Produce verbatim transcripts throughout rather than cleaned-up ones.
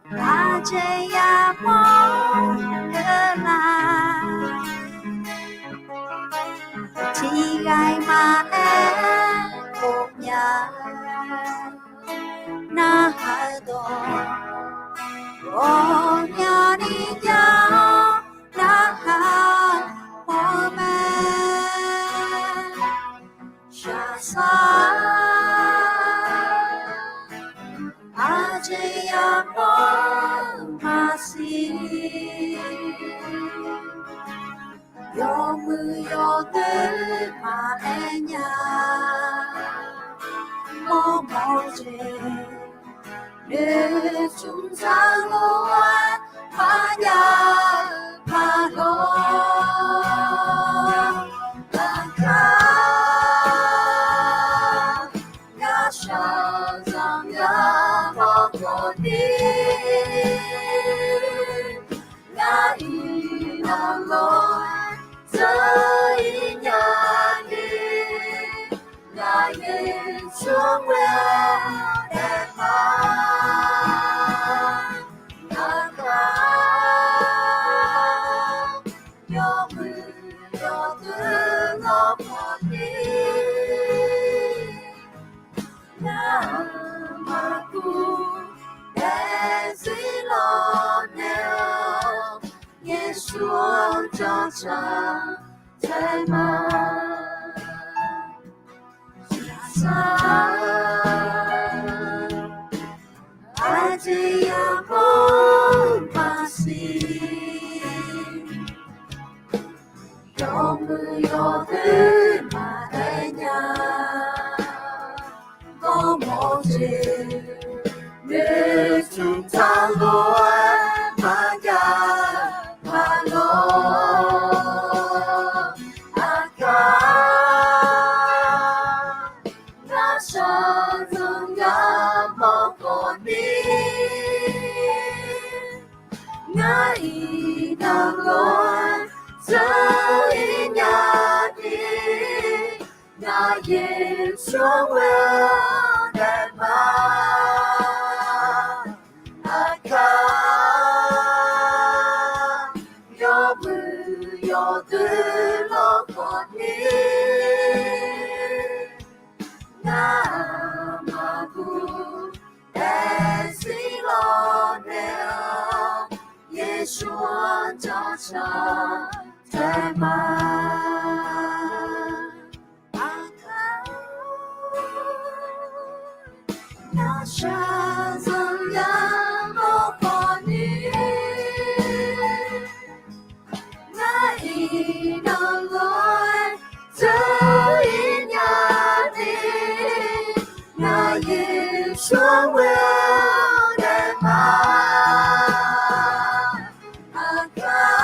Aqjeq yamawr-eu nar, tiqghaq-iq maqaer khofnya. Narhaq-eu dawq ghawqmyani jav-awr, narhaq-eu pawr mae. Shaqsar aqjeq yamawr-eu maqsiq, yawmuiq yawdoer maqaer nya. Mawrmawr jeq noeqtmq taq lof-aer maqjav-eu paqlawr, aqkar ngaq shaqzanq yamawr khawfni, ngaq iqnan lof-aer dzeur-ir nya ni, ngaq Yeqsur-anr ghoe-awr daef ma. Aqkar yawmuiq yawdoer lawr khawfni, ngamaf gu daefzir lawnaeq-awr, Yeqsur-anr jawrtaq tae ma. Shaqsar aqjeq yamawr-eu maqsiq, yawmuiq yawdoer maqaer nya. Mawrmawr jeq noeqtmq taq lof-aer maqjav-eu paqlawr, aqkar ngaq shaqzanq yamawr khawfni, ngaq iqnan lof-aer dzeur-ir nya ni, ngaq Yeqsur-anr ghoe-awr daef ma. Aqkar yawmuiq yawdoer lawr khawfni, ngamaf gu daefzir lawnaeq-awr, Yeqsur-anr jawrtaq tae ma. Aqkar ngaq shaqzanq yamawr khawfni, ngaq iqnan lof-aer dzeur-ir nya ni, ngaq Yeqsur-anr ghoe-awr daef ma. Aqkar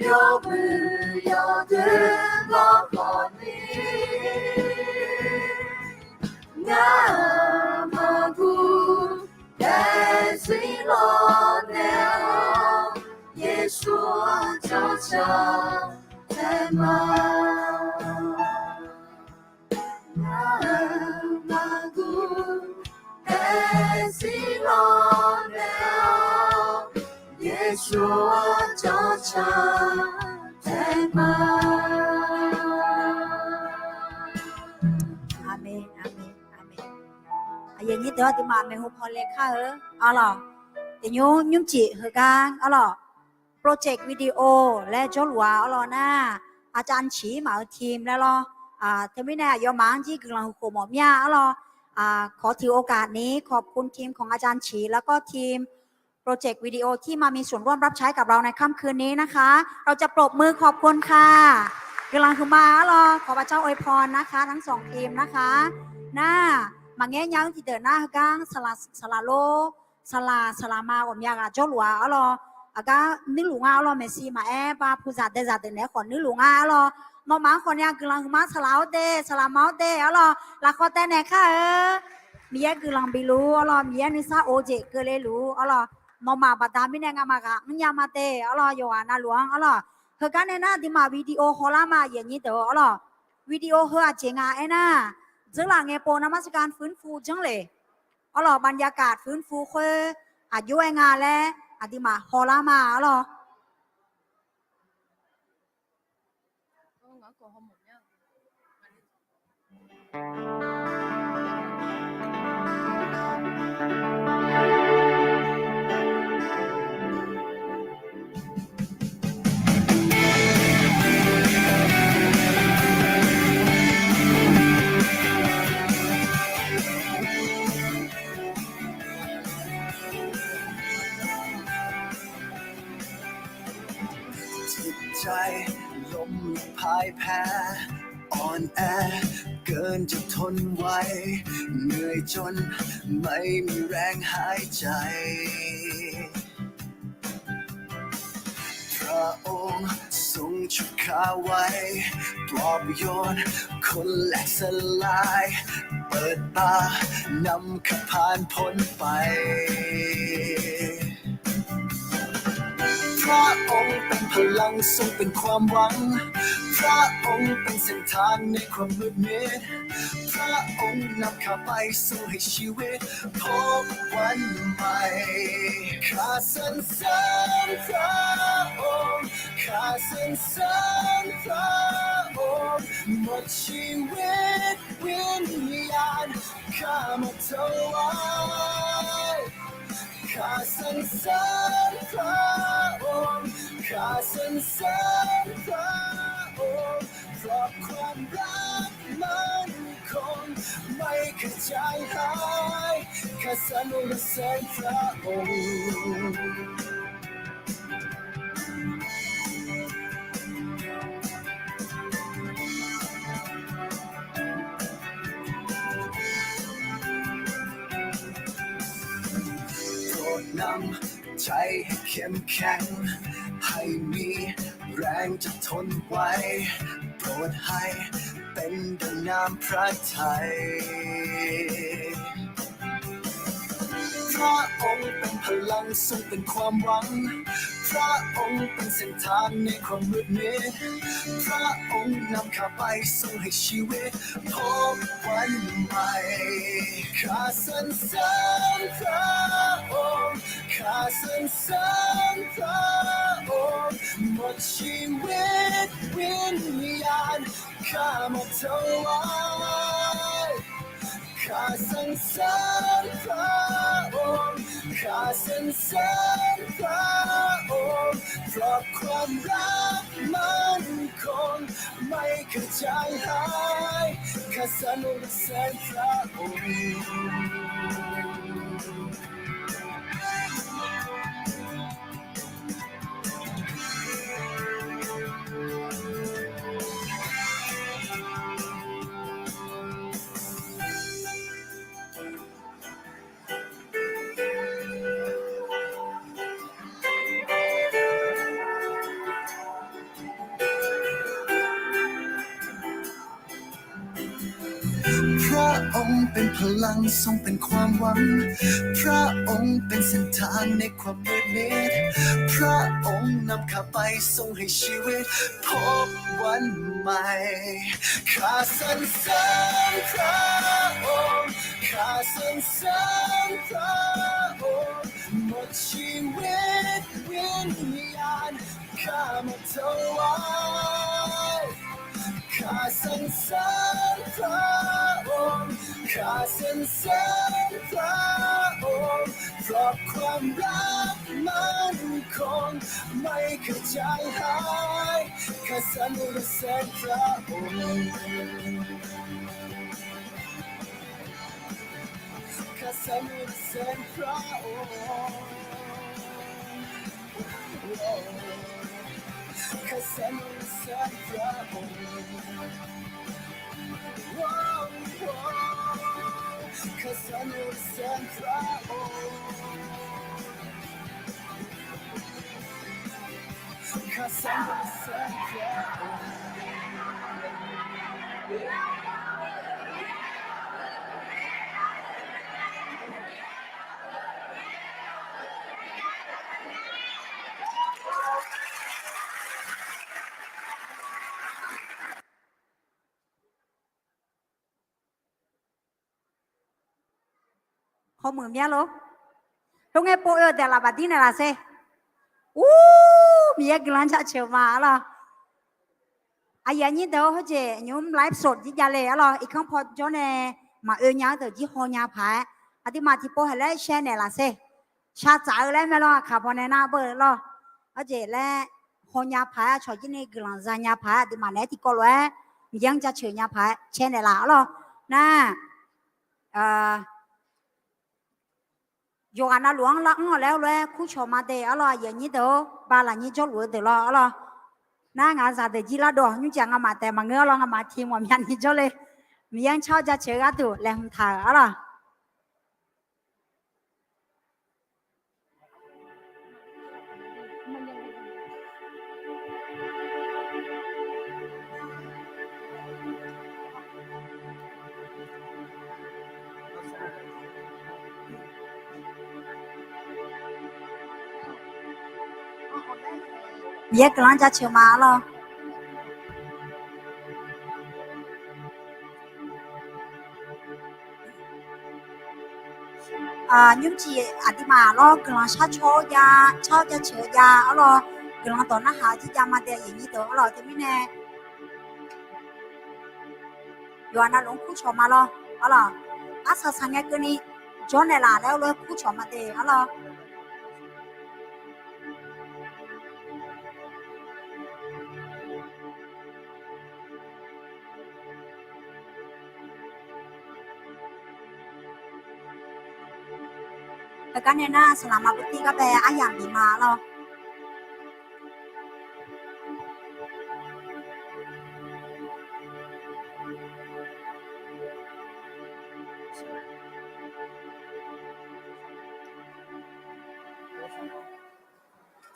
yawmuiq yawdoer lawr khawfni, ngamaf gu daefzir lawnaeq-awr, Yeqsur-anr jawrtaq tae ma. Ngamaf gu daefzir lawnaeq-awr, Yeqsur-anr jawrtaq tae ma. Aqmeq, aqmeq, aqmeq. Aqyuif aqnyir deuq-anr aqduimaf maeqhu paw le kar-eu arlawq. Tiqnymr nymrcif heugar arlawq, project video laer jawrluf-a arlawq nar, อาจารย์ Ciq maf-eu team laer lawr. Teumirnae aqyawfmaf-anr jir guiqlanq huiq khof mawf mir-a arlawq. ขอถือโอกาสนี้ขอบคุณทีมของอาจารย์ Ciq แล้วก็ทีม project video ที่มามีส่วนร่วมรับใช้กับเราในค่ำคืนนี้นะคะ เราจะปรบมือขอบคุณค่ะ guiqlanq huiqma arlawq, ขอพระเจ้าอวยพรนะคะ ทั้งสองทีมนะคะ nar, maqngaer nya-anr tiqdeuq nar heugar saqlaq saqlaq lor, saqlaq saqlaq ma ghawqmya ghaq jawrluf-a arlawq. Aqgar nuirluf nga arlawq, maeqshi maqaer ba puzaq daezaq deuq naeq-aer khawf nuirluf nga arlawq. Nawmaf-anr khawfnya guiqlanq huiqma saqlaq-awr de, saqlaq ma-awr de arlawq. Lafkhawf taev naeq kar-eu, Miqyaer guiqlanq bifluf arlawq, Miqyaer nuisar of jeq keuvle luf arlawq. Nawmaf baqda mirnae ngamaf ghaq mrnya ma de arlawq, yawqghaq navluf-anr arlawq. Heugar nae nar aqduimaf video hawlar ma, aqyuif aqnyir deuq arlawq. Video heu aqjeq nga aernar, เจริญเติบโต นมัสการ ฟื้นฟู janrlef Arlawq, บรรยากาศ furfur khoer aqjox-aer nga laer aqduimaf hawlar ma arlawq. Tiqjai lom พ่ายแพ้ อ่อนแอเกินจะทนไหว เหนื่อยจนไม่มีแรงหายใจ พระองค์ทรงชุบข้าไว้ ปลอบโยนคนแหลกสลาย เปิดตานำข้าผ่านพ้นไป พระองค์เป็นพลังทรงเป็นความหวัง พระองค์เป็นเส้นทางในความมืดมิด พระองค์นำข้าไปสู่ให้ชีวิตพบวันใหม่ ข้าสรรเสริญพระองค์ ข้าสรรเสริญพระองค์ หมดชีวิตวิญญาณข้ามอบถวาย ข้าสรรเสริญพระองค์ ข้าสรรเสริญพระองค์ เพราะความรักมั่นคงไม่เคยจางหาย ข้าสรรเสริญพระองค์ โปรดนำใจให้เข้มแข็ง ให้มีแรงจะทนไหว โปรดให้เป็นดังน้ำพระทัย พระองค์เป็นพลังทรงเป็นความหวัง พระองค์เป็นเส้นทางในความมืดมิด พระองค์นำข้าไปสู่ให้ชีวิตพบวันใหม่ ข้าสรรเสริญพระองค์ ข้าสรรเสริญพระองค์ หมดชีวิตวิญญาณข้ามอบถวาย ข้าสรรเสริญพระองค์ ข้าสรรเสริญพระองค์ เพราะความรักมั่นคงไม่เคยจางหาย ข้าสรรเสริญพระองค์ พระองค์เป็นพลังทรงเป็นความหวัง พระองค์เป็นเส้นทางในความมืดมิด พระองค์นำข้าไปส่งให้ชีวิตพบวันใหม่ ข้าสรรเสริญพระองค์ ข้าสรรเสริญพระองค์ หมดชีวิตวิญญาณ ข้ามอบถวาย ข้าสรรเสริญพระองค์ ข้าสรรเสริญพระองค์ เพราะความรักมั่นคงไม่เคยจางหาย ข้าสรรเสริญพระองค์ ข้าสรรเสริญพระองค์ ข้าสรรเสริญพระองค์ ข้าสรรเสริญพระองค์ ข้าสรรเสริญพระองค์ ขอ muiq mya lor. Khoerngae pov oe-eu daeq laf baqdir naeqlaf sher. Ur, Miqyaer guiqlanq jaceuq ma arlawr. Aqyuif aqnyir deuq-or, heujeq nymq-mr ไลฟ์สด jir javle arlawr. Irkanr paw jawr nae maqoe nya-eu deuq jir hawnya paq-aer, aqduimaf tiqpov haeq laer share naeqlaf sher. Shar tsaf-eu laer mae lawr, aqkaq paw nae nar beu lawr. Heujeq laer hawnya paq-aer, aqcawq jir ni guiqlanq zanya paq-aer, aqduimaf naeq-aer tiqkawv lof-aer Miqyaer-anr jaceuq nya paq-aer cae naeqlaf arlawr. Nar, yawqghaq navluf-anr lar anr-awq laer heulof-aer kurcawq ma de arlawr. Aqyuif aqnyir deuq-or, ba lafnyir jawrluf-eu deuq lawr arlawr. Nar ngaq zaqdeuq jir lardov nymrjaq ngamaf taef maqngeur arlawr, ngamaf tiq mawf myavni jawrle. Miqyaer-anr car-awr jaceuq-eu gharduq laeqhmq taq-euq arlawr. Miqyaer guiqlanq jaceuq ma arlawr. Nymrcif aqduimaf lawr guiqlanq sharcaw-awr jav, car-awr jaceuq-eu jav arlawr. Guiqlanq dawq narhaq-eu jir jav ma de, aqyuif aqnyir deuq arlawr. Teumirnae yawqghaq navluf-anr kurcawq ma lawr arlawr. Arsaq saqngae keuvni jawr naeqlaf laer heulof-aer kurcawq ma de arlawr. Heugar nae nar saqlaqma bawrtir gar bae aryamq bif ma lawr.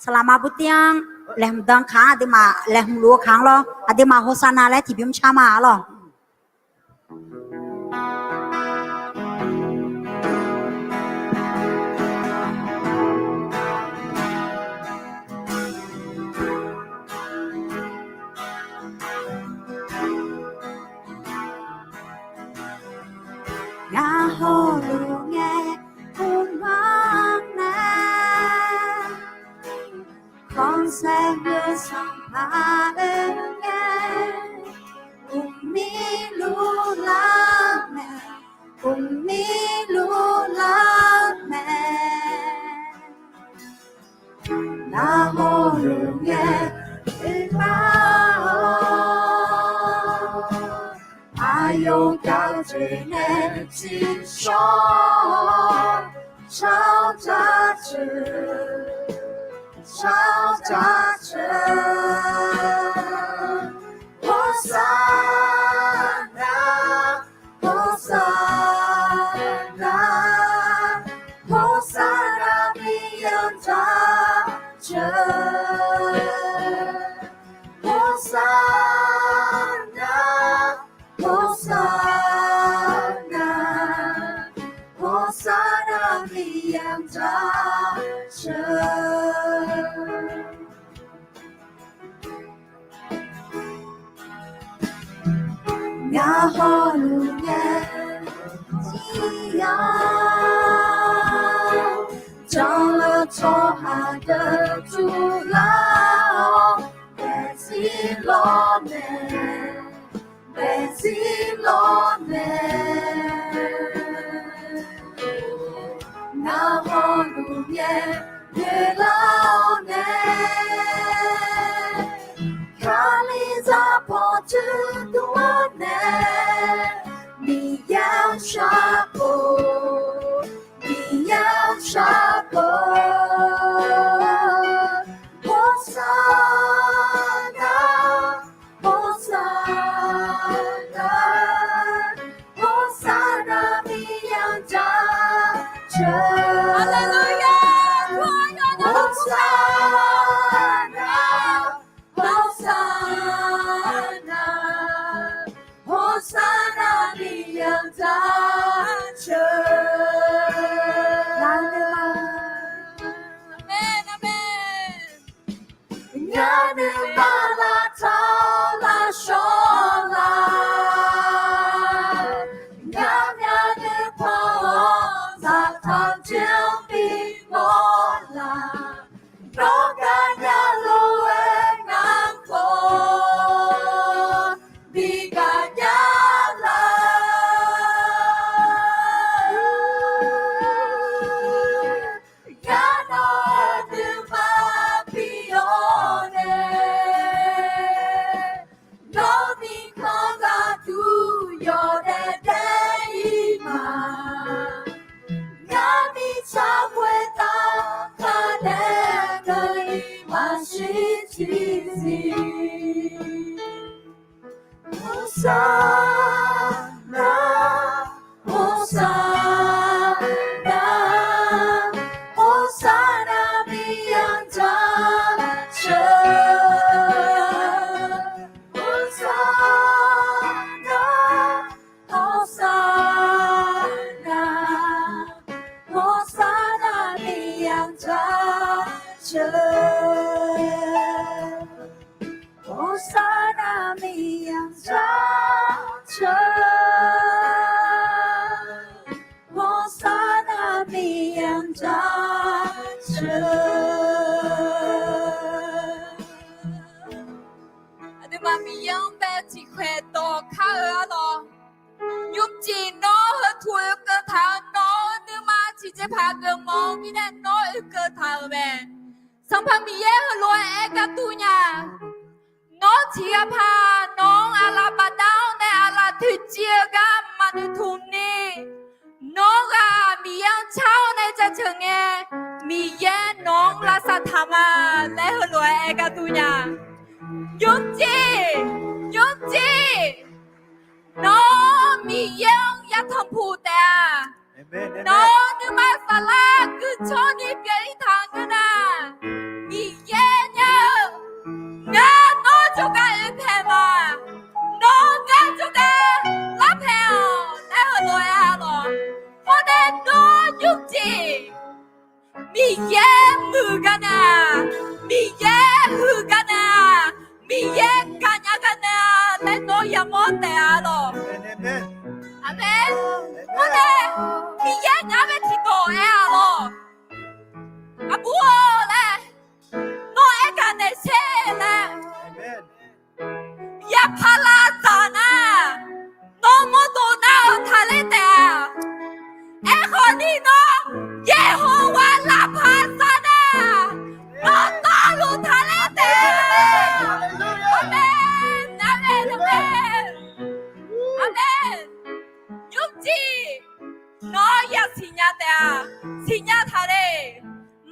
Saqlaqma bawrtir-anr laeqhmq dan kaq-anr aqduimaf laeqhmq luf-eu kaq-anr lawr. Aqduimaf โฮซันนา laer tiqbymr car ma arlawr. Ngaq hawluf ngae, uqmar nae, khanqsaer heu Sanqpaq oe ngae, uqmir luf lar mae, uqmir luf lar mae. Ngaq hawluf ngae, oerbar-awr, aqyawf gaq-eu jeq nae tsiqshawr-awr, shar-awr jaceuq, shar-awr jaceuq. โฮซันนา Hosanna, Hosanna, Miqyaer-anr jaceuq. Hosanna, Hosanna, Hosanna, Miqyaer-anr jaceuq. Ngaq hawluf ngae, jir-awr, janrluf tsawrhaq deuq tuvlar-awr, daefzir lawr mae, daefzir lawr mae. Ngaq hawluf ngae, noeqlar-awr nae, Kalizaq pawqtsuif dov-awr nae, Miqyaer-anr sharpov, Miqyaer-anr sharpov. Hosanna, Hosanna, Hosanna, Miqyaer-anr jaceuq. Haleluya! Hosanna, Hosanna, Hosanna, Miqyaer-anr jaceuq. Amen, amen. Ngaq nuima lavtaq-awr lavshawr la. Ngaq myavnuiv paw-awr lavtaq Sharkhoer taf kadae keuvni maqshir tiqsiq. Hosanna, Hosanna, Hosanna, Miqyaer-anr jaceuq. Hosanna, Hosanna, Hosanna, Miqyaer-anr jaceuq. Hosanna, Miqyaer-anr jaceuq. Hosanna, Miqyaer-anr jaceuq. Aqduimaf Miqyaer-anr bae tiqkhaeq dawq kar-eu arlawq. Nymrcif nawr heu tuq oekeuv taq-eu, nawq-eu nuima tiqjeqpaq geufmawf-eu mirnae nawr oekeuv taq-euq mae. Sanqpaq Miqyaer heulof-aer aer gar dur nya. Nawr tiqghaq paq nawq-anr aqlaf bafdav-awr nae aqlaf toeqciv-eu gar maqnoeq tmq ni, nawr ghaq Miqyaer-anr car-awr nae jaceuq ngae, Miqyaer nawq-anr lavsav taq ma laer heulof-aer aer gar dur nya. Nymrcif, nymrcif, nawr Miqyaer-anr yatanq puq taef-a. Nawr nuima saflar guiqcawr ni pyeuf-ir taq-eu ngeur nar, Miqyaer nya-eu, ngar nawr jawrgar oepaeq ma. Nawr ngar jawrgar larpaeq-awq laer heulof-aer arlawq. Hawr nae nawr nymrcif Miqyaer muiq gar nar, Miqyaer huiq gar nar, Miqyaer gaqnya gar nar laer nawr yamawr taef-a lawq. Aqmeq. Hawr nae Miqyaer ngaq-anr bae tiqdawq aer-a lawq. Aqbur-or laer, nawr aergaq naeq sher laer. Yaqpaq lavdzaq nar, nawr mawrdov nar-eu taqler taef-a. Aerkhawf ni nawr Yeqhowa lavpaq sar nar, nawr dawrluf taqler taef-a. Aqmeq, aqmeq, aqmeq. Aqmeq. Nymrcif, nawr ya siqnya taef-a. Siqnya taqler.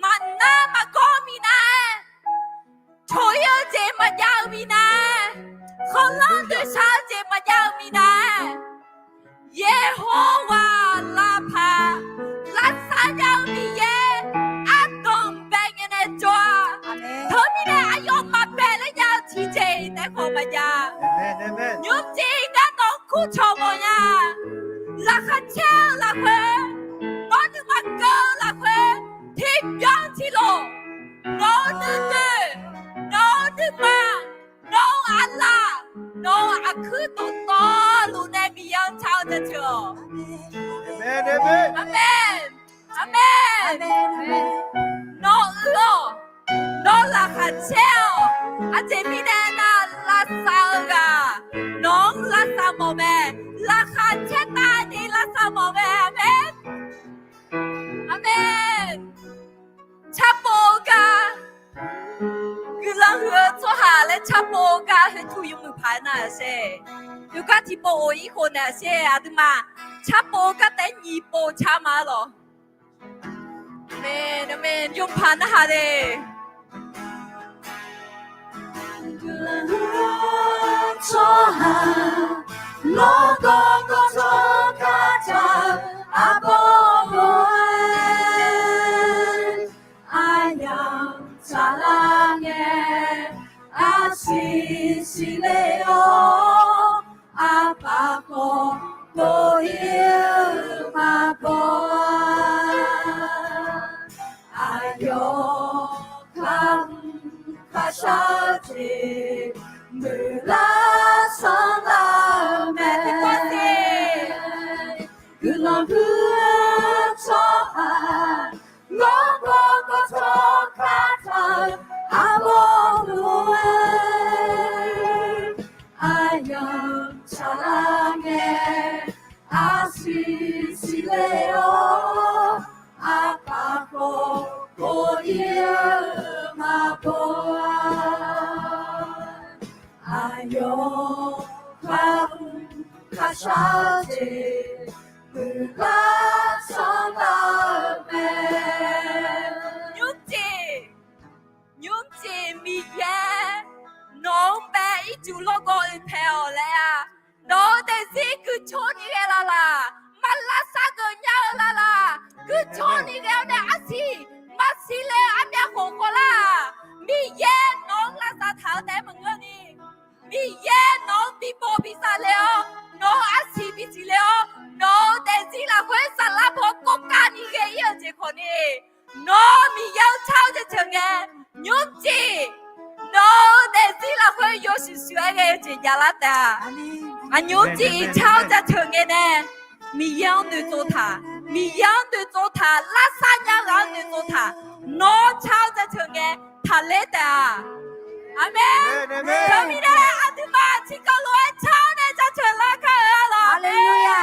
Maqnar maqgawr minav-aer, coq-ir-eu jeq maqjav-eu minav-aer, khanqlanr noeqshaq-eu jeq maqjav-eu minav-aer, Yeqhowa lavpaq, lavsav jav-eu Miqyaer ardanq bae ngae nae jawr-a. Teumirnae aqyawf maqbae ler nya-eu tiqjeq-iq taef khawf maqjav. Nymrcif gar nawq-anr kurcawq mawf nya. Laqkhaq caer-eu lafkhoer, nawr nuima keuv-eu lafkhoer, tiqbyan tiqlof, nawq-eu nuinoeq, nawq-eu nuima, nawq-eu aqlaf, nawq-eu aqkuir dawqtawvluf nae Miqyaer-anr car-awr jaceuq-awq. Aqmeq. Aqmeq. Nawr uir-awq. Nawr laqkhaq caer-awq. Aqjeq mirnae aernar, lavsav-eu ghaq nawq-anr lavsav mawf mae. Laqkhaq caertavni lavsav mawf mae. Aqmeq. Aqmeq. Carpov-eu gar, guiqlanq huiq-eu tsawrhaq laer carpov-eu gar khoertuq yawmuiq paq-aer nar-aq sher. Yawgar tiqpov of-ir khof naeq-aq sher, aqduimaf carpov-eu gar taef-aer nyiq pov car ma-ar lawq. Aqmeq, aqmeq, yawmuiq paq narhaq le. Guiqlanq huiq-eu tsawrhaq, lawrgawv gawv tsawrkar taq-eu arbawr lof-aer, aryamq tsaqlar ngae, arsiq siqle-awr, arpaq khawf dov-ir-eu maqbaw-a. Aqyawf kar mr kharshar-eu jeq, muiqlar sanrlar-eu mae. Guiqlanq huiq-eu tsawrhaq, lawrgawv gawv tsawrkar taq-eu arbawr lof-aer, aryamq tsaqlar ngae, arsiq siqle-awr, arpaq khawf dov-ir-eu maqbaw-a. Aqyawf kar mr kharshar-eu jeq, muiqlar sanrlar-eu mae. Nawr Miqyaer-anr car-eu jaceuq ngae, nymrcif nawq-euq daefzir lafkhoer yawshuif shuif-aer ghae-eu jeq javlar taef-a. Aqnymrcif car-eu jaceuq ngae nae, Miqyaer-anr noeqtsov taq, Miqyaer-anr noeqtsov taq, lavsav nya ghaq-anr noeqtsov taq, nawr car-eu jaceuq ngae taqler taef-a. Aqmeq. Teumirnae aqduimaf tiqkawv lof-aer car-awr nae jaceuq lar kar-eu-a lawq. Haleluya.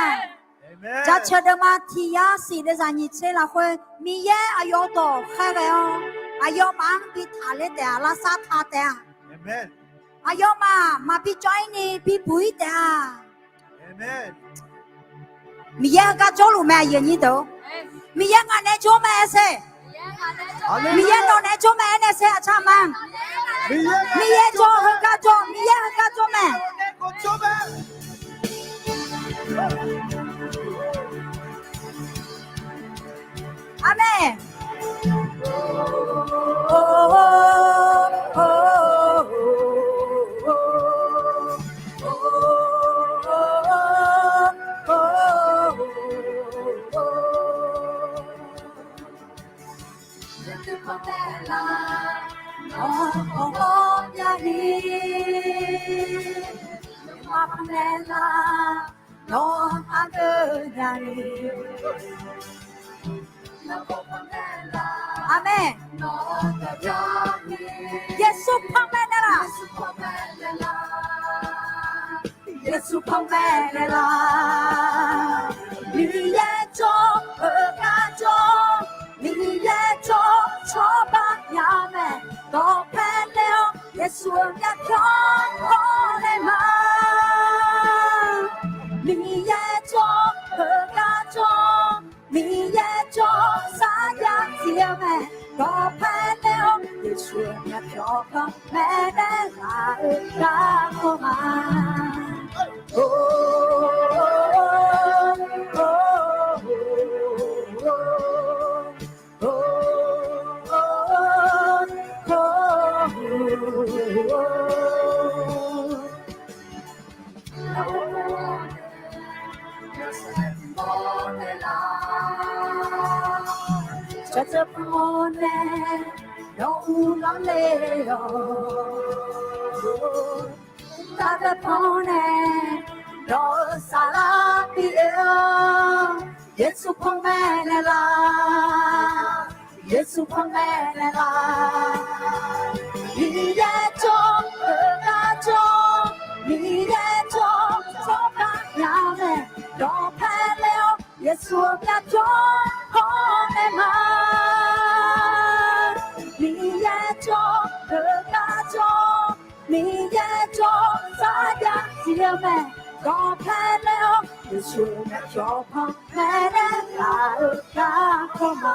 Jaceuq deuvma tiq yar siq deuvzaq nyiq tser lafkhoer Miqyaer aqyawf dawq khaerghae-awr, aqyawfmaf-anr bi taqler taef-a, lavsav taq taef-a. Aqyawfmaf maqbi cawv-ir ni bibuq-ir taef-a. Miqyaer heugar jawrluf mae aqyuif aqnyir deuq. Miqyaer ngaq nae jawr mae aer sher. Miqyaer nawq nae jawr mae aernae sher aqcaq ma. Miqyaer jawr heugar jawr, Miqyaer heugar jawr mae. Aqmeq. Aqmeq. Yeqsur panmaeq naeqlaf. Yeqsur panmaeq naeqlaf. Miqyaer jawr, heugar jawr, Miqyaer jawr, cawba nya mae. Dawqpae nae-awr Yeqsur myavpyawr hawr nae ma. Miqyaer jawr, heugar jawr, Miqyaer jawr, sarjax tiq-eu mae. Dawqpae nae-awr Yeqsur myavpyawr panmaeq naeqlaf-eu garkawv ma. Jaceuq pawnae nawq-eu uvlanr le-awq. Taqdeuq pawnae nawq-eu saflar pyeuf-eu. Yeqsur panmaeq naeqlaf. Yeqsur panmaeq naeqlaf. Miqyaer jawr, heugar jawr, Miqyaer jawr, cawba nya mae. Dawqpae nae-awr Yeqsur myavpyawr hawr nae ma. Miqyaer jawr, heugar jawr, Miqyaer jawr, sarjax tiq-eu mae. Dawqpae nae-awr Yeqsur myavpyawr panmaeq naeqlaf-eu garkawv ma.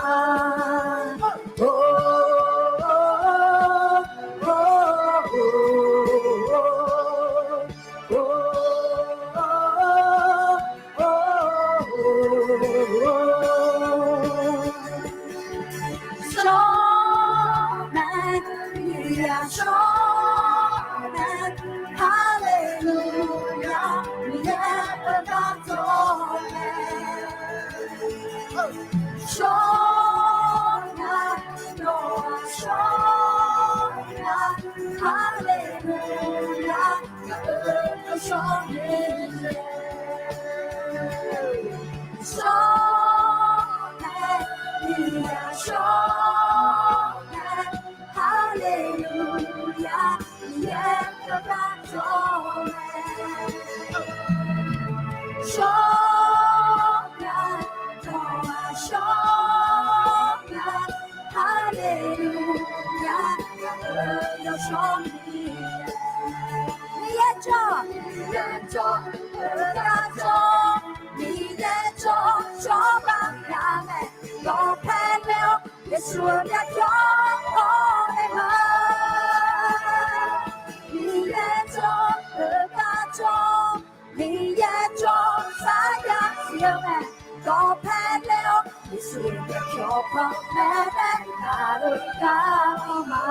Shawr mae, Miqyaer shawr mae, Haleluya, Miqyaer beugar dawq mae. Shawr mae, nawq-aq shawr mae, Haleluya, Miqyaer shawr mae. Shawr mae, Miqyaer shawr mae, Haleluya, Miqyaer beugar dawq mae. Shawr mae, nawq-aq shawr mae, Haleluya, Miqyaer shawr mae. Miqyaer jawr, Miqyaer jawr, Miqyaer jawr, Miqyaer jawr, cawba nya mae. Dawqpae nae-awr Yeqsur myavpyawr hawr nae ma. Miqyaer jawr, heugar jawr, Miqyaer jawr, sarjax tiq-eu mae. Dawqpae nae-awr Yeqsur myavpyawr panmaeq naeqlaf-eu garkawv ma.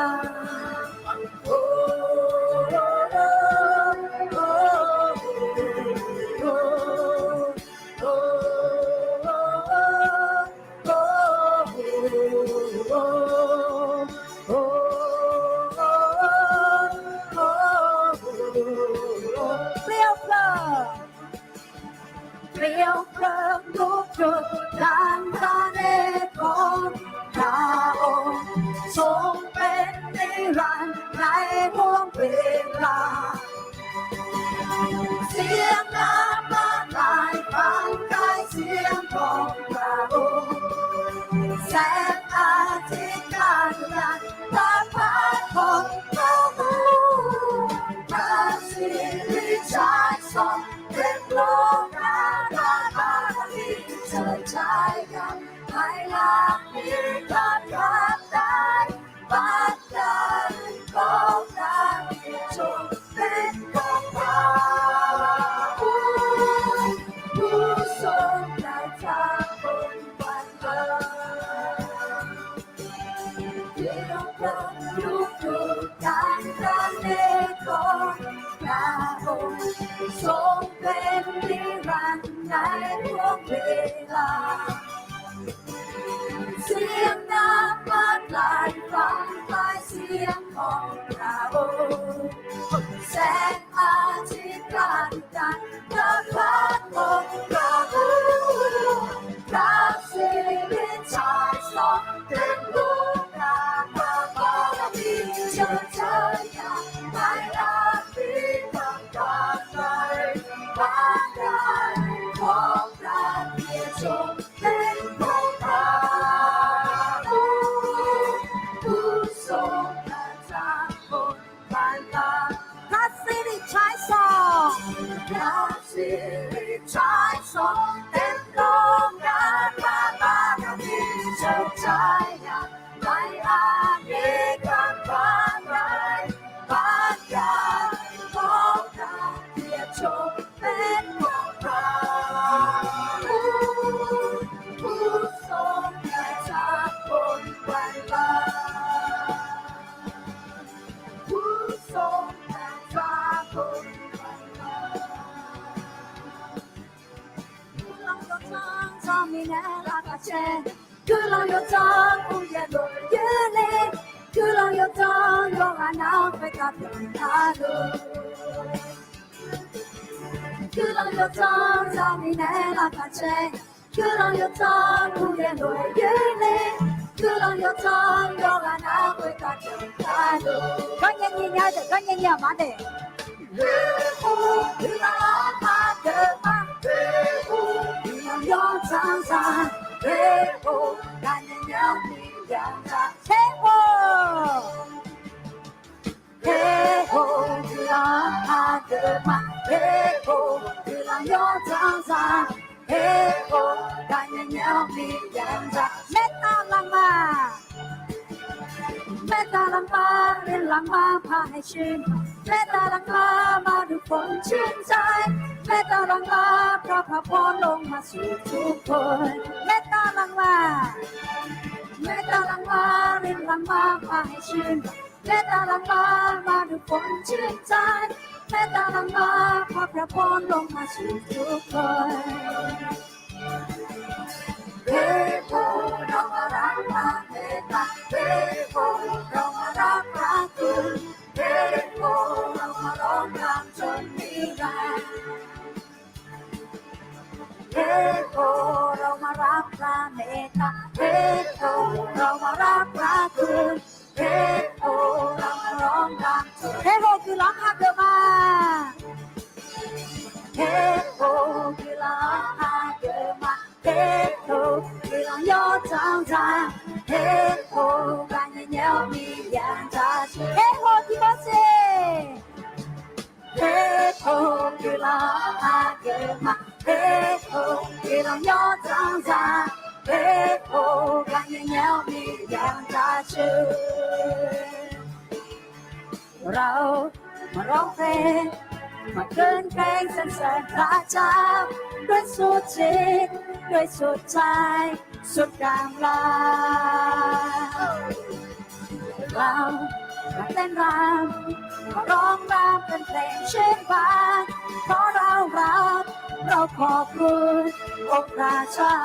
อธิษฐาน ทรงเป็นนิรันดร์ในทุกเวลา เสียงน้ำพัดไหลฟังปลายเสียงของพระองค์ แสงอาทิตย์กลางกัน พระพักตร์ของพระองค์ พระสิริฉายส่องเต็มโลกา พระบารมีเจิดจ้าอย่างไม่อาจมีทางกลางไกล พระนามของพระเยซูเป็นของพระองค์ ผู้ทรงประทับบนบัลลังก์ พระสิริฉายส่อง พระสิริฉายส่องเต็มโลกา พระบารมีเจิดจ้าอย่างไม่อาจมีทางกลางไกล พระนามของพระเยซูเป็นของพระองค์ ผู้ทรงประทับบนบัลลังก์ ผู้ทรงประทับบนบัลลังก์ Guiqlanq yawdzanr zaqmiq naeq-aer lavkhaq caer. Guiqlanq yawdzanr uqyaer lof yoerle. Guiqlanq yawdzanr yawqghaq nar khoertav pyeuf-a lor. Guiqlanq yawdzanr zaqmiq naeq-aer lavkhaq caer. Guiqlanq yawdzanr uqyaer lof yoerle. Guiqlanq yawdzanr yawqghaq nar khoertav pyeuf-a lor. Garnyae nyae nya-eu deuq garnyae nyae-aq ma daef. Guiqlanq yawdzanr zaq, garnyae nyae-eu miqyaer-aq, Herkhor, Herkhor guiqlanq-anr hageuf ma. Herkhor guiqlanq yawdzanr zaq, Herkhor garnyae nyae-eu miqyaer-aq, Maertav lanqma, Maertav lanqma, Rinlanqma paq haeq shuir ma. Maertav lanqma, มาดูฝนชื่นใจ. Maertav lanqma, พระพักตร์พ้นลงมาสู่ทุกคน. Maertav lanqma, Maertav lanqma, Rinlanqma paq haeq shuir ma. Maertav lanqma, มาดูฝนชื่นใจ. Maertav lanqma, พระพักตร์พ้นลงมาสู่ทุกคน. Herkhor เรามารับพระเมตตา Herkhor เรามารับพระคุณ Herkhor เรามาร้องตามจนนิรันดร์ Herkhor เรามารับพระเมตตา Herkhor เรามารับพระคุณ Herkhor เรามาร้องตามจน Herkhor guiqlanq-anr hageuf ma. Herkhor guiqlanq-anr hageuf ma. Herkhor guiqlanq yawdzanr zaq, Herkhor garnyae nyae-eu miqyaer-aq, Herkhor tiqbawr seq. Herkhor guiqlanq-anr hageuf ma. Herkhor guiqlanq yawdzanr zaq, Herkhor garnyae nyae-eu miqyaer-aq, เรามาร้องเพลง มาครื้นเพลงสรรเสริญพระเจ้า ด้วยสุดจิต ด้วยสุดใจ สุดกำลัง เรามาเต้นรำ มาร้องรำเป็นเพลงชื่นบาน เพราะเรารัก เราขอบคุณองค์พระเจ้า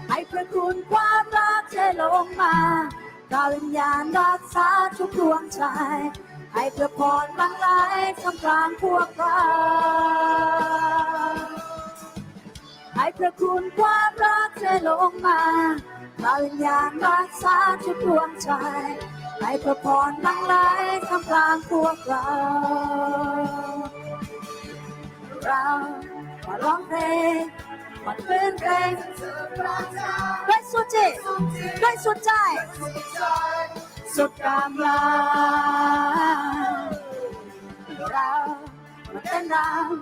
ให้พระคุณความรักเทลงมา พระวิญญาณรักษาทุกดวงใจ ให้พระพรหลั่งไหลท่ามกลางพวกเรา ให้พระคุณความรักเทลงมา พระวิญญาณรักษาทุกดวงใจ ให้พระพรหลั่งไหลท่ามกลางพวกเรา เรามาร้องเพลง ด้วยสุดจิต ด้วยสุดใจ สุดกำลัง เรามาเต้นร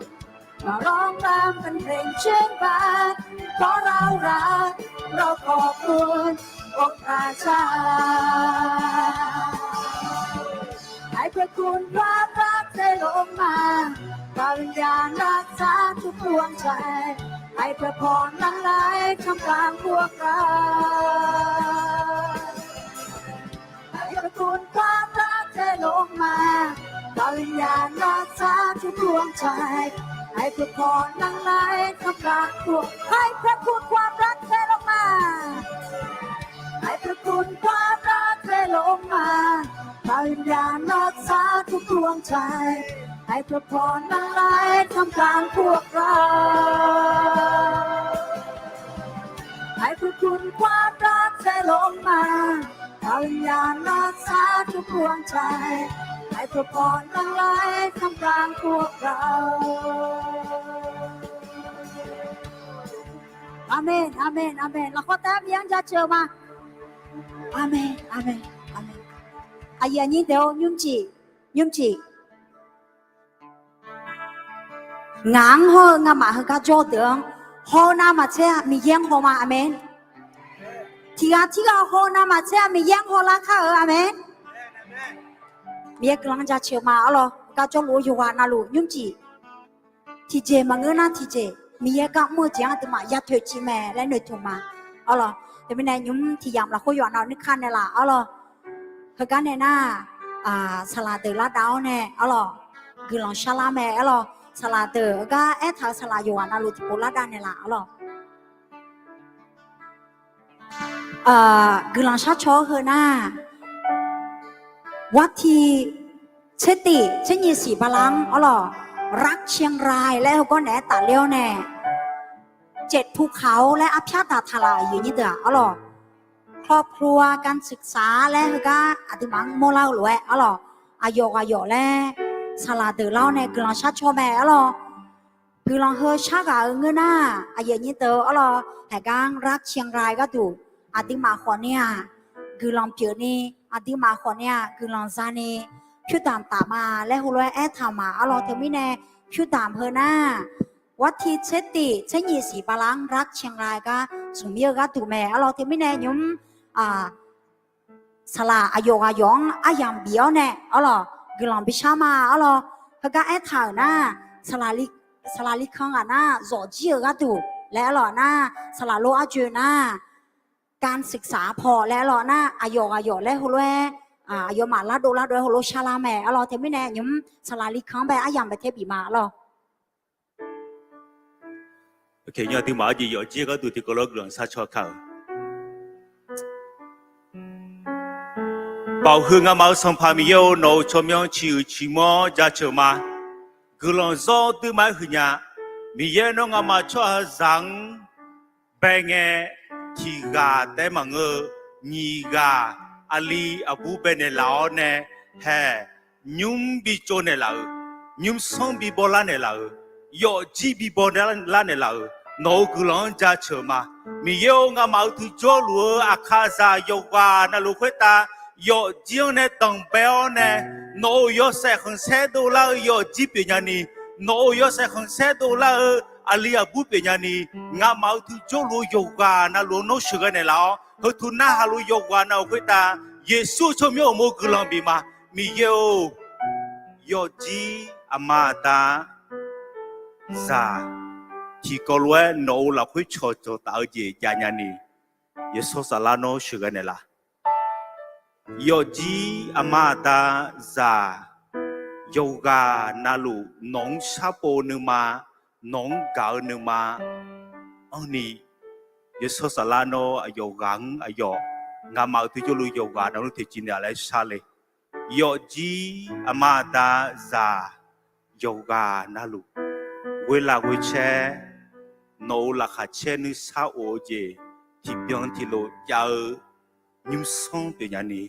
ำ มาร้องรำเป็นเพลงชื่นบาน เพราะเรารัก เราขอบคุณองค์พระเจ้า ให้พระคุณความรักเทลงมา พระวิญญาณรักษาทุกดวงใจ ให้พระพรหลั่งไหลท่ามกลางพวกเรา ให้พระคุณความรักเทลงมา พระวิญญาณรักษาทุกดวงใจ ให้พระพรหลั่งไหลท่ามกลางพวก ให้พระคุณความรักเทลงมา ให้พระคุณความรักเทลงมา พระวิญญาณรักษาทุกดวงใจ ให้พระพรหลั่งไหลท่ามกลางพวกเรา ให้พระคุณความรักเทลงมา พระวิญญาณรักษาทุกดวงใจ ให้พระพรหลั่งไหลท่ามกลางพวกเรา Aqmeq, aqmeq, aqmeq. Lafkhoer taef-aer Miqyaer-anr jaceuq ma. Aqmeq, aqmeq, aqmeq. Aqyuif aqnyir deuq-or, nymrcif, nymrcif. Ngaq-anr hawr-eu ngamaf heugar jawr-eu deuq-anr haw-eu navmaqtser-aq Miqyaer-anr haw ma. Aqmeq. Tiqghaq tirghaq haw-eu navmaqtser-aq Miqyaer-anr hawlar kar-euq. Aqmeq. Miqyaer guiqlanq-anr jaceuq ma. Arlawr, heugar jawrluf-eu yawqghaq navluf nymrcif tiqjeq maqngeur nar tiqjeq Miqyaer gar mr-eu jeq-anr aqduimaf ya toeqciv mae laer noeqtmq ma. Arlawr, teumirnae nymq-mr tiq yamq lafkhoer yawqha nav-eu nuikar naeqlaf. Arlawr, heugar nae nar, saqlaq deuq lar dav-awr nae, arlawr, guiqlanq sharlar mae. Arlawr, saqlaq deuq heugar aertaq-euq saqlaq yawqghaq navluf tiqpov lar dav naeqlaf. Arlawr, guiqlanq sharcaw-awr heu nar, วัดที่ tser tif tser nyiq siq bala-anr, arlawr, รักเชียงราย laer heugawr naeq-aer tafler-awr nae, เจ็ดภูเขา laer arpyar daqtaq laf aqyuif aqnyir deuq-aq, arlawr, ครอบครัวการศึกษา laer heugar aqduimaf-anr mawrlar-eu lof-aer, arlawr, aqyawf ghaq yawf laer saqlaq deuq lar-awr nae guiqlanq sharcaw mae. Arlawr, guiqlanq heu sharghaq-eu ngeur nar, aqyuif aqnyir deuq, arlawr, haeqgar-anr รักเชียงราย gharduq aqduimaf khawfni-aq, guiqlanq pyeufni, aqduimaf khawfni-aq guiqlanq zani, pyurdamq taf ma laer heulof-aer aertaq ma. Arlawr, teumirnae pyurdamq heu nar, วัดที่ tser tif tser nyiq siq bala-anr รักเชียงราย gar zmqmir-eu gharduq mae. Arlawr, teumirnae nymq-mr saqlaq aqyawf ghaq yawf-anr aryamq bif-awr nae, arlawr, guiqlanq bishar ma. Arlawr, heugar aertaq-euq nar, saqlaq likan ghaq nar zawfjir-eu gharduq laer, arlawr, nar, saqlaq lof-aer joe nar, การศึกษา paw laer, arlawr, nar, aqyawf ghaq yawf laer heulof-aer, aqyawfmaf lardov lardov-aer heulof sharlar mae. Arlawr, teumirnae nymq-mr saqlaq likan-anr bae aryamq bae tae bif ma. Arlawr, aqduimaf arjeq yawfjir gharduq tiqkawv lof-aer guiqlanq sharcaw kar-euq. Baoq heu ngamaf-euq Sanqpaq Miqyaer-or, nawq-euq tsawrmyanr ciq uiq ciq mawr-anr jaceuq ma. Guiqlanq zawr duima-aer huiqnya. Miqyaer nawr ngamaf tsawrhaqzaq-anr bae ngae, tiq ghaq taef-aer maqngeur-eu, nyiq ghaq aqli aqbur bae naeqlaf-awr nae, hae, nymr bi tsov naeqlaf-euq, nymrsanr bi bawlar naeqlaf-euq, yawfjir bi bawlar naeqlaf-euq, nawq-euq guiqlanq-anr jaceuq ma. Miqyaer-or, ngamaf-euq tiqjawrluf-eu aqkaqzaq yawqghaq navluf khoertav yawfjir-anr nae danqbae-awr nae, nawq-euq yawshaef khanqsaer dovlar-eu yawfjir pyeufnya ni, nawq-euq yawshaef khanqsaer dovlar-eu aqli aqbur pyeufnya ni, ngamaf-euq tiqjawrluf-eu yawqghaq navluf-anr nawr sheuqghae naeqlaf-awr, heu teu narhaq luf yawqghaq navluf khoertav Yeqsur-euq tsawrmyanr uqmov guiqlanq bif ma. Miqyaer-or, yawfjir aqma aqda zaq tiqkawv lof-aer nawq-euq lafkhoer cawqcawq taf-eu jeq javnya ni, Yawshawr Saflar nawr sheuqghae naeqlaf. Yawfjir aqma aqda zaq yawqghaq navluf nawq-anr sharpov-eu nuima, nawq-anr gaq-eu nuima anrni, Yawshawr Saflar nawr aqyawf ghaq-anr aqyawf, ngamaf-euq tiqjawrluf yawqghaq navluf toeqciv naeq laer shar le. Yawfjir aqma aqda zaq yawqghaq navluf ghoelaf ghoecaer, nawq-euq laqkhaq caer nuisar of-eu jeq tiqbyan tiqlof jav-eu nymrsanr pyeufnya ni,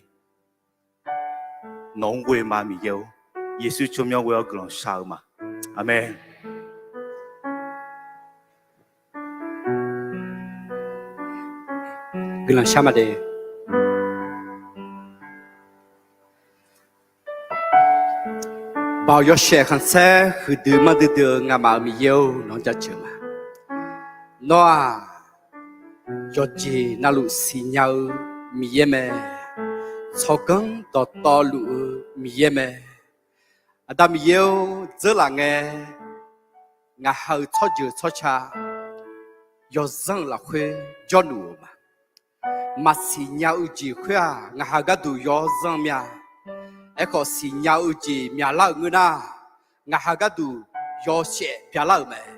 nawq-anr ghoe ma Miqyaer-or. Yeqsur tsawrmyanr ghoe-awr guiqlanq shar-eu ma. Aqmeq. Guiqlanq shar ma de. Baoq yawshaef khanqsaer huiqdui manrdui dui-eu ngamaf-euq Miqyaer-or, nawq-anr jaceuq ma. Nawr-aq, yawqjeq navluf siqnya-eu Miqyaer mae. Tsawrganr dawqtawvluf-eu Miqyaer mae. Aqda Miqyaer-or, dzeurlaf ngae, ngaq ha-euq tsawrjeuq tsawrca yawzanr-euq lafkhoer jawrluf-euq ma. Maqsiq nya-eu jeq khoer-aq, ngaq ha gharduq yawzanr mya. Aerkhawf, siqnya-eu jeq myaqlar-euq ngeur nar, ngaq ha gharduq yawshaef byalar-euq mae.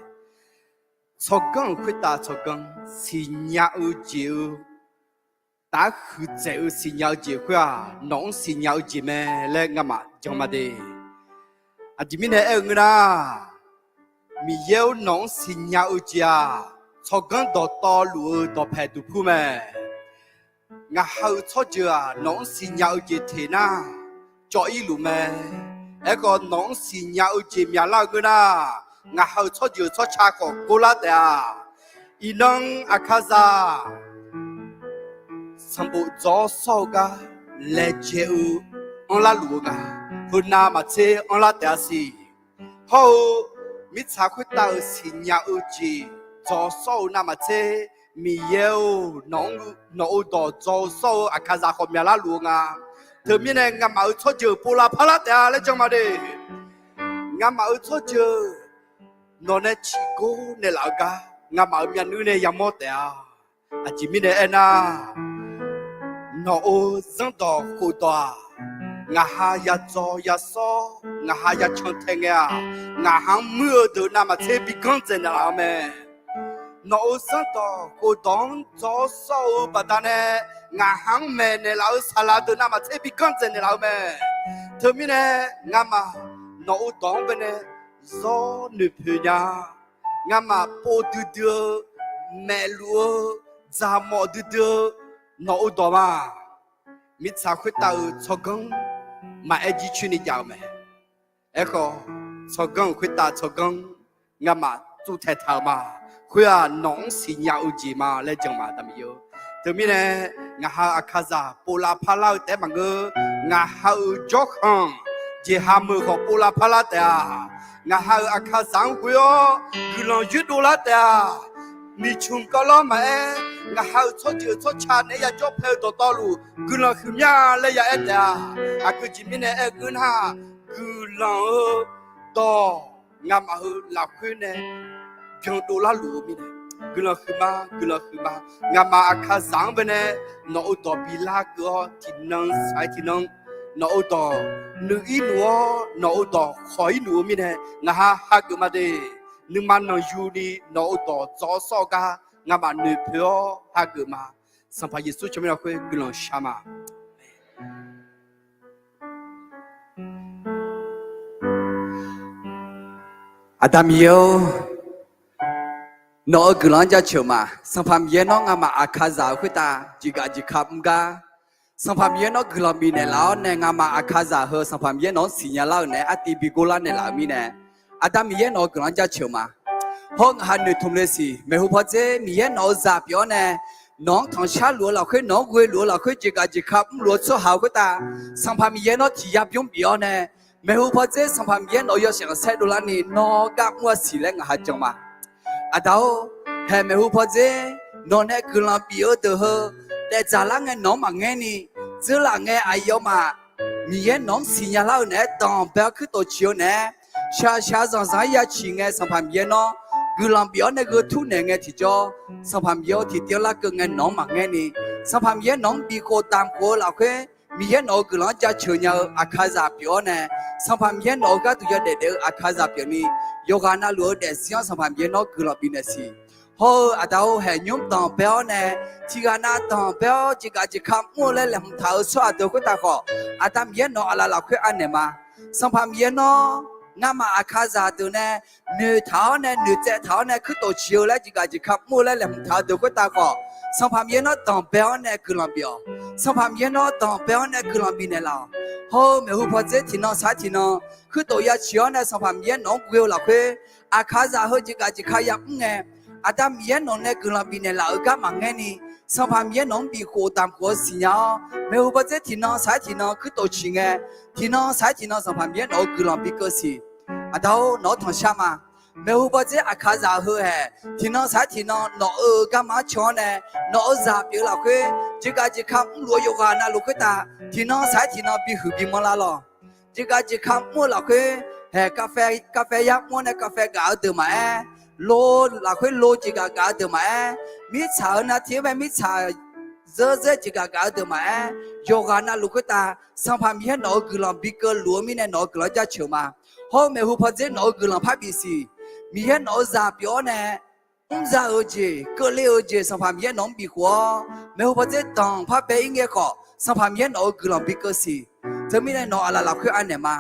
Tsawrganr-euq khoertav tsawrganr, siqnya-eu jeq-eu taf-aer huiqdzaeq-eu siqnya-eu jeq khoer-aq, nawq-anr siqnya-eu jeq mae laer ngamaf jan ma de. Aqjeq mirnae aer-eu ngeur nar, Miqyaer-or, nawq-anr siqnya-eu jeq-aq, tsawrganr dawqtawvluf-eu dawqpae duqpur mae. Ngaq ha-euq tsawrjeuq-aq, nawq-anr siqnya-eu jeq teq nar, cawv-ir luf mae. Aerkhawf, nawq-anr siqnya-eu jeq myaqlar-eu ngeur nar, ngaq ha-euq tsawrjeuq tsawrca khawf gorlar taef-a. Iqnan Aqkaqzaq sanqbof dzaw-awr sawr-eu gar laejae-eu anrlar luf-eu nga. Heunav maqtser anrlar taef-a siq. Hawr-eu mirtsaq khoertav-euq siqnya-eu jeq dzaw-awr sawr-eu navmaqtser, Miqyaer-or, nawq-eu dawq dzaw-eu sawr-eu Aqkaqzaq khawf myaqlar luf-eu nga. Teumirnae ngamaf-euq tsawrjeuq povlav parlar taef-a laer jan ma de. Ngamaf-euq tsawrjeuq nawq nae ciqgor naeqlaf-eu gar ngamaf-euq myavnuiv nae yamawr taef-a. Aqjeq mirnae aernar, nawq-euq zanrdawq khofdawq-aq, ngaq ha yadzaw yasawr, ngaq ha yacan tae ngae-aq, ngaq ha-anr muir-eu deuq navmaqtser bi ganr dzaeq naeqlaf-eu mae. Nawq-euq zanrdawq khofdawq-anr dzaw-awr sawr-eu baqdanae, ngaq ha-anr maeqnaeq laf-eu saqlaq deuq navmaqtser bi ganr dzaeq naeqlaf-eu mae. Teumirnae, ngamaf nawq-euq dawq-anr baenae zawr noeqpoeq nya. Ngamaf pov duidui-eu, maeqluf-eu, dzaqmawf duidui-eu nawq-euq dawq ma. Mirtsaq khoertav-euq tsawrganr maqaer jircoer ni jav-eu mae. Aerkhawf, tsawrganr-euq khoertav tsawrganr ngamaf tsuvtaeq taq-euq ma. Khoer-aq, nawq-anr siqnya-eu jeq ma laer jan ma, Aqda Miqyaer-or. Teumirnae, ngaq ha-euq Aqkaqzaq povlav parlar-eu taef-aer maqngeur. Ngaq ha-euq jawrkhanq jeqha meuq khawf povlav parlar taef-a. Ngaq ha-euq Aqkaqzaq-anr ghoe-awr guiqlanq yoerdov lar taef-a. Miqcmq kawvlawr maqaer, ngaq ha-euq tsawrjeuq tsawrca naeq-aer yajawr pae-eu dawqtawvluf guiqlanq huiqmya laer ya aer taef-a. Aqgeu jeq mirnae aer-eu ngeur nar, guiqlanq-eu dawq ngamaf-euq lafkhoer nae byan dovlar luf-eu mirnae, guiqlanq huiqma, guiqlanq huiqma. Ngaqmaf Aqkaqzaq-anr baenae nawq-euq dawq bilar keuv-awr, tiqnan saq-aer tiqnan nawq-euq dawq nuiv-ir nuf-awr, nawq-euq dawq khawq-ir nuf-eu mirnae, ngaq ha hageuf ma de. Nuima nanqyuni nawq-euq dawq dzaw-awr sawr-eu gar ngamaf noeqpoeq-awr hageuf ma. Sanqpaq Yeqsur tsawrmyanr lafkhoer guiqlanq shar ma. Aqda Miqyaer-or, nawq-euq guiqlanq-anr jaceuq ma. Sanqpaq Miqyaer nawr ngamaf Aqkaqzaq-euq khoertav jeqgaf jeqka mr gar, Sanqpaq Miqyaer nawr guiqlanq bifnaeq laf-awr nae ngamaf Aqkaqzaq heu Sanqpaq Miqyaer nawq-anr siqnya lar-euq naeq-aer artiv bi gorlar naeqlaf-euq mirnae, Aqda Miqyaer nawq-euq guiqlanq-anr jaceuq ma. Hawr-eu ngaq ha noeqtmq le siq. Maeqhu pawdzer Miqyaer nawq-euq zaq pyeuf-awr nae, nawq-anr tanqshar luf-eu lafkhoer, nawq-anr ghoe luf-eu lafkhoer, jeqgaf jeqka mrluf-eu tsawrhaq-eu khoertav, Sanqpaq Miqyaer nawr tiq yar bymr bif-awr nae, maeqhu pawdzer Sanqpaq Miqyaer nawq-euq yawshaef khanqsaer dovlarni nawr gar mr-a siq laer ngaq ha jan ma. Aqda-or, haeq maeqhu pawdzer nawq nae guiqlanq bif-eu deuq heu daefdzaq lar ngae nawq-anr maqngaer ni, dzeurlaf ngae aqyawfmaf Miqyaer nawq-anr siqnya lar-eu naeq-aer danqbae-awr kuirtof ciq-eu naeq-aer, shaqshaq zanqzanq-aer ya ciq ngae Sanqpaq Miqyaer nawr guiqlanq bif-awr nae gheu tur naeq ngae tiqjawr, Sanqpaq Miqyaer-or, tiqtiv-anr larkeuv ngae nawq-anr maqngaer ni, Sanqpaq Miqyaer nawq-anr bikhof damq khof-eu lafkhoer, Miqyaer nawq-euq guiqlanq-anr jaceuq nya-eu Aqkaqzaq pyeuf-awr nae, Sanqpaq Miqyaer nawq-euq gharduq yawdaef daef-eu Aqkaqzaq pyeuf ni, yawqghaq navluf-eu daefzir-anr Sanqpaq Miqyaer nawr guiqlanq bifnaeq siq. Hawr-eu Aqda-or, haeq nymr danqbae-awr nae, tiqghaq nav danqbae-awr jeqgaf jeqka mr-eu laer laeqhmq taq-euq tsawrhaq deuq khoertav khawf, Aqda Miqyaer nawq aqlaf lafkhoer anaeq ma. Sanqpaq Miqyaer nawr, ngamaf Aqkaqzaq deuq nae noeqtaq-awr nae noeqtsaev taq-awr nae kuirtof ciq-eu laer jeqgaf jeqka mr-eu laer laeqhmq taq-eu deuq khoertav khawf, Sanqpaq Miqyaer nawr danqbae-awr nae guiqlanq bif-awq. Sanqpaq Miqyaer nawr danqbae-awr nae guiqlanq bifnaeq laf-awq. Hawr-eu maeqhu pawdzer tiqnan sar tiqnan kuirtof ya ciq-awr nae Sanqpaq Miqyaer nawq-anr ghoe-eu lafkhoer, Aqkaqzaq heu jeqgaf jeqka yamr ngae, Aqda Miqyaer nawq nae guiqlanq bifnaeq laf-euq gar maqngaer ni, Sanqpaq Miqyaer nawq-anr bifkhof damq khof-eu siqnya-awr, maeqhu paw dzer tiqnan saq-aer tiqnan kuirtof ciq ngae, tiqnan saq-aer tiqnan Sanqpaq Miqyaer nawq-euq guiqlanq bi keuv siq. Aqda-or, nawq-anr tanqshar ma. Maeqhu paw dzer aqkaqzaq heu-aeq, tiqnan saq-aer tiqnan nawq-euq garma-anr can-awr nae, nawq-euq zaq pyeuf-eu lafkhoer jeqgaf jeqka mrluf-eu yawqghaq navluf khoertav, tiqnan saq-aer tiqnan bihuiq bimawr lar lawq. Jeqgaf jeqka mr-eu lafkhoer, haeq, kavfae yar mr-awr nae kavfae gaf-eu deuq maqaer, lo lafkhoer lo jeqgaf gaf-eu deuq maqaer, mirtsaq-euq navtiq-anr mae mirtsaq zeur zeur jeqgaf gaf-eu deuq maqaer, yawqghaq navluf khoertav Sanqpaq Miqyaer nawq-euq guiqlanq bi keuv luf-eu mirnae nawq-euq guiqlanq-anr jaceuq ma. Hawr-eu maeqhu paw dzer nawq-euq guiqlanq parbi siq. Miqyaer nawq-euq zaq pyeuf-awr nae, mrza-eu jeq keuvle-eu jeq Sanqpaq Miqyaer nawq-anr bifkhof-awr, maeqhu paw dzer danqpar bae-ir ngae khawf, Sanqpaq Miqyaer nawq-euq guiqlanq bi keuv siq. Teumirnae nawq aqlaf lafkhoer anaeq ma.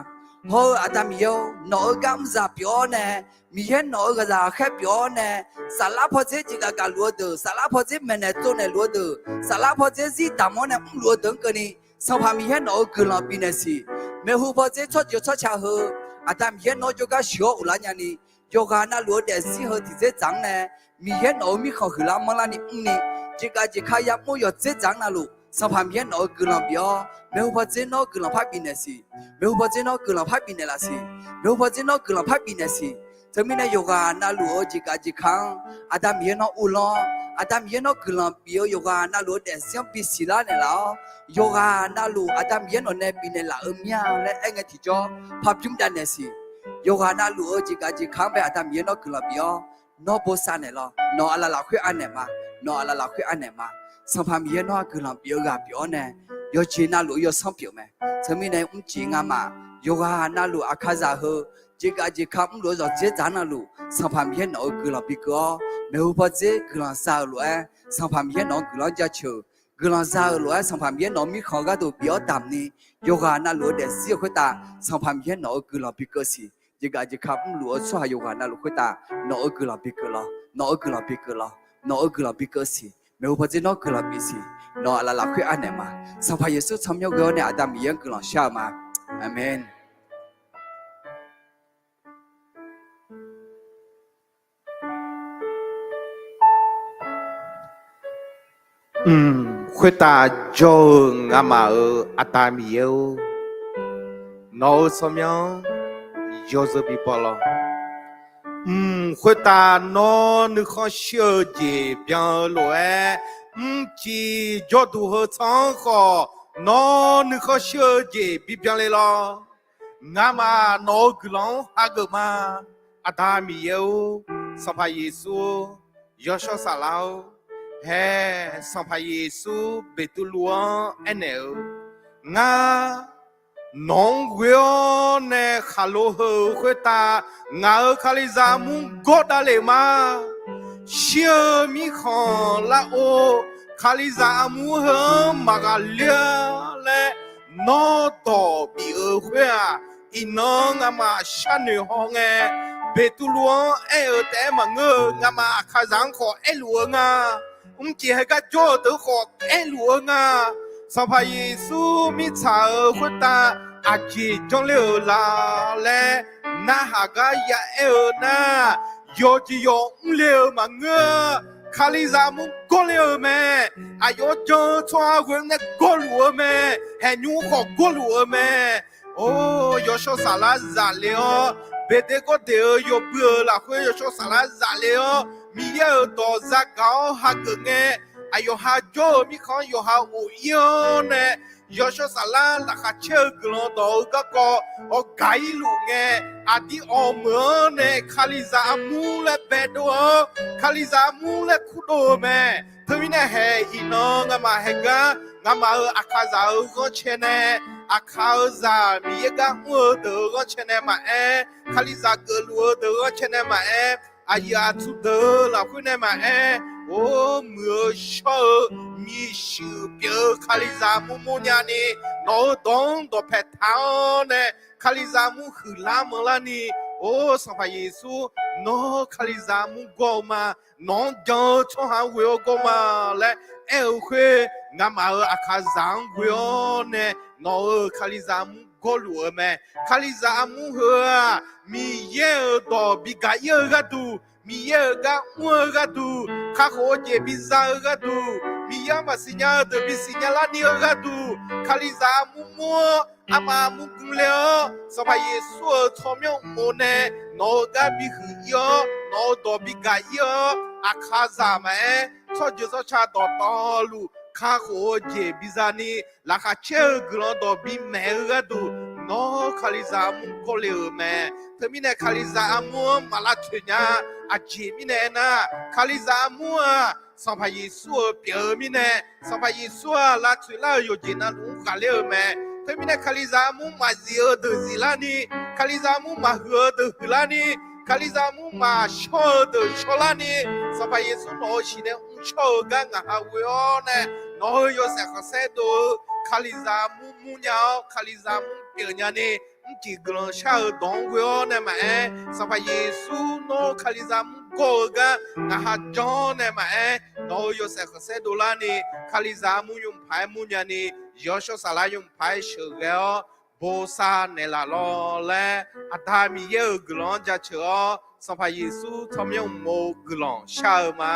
Hawr-eu Aqda Miqyaer-or, nawq-euq gar mrzaq pyeuf-awr nae, Miqyaer nawq-euq ghaqzaq ghaqkhaer pyeuf-awr nae, saflar paw dzer jeqgaf gaf luf-eu deuq, saflar paw dzer maeqnaeq tsovnaeq luf-eu deuq, saflar paw dzer zir damq-awr nae mrluf-eu deuq-anr keuvni, Sanqpaq Miqyaer nawq-euq guiqlanq bifnaeq siq. Maeqhu paw dzer tsawrjeuq tsawrca heu, Aqda Miqyaer nawr jawrgar sheuq-awr uqlar nyani, yawqghaq navluf-eu daefzir heu tiqdzerdzaq-anr nae, Miqyaer nawq-euq mirkhanq huiqlar manrlarni mrni, jeqgaf jeqka yamawr yawqdzerdzaq-anr navluf, Sanqpaq Miqyaer nawq-euq guiqlanq bif-awr, maeqhu paw dzer nawr guiqlanq par bifnaeq siq. Maeqhu paw dzer nawr guiqlanq par bifnaeq laf siq. Maeqhu paw dzer nawr guiqlanq par bifnaeq siq. Teumirnae yawqghaq navluf-eu jeqgaf jeqka-anr, Aqda Miqyaer nawr uvlanr-awr, Aqda Miqyaer nawr guiqlanq bif-eu yawqghaq navluf-eu daefzir-anr bisiq lar naeqlaf-awr, yawqghaq navluf Aqda Miqyaer nawq nae bifnaeq laf-eu mir-a laer aer ngae tiqjawr, parbymr davnaeq siq. Yawqghaq navluf-eu jeqgaf jeqka-anr bae Aqda Miqyaer nawr guiqlanq bif-awr, nawr bosav naeqlawq. Nawq aqlaf lafkhoer anaeq ma. Nawq aqlaf lafkhoer anaeq ma. Sanqpaq Miqyaer nawr-aq guiqlanq bif-eu ghaq pyeuf-awr nae, yawqjeq navluf-eu yawsanr pyeuf mae. Teumirnae mrcif ngamaf, yawqghaq navluf aqkaqzaq heu, jeqgaf jeqka mrluf-eu yawqdzerdzaq-anr navluf, Sanqpaq Miqyaer nawq-euq guiqlanq bi keuv-awr, maeqhu paw dzer guiqlanq za-euq lof-aer, Sanqpaq Miqyaer nawq-anr guiqlanq-anr jaceuq. Guiqlanq za-euq lof-aer Sanqpaq Miqyaer nawq-euq mirkhanq gharduq bif-awr damq ni, yawqghaq navluf-eu daefzir-eu khoertav Sanqpaq Miqyaer nawq-euq guiqlanq bi keuv siq. Jeqgaf jeqka mrluf-eu tsawrhaq yawqghaq navluf khoertav nawq-euq guiqlanq bi keuv lawq. Nawq-euq guiqlanq bi keuv lawq. Nawq-euq guiqlanq bi keuv siq. Maeqhu paw dzer nawr guiqlanq bif siq. Nawq aqlaf lafkhoer anaeq ma. Sanqpaq Yeqsur tsawrmyanr ghoe-awr nae Aqda Miqyaer-anr guiqlanq shar-eu ma. Aqmeq. Mq, khoertav jawr-eu ngamaf-euq Aqda Miqyaer-or, nawq-euq tsawrmyanr yawzeu bi baw lawq. Mq, khoertav nawr nuikhanr shir-eu jeq byan-eu lof-aer, mrcif jawrduq heu tsanr-anr khawf nawr nuikhanr shir-eu jeq bi byan le lawq. Ngamaf nawq-euq guiqlanq-anr hageuf ma. Aqda Miqyaer-or, Sanqpaq Yeqsur-or, Yawshawr Saflar-or, hae, Sanqpaq Yeqsur Beqtuvluv-anr aernaeq-eu, Ngar nawq-anr ghoe-awr nae khaqlo heu-euq khoertav ngaq-euq Kalizaq armur gawr davlef ma. Shir-eu mirkhanq lar-or, Kalizaq armur heu-anr maqghaqler-a laer nawr dawq bif-euq khoer-aq, iqnan ngamaf sharnoeq haw ngae, Beqtuvluv-anr aer-euq taef-aer maqngeur-eu, ngamaf aqkaqzaq-anr khawf aerluf-eu nga. Mrcif haegar jawr-eu deuq khawf aerluf-eu nga. Sanqpaq Yeqsur mirtsaq-euq khoertav aqjeq janr ler-euq la laer narhaq gar ya aer-eu nar, yawqjeq yawq mr le-eu maqngeur. Kalizaq armur gawr ler-eu mae. Aqyawf jan-eu tsawrhaq ghoe nae gawrluf-eu mae. Haeqnymr khawf gawrluf-eu mae. Or, Yawshawr Saflar zaf le-awr, Beqteqgawrdeq-euq yawbui-euq lafkhoer Yawshawr Saflar zaf le-awr, Miqyaer-euq dawq zagaq-awr hageuf ngae, aqyawf ha jawr-eu mirkhanq-anr yawqha of ir-awr nae, Yawshawr Saflar laqkhaq caer-eu guiqlanq dawq-eu garkawv awq gaq ir luf ngae, aqdir awq meuq-anr nae Kalizaq armur laer baedov-awr, Kalizaq armur laer kurdov-eu mae. Teumirnae hae iqnan ngamaf haegar, ngamaf-euq aqkaqzaq-euq ghanrcae nae, aqkaq-euq zaq Miqyaer gar mr-eu deuq-euq ghanrcae nae maqaer, Kalizaq geufluf-eu deuq-euq ghanrcae nae maqaer, aqyuif aqtsu deuq-euq lafkhoer nae maqaer, or, muiq-eu shawr-eu mishuif pyeuf-eu Kalizaq armur mawrnya ni, nawq-euq dawq-anr dawqpae taq-awr nae, Kalizaq armur huiqlar manrlar ni, or, Sanqpaq Yeqsur, nawr Kalizaq armur gawr-eu ma, nawq-anr jan-eu tsawrhaq-anr ghoe-awr gawr ma laer aer-eu khoer, ngamaf-euq aqkaqzaq-anr ghoe-awr nae nawq-euq Kalizaq armur gawrluf-eu mae. Kalizaq armur heu-aq, Miqyaer-euq dawq bi gaq ir-eu gharduq, Miqyaer-euq gar mr-eu gharduq, kakhof-eu jeq biza-eu gharduq, Miqyaer gar maqsiq nya-eu deuq bisiq nya larni-eu gharduq, Kalizaq armur mur-awr, armaf armur gmr ler-awr, Sanqpaq Yeqsur-euq tsawrmyanr uqmov nae nawq-euq gar bihuiq ir-awr, nawq-euq dawq bigaq ir-awr, aqkaqzaq maqaer, tsawrjeuq tsawrca dawqtawvluf kakhof-eu jeq biza ni, laqkhaq caer-eu guiqlanq dawq bimaeq-eu gharduq, nawr Kalizaq armur gawrle-euq mae. Teumirnae Kalizaq armur-anr maq lavtsoeq nya. Aqjeq mirnae aernar, Kalizaq armur-aq, Sanqpaq Yeqsur-euq pyeuf-eu mirnae, Sanqpaq Yeqsur-aq lavtsoeq lar-euq yawqjeq navluf-anr ghaqler-euq mae. Teumirnae Kalizaq armur maqzif-eu deuq ziflarni, Kalizaq armur maqhuiq-eu deuq huiqlarni, Kalizaq armur maqshawr-eu deuq shawrlarni, Sanqpaq Yeqsur nawq-euq shiq nae mrshawr-eu gar ngaq ha ghoe-awr nae, nawq-euq yawshaef khanqsaer dov-eu Kalizaq armur murnya-awr, Kalizaq armur pyeufnya ni, mrcif guiqlanq shar-eu dawq-anr ghoe-awr nae maqaer, Sanqpaq Yeqsur nawr Kalizaq armur gawr-eu gar ngaq ha janr-awr nae maqaer, nawq-euq yawshaef khanqsaer dovlarni, Kalizaq armur yawmuiq paq-aer murnya ni, yawshawr saflar yawmuiq paq-aer sheuqghae-awr, bosav naeqlaf lawr laer, Aqda Miqyaer-euq guiqlanq-anr jaceuq-awr, Sanqpaq Yeqsur tsawrmyanr uqmov guiqlanq shar-eu ma.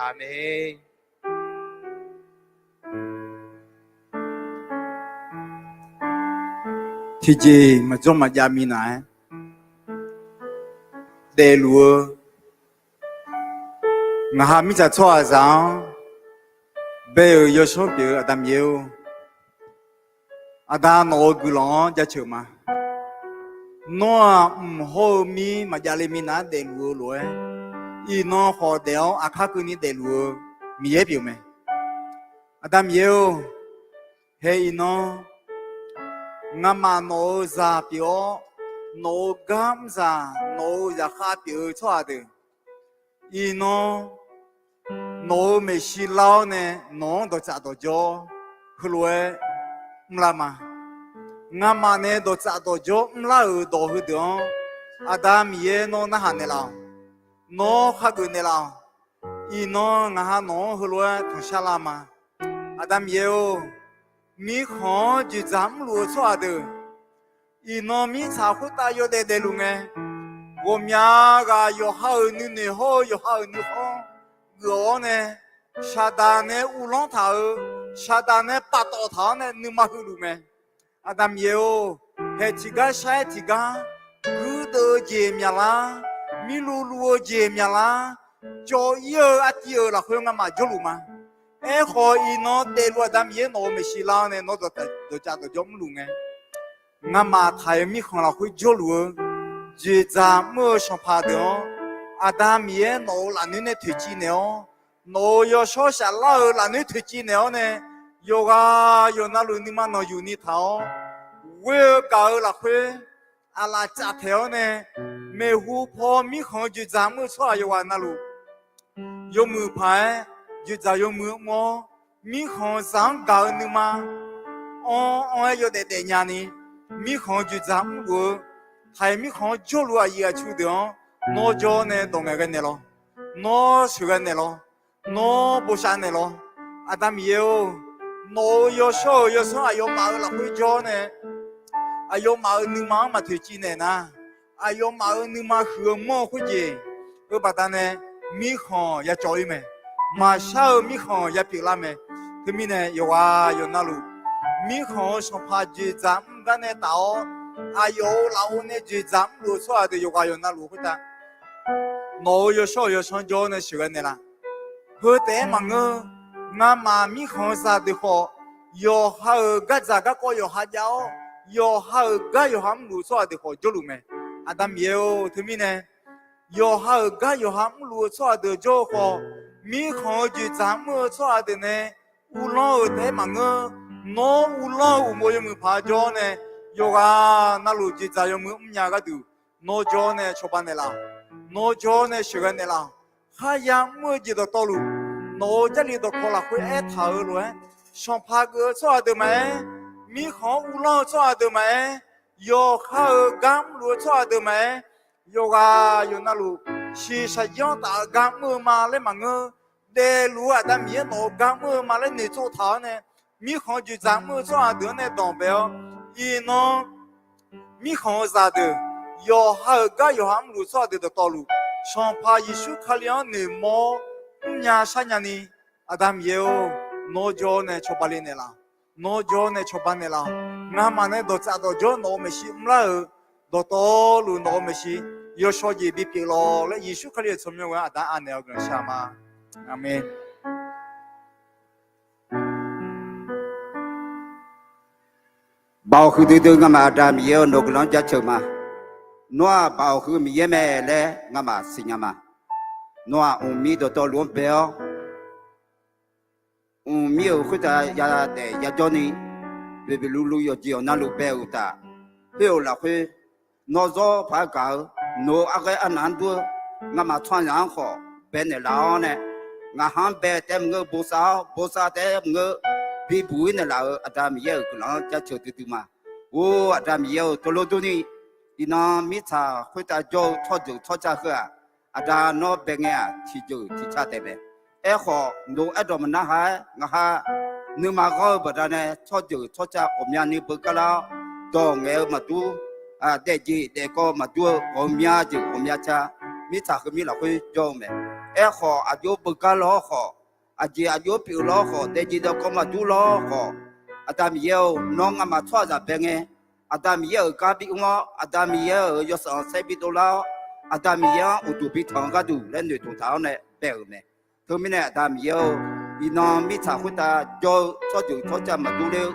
Aqmeq. Tiqjeq maqjawr maqjav minav-aer daefluf-eu ngaq ha mirtsaq tsawrhaqzaq-anr bae-euq yawsanr pyeuf-eu Aqda Miqyaer-or, Aqda nawq-euq guiqlanq-anr jaceuq ma. Nawr-aq, mq hawr-eu mir maqjav le minav-aer daefluf-eu lof-aer, iqnan khawf daef-awr aqkar keuvni daefluf-eu Miqyaer pyeuf mae. Aqda Miqyaer-or, hae iqnan ngamaf nawq-euq zaq pyeuf-awr, nawq-euq gar mrzaq, nawq-euq zaqkhav pyeuf-eu tsawrhaq deuq, iqnan nawq-euq maeqshi lar-awr nae nawq-anr dawqtsaf dawqjawr heulof-aer mrlar ma. Ngamaf nae dawqtsaf dawqjawr mrlar-euq dawq heudeuq-anr, Aqda Miqyaer nawr narhaq naeqlaf-awq. Nawr khageuf naeqlaf-awq. Iqnan ngaq ha nawq-anr heulof-aer tanqshar lar ma. Aqda Miqyaer-or, mirkhanq-anr dzoeqdzaq mrluf-eu tsawrhaq deuq, iqnan mirtsaq khoertav yawdaef daefluf ngae, ghawqmya ghaq yawqha-euq nuinoeq hawr-eu yawqha-euq nuikhanr geuf-awr nae, Saqdaq nae uvlanr taq-euq, Saqdaq nae paftawf taq-awr nae nuima heuluf mae. Aqda Miqyaer-or, haeq tiqgar shar-aer tiqgar, guirdeuv-eu jeq myaqlar, mirluv luv-eu jeq myaqlar, cawv-ir-eu artiv-euq lafkhoer ngamaf jawrluf ma. Aerkhawf, iqnan daefluf Aqda Miqyaer nawq-euq maeqshi lar-awr nae nawr dawqtsaf dawqjawr mrluf ngae, ngamaf taq-euq mirkhanq lafkhoer jawrluf-eu dzoeqdzaq mr-eu sanqpaq deuq-anr, Aqda Miqyaer nawq-euq lafnoer nae toeqciv naeq-awr, nawq-euq yawshawr saflar-euq lafnoer toeqciv naeq-awr nae, yawqghaq yawqnavluf nuima nanqyuq ni taq-awr, ghoer-eu gaq-eu lafkhoer aqlaf caf taeq-awr nae, maeqhu paw mirkhanq-eu dzoeqdzaq mr-eu tsawrhaq yawqghaq navluf, yawmuiq paq-aer dzoeqdzaq yawmuiq mr-awr, mirkhanq zaq-anr gaq-eu nuima anr anr-aer yawdaef daef nyani, mirkhanq-eu dzoeqdzaq mrluf-eu, taq-iq mirkhanq-anr jawrluf-eu aqyuif aqtsu deuq-anr nawr jawr nae dawq ngaeqghae naeqlawq. Nawr sheuqghae naeqlawq. Nawr bosav naeqlawq. Aqda Miqyaer-or, nawq-euq yawshawr-euq yawsanr aqyawfmaf-euq lafkhoer jawr nae, aqyawfmaf-euq nuima-anr maqtoeqciv naeq nar, aqyawfmaf-euq nuima huiq-eu manr-eu khoerjeq-eu baqdanae mirkhanq ya cawv-ir mae. Maqshar-eu mirkhanq ya pyeuflar mae. Teumirnae yawqghaq yawqnavluf, mirkhanq-euq sanqpaq dzoeqdzaq mr gar nae taf-awr, aqyawf-euq lafov nae dzoeqdzaq mrluf-eu tsawrhaq deuq yawqghaq yawqnavluf khoertav nawq-euq yawshawr-euq yawsanr jawr nae sheuqghae naeqlaf. Heu taef-aer maqngeur, ngamaf mirkhanq-eu zaqdeuq khawf, yawqha-euq gardzaq garkawv yawqha jav-awr, yawqha-euq gar yawqha mrluf-eu tsawrhaq deuq khawf jawrluf mae. Aqda Miqyaer-or, teumirnae yawqha-euq gar yawqha mrluf-eu tsawrhaq deuq jawr-eu khawf, mirkhanq-eu dzoeqdzaq mr-eu tsawrhaq deuq nae uvlanr-euq taef-aer maqngeur, nawr uvlanr-eu uqmov yawmuiq paq jawr nae, yawqghaq navluf dzoeqdzaq yawmuiq mrnya gharduq, nawr jawr nae cawba naeqlaf-awq. Nawr jawr nae sheuqghae naeqlaf-awq. Kharya mr-eu jeq dawqtawvluf, nawq-euq Jarlif dawqkawq lafkhoer aertaq-euq lof-aer, sanqpaq geuf-eu tsawrhaq deuq maqaer, mirkhanq-anr uvlanr-eu tsawrhaq deuq maqaer, yawqha-euq gar mrluf-eu tsawrhaq deuq maqaer, yawqghaq yawqnavluf, shiqshaq jir-anr taf-eu gar mr-eu ma laer maqngeur, daefluf-eu Aqda Miqyaer nawq-euq gar mr-eu ma laer noeqtsov taq-awr nae, mirkhanq dzoeqdzaq mr-eu tsawrhaq deuq-anr nae danqbae-awr, iqnan mirkhanq-eu zaqdeuq, yawqha-euq gar yawqha mrluf-eu tsawrhaq deuq dawqtawvluf, Sanqpaq Yeqsur Kali-anr noeqmawr-awr mrnya sharnya ni, Aqda Miqyaer-or, nawr jawr nae cawba le naeqlaf. Nawr jawr nae cawba naeqlaf. Ngamaf nae dawqtsaf dawqjawr nawq-euq maeqshi mrlar-euq, dawqtawvluf nawq-euq maeqshi yawshawr jeq bipyeuf lawq laer Yeqsur Kali-euq tsawrmyanr ghoe-anr Aqda anaeq-awr guiqlanq shar ma. Aqmeq. Baoq huiqdui dui ngamaf Aqda Miqyaer-or, nawq-eu guiqlanq-anr jaceuq ma. Nawr-aq Baoq huiq-eu Miqyaer mae laer ngamaf siqnya ma. Nawr-aq mqmir dawqtawvluf-anr bae-awr, mqmir-euq khoertav yadaef yajawrni, beqbeq luvluv yawqjeq yawqnavluf bae-euq uqtaf, khoer-euq lafkhoer nawr zawr paq-aer gaq-eu, nawq-euq arghaer arnaq-anr dur-eu ngamaf tsawrhaqzaq-anr khawf baenaeq laf-awr nae, ngaq ha-anr bae taef-aer maqngeur, bosav-awr bosav taef-aer maqngeur, bibuq-ir naeqlaf-euq Aqda Miqyaer-euq guiqlanq-anr jaceuq duidui ma. Or Aqda Miqyaer-euq, teulof durni, iqnan mirtsaq khoertav jawr-eu tsawrjeuq tsawrca heu-aq, Aqda nawr bae ngae-aq tiqjeuq tiqca taef mae. Aerkhawf nawq-eu aerdawq maqnar ha-aer ngaq ha nuima ghanr-eu baqdanae tsawrjeuq tsawrca ghawqmyani beugar lar-awr, dawq ngaeq-eu maqdur, daefjeq daefkawv maqdur-eu ghawqmya jeq ghawqmya ca, mirtsaq heumir lafkhoer jawr-eu mae. Aerkhawf aqjox beugar lawr khawf, aqjeq aqjox pyeuf lawr khawf, daefjeq daefkawv maqdur lawr khawf, Aqda Miqyaer-or, nawr ngamaf tsawrhaqzaq bae ngae, Aqda Miqyaer-euq gar bimr-awr, Aqda Miqyaer-euq yawshaef khanqsaer bidov lar-awr, Aqda Miqyaer-anr uqduq bitanq-eu gharduq laer noeqtmq taq-awr nae bae-euq mae. Teumirnae Aqda Miqyaer-or, iqnan mirtsaq khoertav jawr-eu tsawrjeuq tsawrca maqdur ler-eu,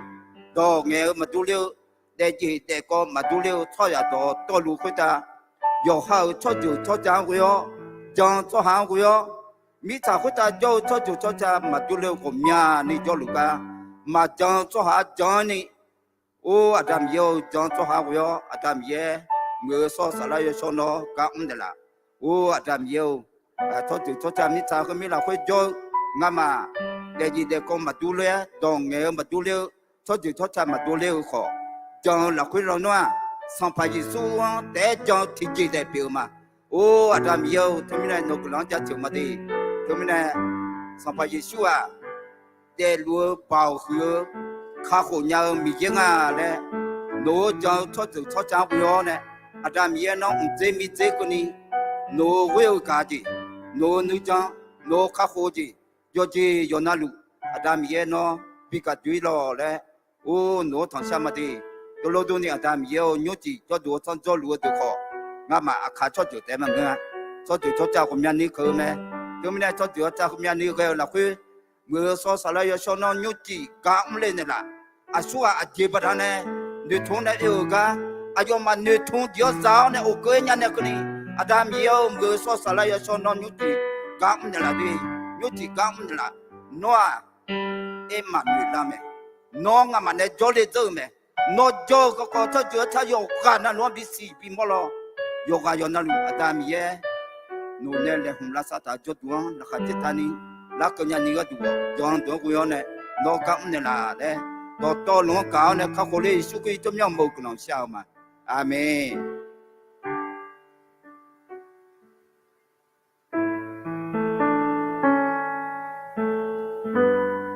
dawq ngaeq-eu maqdur ler-eu, daefjeq daefkawv maqdur ler-eu tsawrhaqzaq dawqtawvluf khoertav, yawqha-euq tsawrjeuq tsawrca-anr ghoe-awr, jan-eu tsawrhaq-anr ghoe-awr, mirtsaq khoertav jawr-eu tsawrjeuq tsawrca maqdur ler-eu ghawqmyani jawrluf gar, maqjan-eu tsawrhaq-anr jan-awr ni, or Aqda Miqyaer-or, jan-eu tsawrhaq-anr ghoe-awr Aqda Miqyaer, muiq-eu shawr saflar yawshawr nawr gar mr naeqlaf. Or Aqda Miqyaer-or, tsawrjeuq tsawrca mirtsaq heumir lafkhoer jawr-eu ngamaf, daefjeq daefkawv maqdur ler-aer dawq ngaeq-eu maqdur ler-eu, tsawrjeuq tsawrca maqdur ler-eu khawf, jan-eu lafkhoer lawnmr-aq, Sanqpaq Yeqsur-anr taef-aer jan-eu tiqjeq taef pyeuf-eu ma. Or Aqda Miqyaer-or, teumirnae nawq-eu guiqlanq-anr jaceuq ma de. Teumirnae Sanqpaq Yeqsur-aq, daefluf-eu Baoq huiq-eu kakhof nya-eu Miqyaer nga laer, nawq-eu jan-eu tsawrjeuq tsawrca-anr ghoe-awr nae, Aqda Miqyaer nawr mqdzer miqdzer keuvni, nawq-eu ghoer-eu gaq jeq, nawq-eu nuijan, nawq-eu kakhof-eu jeq, yawqjeq yawqnavluf, Aqda Miqyaer nawr bi gaq doe-ir lawq laer, or nawq-anr tanqshar ma de. Teulof durni Aqda Miqyaer-or, nymrcif jawrduq-eu tsanr jawrluf-eu deuq khawf, ngamaf aqkaq tsawrjeuq taef maqngeur-a. Tsawrjeuq tsawrca ghawqmyani keuv-eu mae. Teumirnae tsawrjeuq tsawrca ghawqmyani ghae-eu lafkhoer, muiq-eu shawr saflar yawshawr nawr nymrcif gar mr le naeqlaf. Aqsurghaq aqjeq baqdanae noeqtmq nae oe-euq gar, aqyawfmaf noeqtmq jeq-anr za-awr nae of keuv-aer nya nae keuvni, Aqda Miqyaer-or, muiq-eu shawr saflar yawshawr nawr nymrcif gar mr naeqlaf de. Nymrcif gar mr naeqlaf. Nawr-aq, aermaf noeqlar mae. Nawr ngamaf nae jawrle dzeur-euq mae. Nawr jawr-eu garkawv tsawrjeuq-anr tar yawqghaq navluf-anr bisiq bimawr lawr. Yawqghaq yawqnavluf Aqda Miqyaer, nawq nae laeqhmq lavsav taq-eu jawrduq-anr laqkhaq caertavni, larkeuv nyani gharduq jan-eu deuq-anr ghoe-awr nae, nawr gar mr naeqlaf laer, dawqtawvluf-anr gaq-awr nae kakhof ler Yeqsur Kali tsawrmyanr mawf-eu guiqlanq shar-eu ma. Aqmeq.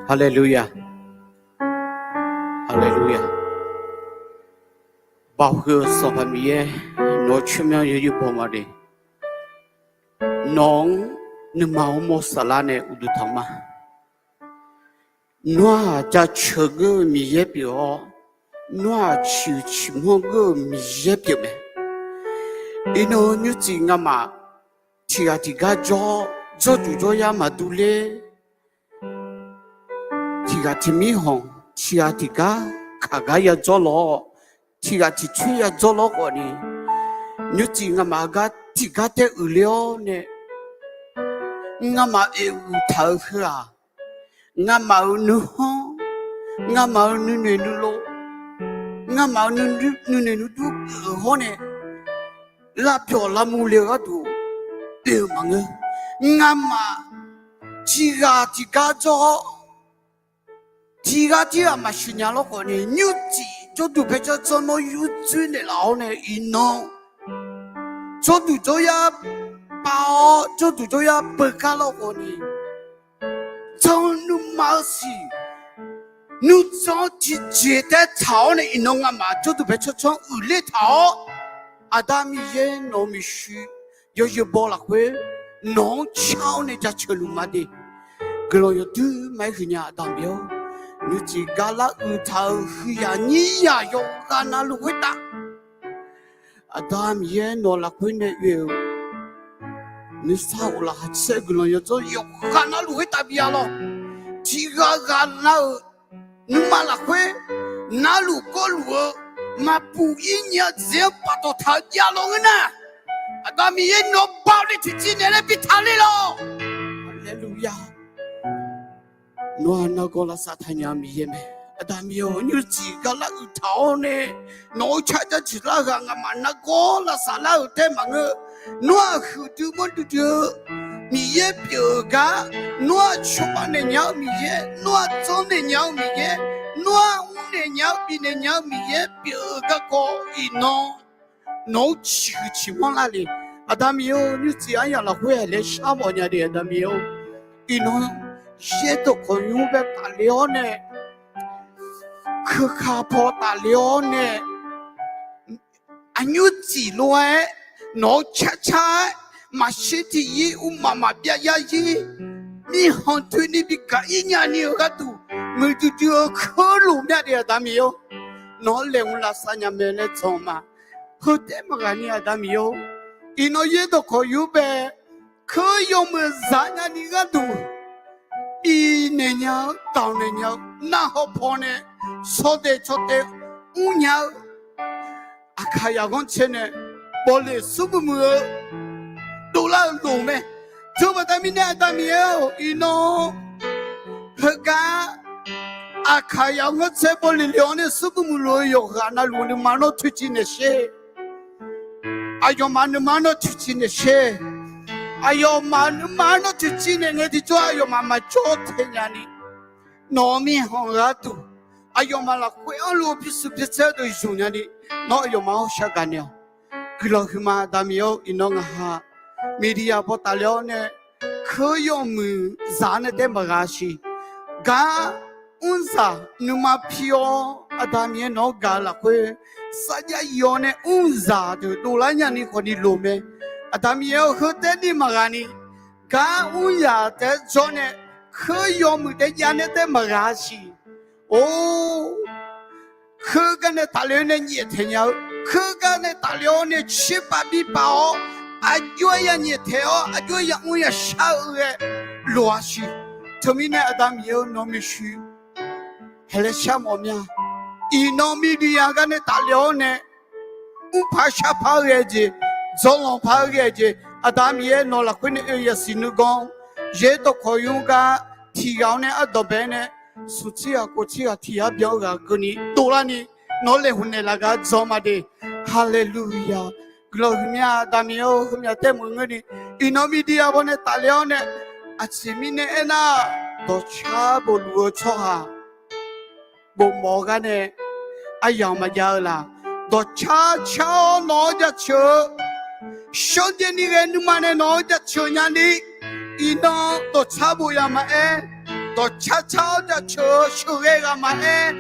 Haleluya. Haleluya. Baoq huiq-eu Sanqpaq Miqyaer, nawq-eu tsawrmyanr yawzeu baw ma de. Nawq-anr nuima-anr mawr saflar nae uqduq tanq ma. Nawr-aq jaceuq geur-eu Miqyaer pyeuf-awr, nawr-aq ciqhuiq ciqmanr geur-eu Miqyaer pyeuf mae. Iqnan nymrcif ngamaf tiqghaq tiqgar jawr, jawrduq jawryar maqdur ler. Tiqghaq tiqmir hanq, tiqghaq tiqgar kaq gar yadzawr lawr, tiqghaq tiqcoer yadzawr lawr khawfni, nymrcif ngamaf gar tiqgar taer uiqler-awr nae, ngamaf oeq uq taq-eu heu-aq, ngamaf-euq nuihanr, ngamaf-euq nuinoeq nuilov, ngamaf-euq nuinoeq nuidur geuf-eu hawr nae, lavbyawq lavmuv le-eu gharduq oe-eu maqngeur. Ngamaf tiqghaq tiqgar jawr-awr, tiqghaq tirghaq maqsiq nya lawr khawfni, nymrcif jawrduq bae jawr jawr nawr yurdzoer naeqlaf-awr nae iqnan, jawrduq jawryar pav-awr jawrduq jawryar beugar lawr khawfni, jan nuima-eu siq, nuijan-anr tiqjeq taef-aer tsaq-awr nae iqnan ngamaf jawrduq bae jawr jawr-anr uiqler taq-awr, Aqda Miqyaer nawq-eu maeqshi yawzeu baw lafkhoer nawq-anr car-awr nae jaceuq luf ma de. guiqlanq yawdui maqaer huiqnya Aqda Miqyaer-or, nymrcif gar lar uiqtaq-euq huiqyaq nyiryaq yawqghaq navluf khoertav, Aqda Miqyaer nawq lafkhoer nae oe-euq nuisar of laqkhaq caer guiqlanq yawdzanr yawqghaq navluf khoertav bi-a lawr. Tiqghaq ghaq nar-euq nuima lafkhoer narluf gawrluf-eu maqpuq ir nyi-a dzaeq-anr paftawf taq-eu jav lawnmr nar, Aqda Miqyaer nawq baoq ni tiqciv naeq laer bi taqler lawr. Haleluya. Nawr-aq nargawr lavsav taqnya-eu Miqyaer mae. Aqda Miqyaer-or, nymrcif gar lar uiqtaq-awr nae nawq-euq car jar ciq lar ghaq ngaqmaq nargawr lavsav lar-euq taer maqngeur. Nawr-aq huiqdui manrdui dui-eu Miqyaer pyeuf-euq gar, nawr-aq cawba naeq nya-eu Miqyaer, nawr-aq dzanr naeq nya-eu Miqyaer, nawr-aq mrnaeq nya-eu bifnaeq nya-eu Miqyaer pyeuf-eu garkawv iqnan nawq-anr ciqhuiq ciqmanr lar le. Aqda Miqyaer-or, nymrcif aryamq lafkhoer-aq laer shar mawf nya de Aqda Miqyaer-or, iqnan yaerdawq khawqnymr bae tafle-awr nae, keuka paw tafle-awr nae, aqnymr cif lof-aer nawq-anr carcar-aer maqshir tiqyir uqmaf maqbyav yaryir mirkhanq toeni bi gaq-ir nyani-euq gharduq muiqdui dui-eu keurlof myav de Aqda Miqyaer-or, nawq-anr laeqhmq lavsav nya mae laer jan ma. Heu taef maqghaq ni Aqda Miqyaer-or, iqnan yaerdawq khawqnymr bae keur yawmuiq zaq nyani gharduq bifnaeq nya-eu daqnaeq nya-eu narhaq paw nae shawdaeq cawdaeq mrnya-eu Aqkaqyaq ghanrcae nae bawleq smrmuiq muiq-eu dovlar-eu loq mae. Teubaqda mirnae Aqda Miqyaer-or, iqnan heugar Aqkaqyaq ghanrcae bawleq le-awr nae smrmuiq muiq lof-eu yawqghaq navluf nuima nawr toeqciv naeq sher. Aqyawfmaf nuima nawr toeqciv naeq sher. Aqyawfmaf nuima nawr toeqciv naeq ngae tiqjawr aqyawfmaf maqjawr taeq nyani, nawq-eu mirkhanq gharduq aqyawfmaf lafkhoer arlof-eu pyurshuif pyurshaer deuq zmq nyani, nawr aqyawfmaf-anr shar gaq naeq-awq. Guiqlanq huiqma Aqda Miqyaer-or, iqnan ngaq ha Miqyaer-aq paw tafle-awr nae, keur yawmuiq zaq nae taef maqghaq siq. Gar mrzaq nuima pi-awr Aqda Miqyaer nawq-anr gaq-eu lafkhoer sarjax yif-awr nae mrzaq deuq dovlar nyani khawfni loq mae. Aqda Miqyaer-or, heu taef ni maqghaq ni gar mrzaq taef-aer jawr nae keur yawmuiq taef jav nae taef maqghaq siq. Or, keugar nae tafle-awr nae nyaeftaeq nya-eu, keugar nae tafle-awr nae tserpav bipav-awr, aqjox-aer ya nyaeftaeq-awr aqjox-aer ya mr ya shar-eu ghae loq-a siq. Teumirnae Aqda Miqyaer-or, nawq maeqshi haelaer shar mawf mya. Iqnan Miqyaer-aq gar nae tafle-awr nae mrpaq sharpaq-aer ghae-eu jeq, dzawrlanq paq-aer ghae-eu jeq, Aqda Miqyaer nawq lafkhoer nae oe yasiq nuiganr, yaerdawq khawqnymr gar tiq ghaq-awr nae ardanqbae-aer nae smq tsir ghaq kof tsir ghaq tiq yar byan-eu ghaq keuvni dovlarni, nawq-anr laeqhmq naeqlaf gar jan ma de. Haleluya. Guiqlanq huiqmya Aqda Miqyaer-or, heumya taef meuq ngeurni, iqnan Miqyaer-aq paw nae tafle-awr nae, aqjeq mirnae aernar, dawqcar bofluf-eu tsawrhaq bofmawf-eu gar nae aryamq maqjav-eu laq. Dawqcar car-awr nawq-anr jaceuq-eu, shawrjaev ni ghae nuima nae nawq-anr jaceuq nyani, iqnan dawqcar bof yaq maqaer, dawqcar car-awr jaceuq-eu sheuqghae ghaq maqaer,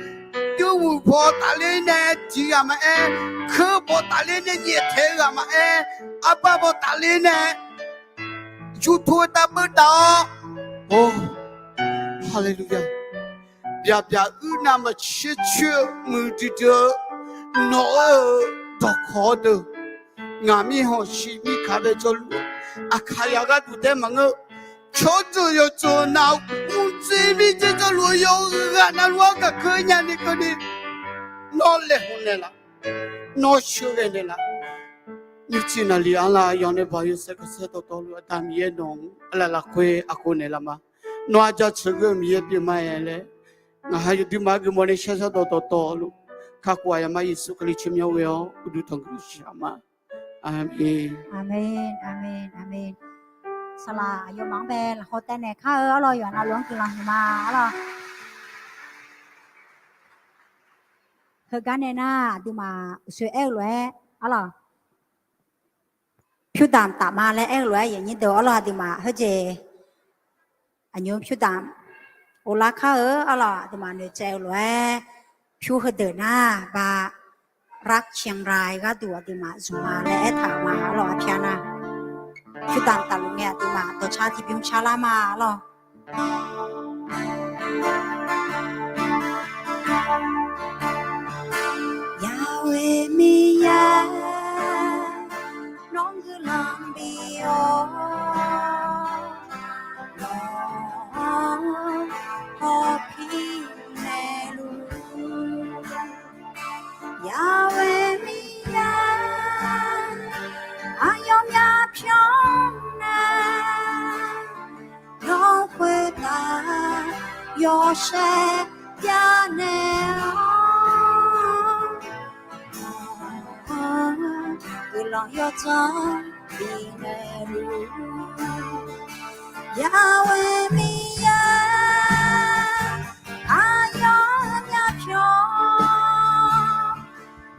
jawrmuiq paw tafler nae diq ghaq maqaer, keur paw tafler nae nyaeftaeq-eu ghaq maqaer, arbar paw tafler nae YouTube-eu tavbeuv taf-awr, o, haleluya, byaq byaq uir navmaqtser coer-eu muiqdui dui-eu nawq-euq dawqkawq-awr deuq, ngaq mirkhanq shiq mirkaq bae jawrluf-eu, aqkaq yaq gharduq taef maqngeur, tsawrjeuq yawqjeuq naq mrtser mirtser jawrluf-eu yawqghaq navluf-anr gaq keuv nyani keuvni, nawr laeqhmq naeqlaf, nawr sheuqghae naeqlaf. Nymrcif naqli arlaf yawq nae baq yawsaer khanqsaer dawqtawvluf Aqda Miqyaer nawq-anr arlaf lafkhoer aqkhov naeqlaf ma. Nawr-aq jaceuq geur-eu Miqyaer pyeuf ma-aer laer, ngaq ha yawduimaf-aer geufmawf nae shar shar dawqtawvluf kakhof aqyawfmaf Yeqsur Kali tsawrmyanr ghoe-awr uqduq tanqguq siq-a ma. Aqmeq. Aqmeq, aqmeq, aqmeq. Saqlaq aqyawfmaf-anr bae lafkhoer taev naeq kar-eu arlawr, yawqha navluf-anr guiqlanq huiqma arlawr. Heugar nae nar aqduimaf uqshoe aer-eu lof-aer arlawr, pyurdamq taf ma laer aer-eu lof-aer, aqnyir deuq arlawr, aqduimaf heujeq aqnymr pyurdamq ovlar kar-eu arlawr, aqduimaf noeqtsaev-eu lof-aer, pyur heudeuq nar ba รักเชียงราย gharduq aqduimaf zmq ma laer aertaq-euq ma arlawr, arpyar nar. Pyurdamq tafluf ngae aqduimaf dawqcar tiqbymr carlar ma arlawr. Yahweh Miqyaer, nawr guiqlanq bif-awr, nawq-anr hawpir naeqluf-ur. Yahweh Miqyaer, aqyawfnyaf pyawr nae nawr khoertav yawshaef javnaeq-awr, guiqlanq yawdzanr bifnaeq luf-ur. Yahweh Miqyaer, aqyawfnyaf pyawr,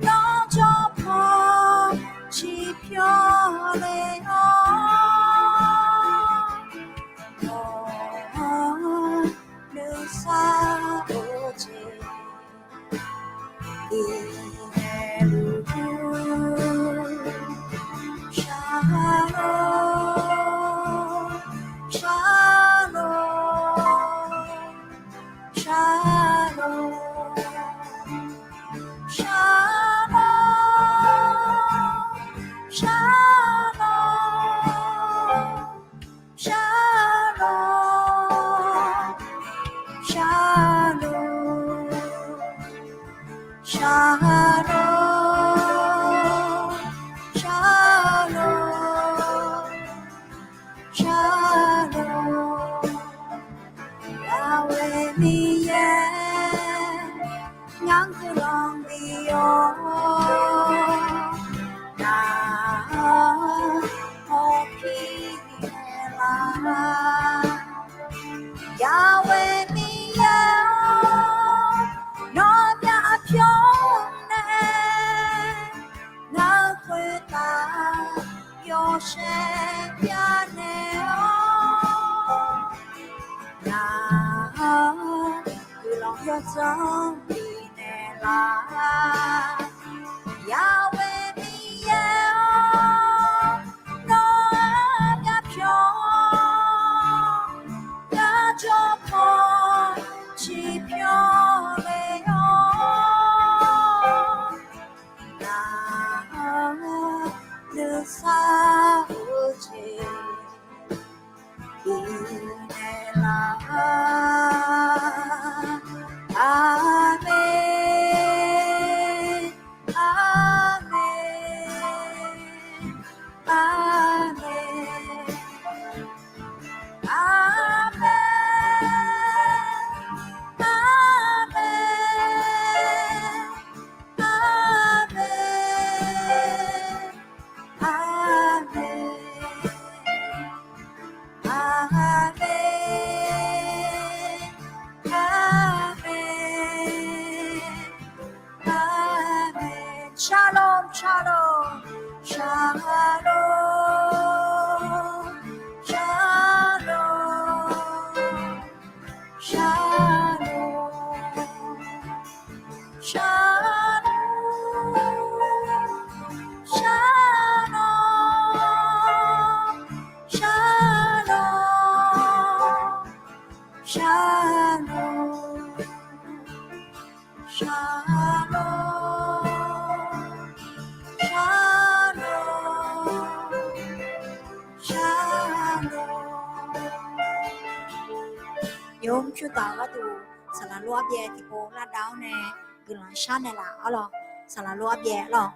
nawr jawrpaw ciqpyawr le-awr, nawq-anr nuisar-eu jeq bifnaeq luf-ur. Shalom, shalom, shalom, shalom, shalom. Shalom, shalom, shalom, shalom, shalom. Yahweh Miqyaer, ngar guiqlanq bif-awr, nar-anr hawpir naeqlaf. Yahweh Miqyaer-or, nawr myavpyawr nae ngar khoertav yawshaef javnaeq-awr, nar-anr guiqlanq yawdzanr bifnaeq laf. Yahweh Miqyaer-or, nawr myavpyawr, ngar jawrpaw ciqpyawr le-awr, nar-anr nuisar-eu jeq bifnaeq laf. Aqmeq, aqmeq, aqmeq, aqmeq, aqmeq, aqmeq, aqmeq, aqmeq, aqmeq, aqmeq. Shalom, shalom, shalom, shalom, shalom, shalom, shalom, shalom, shalom, shalom. Shalom, shalom, shalom. Yawmr pyur taf-eu gharduq, saqlaq lof arbyaev tiqpov lavdav-awr nae guiqlanq sharnaeq laf-awr lawq. Saqlaq lof arbyaev lawq.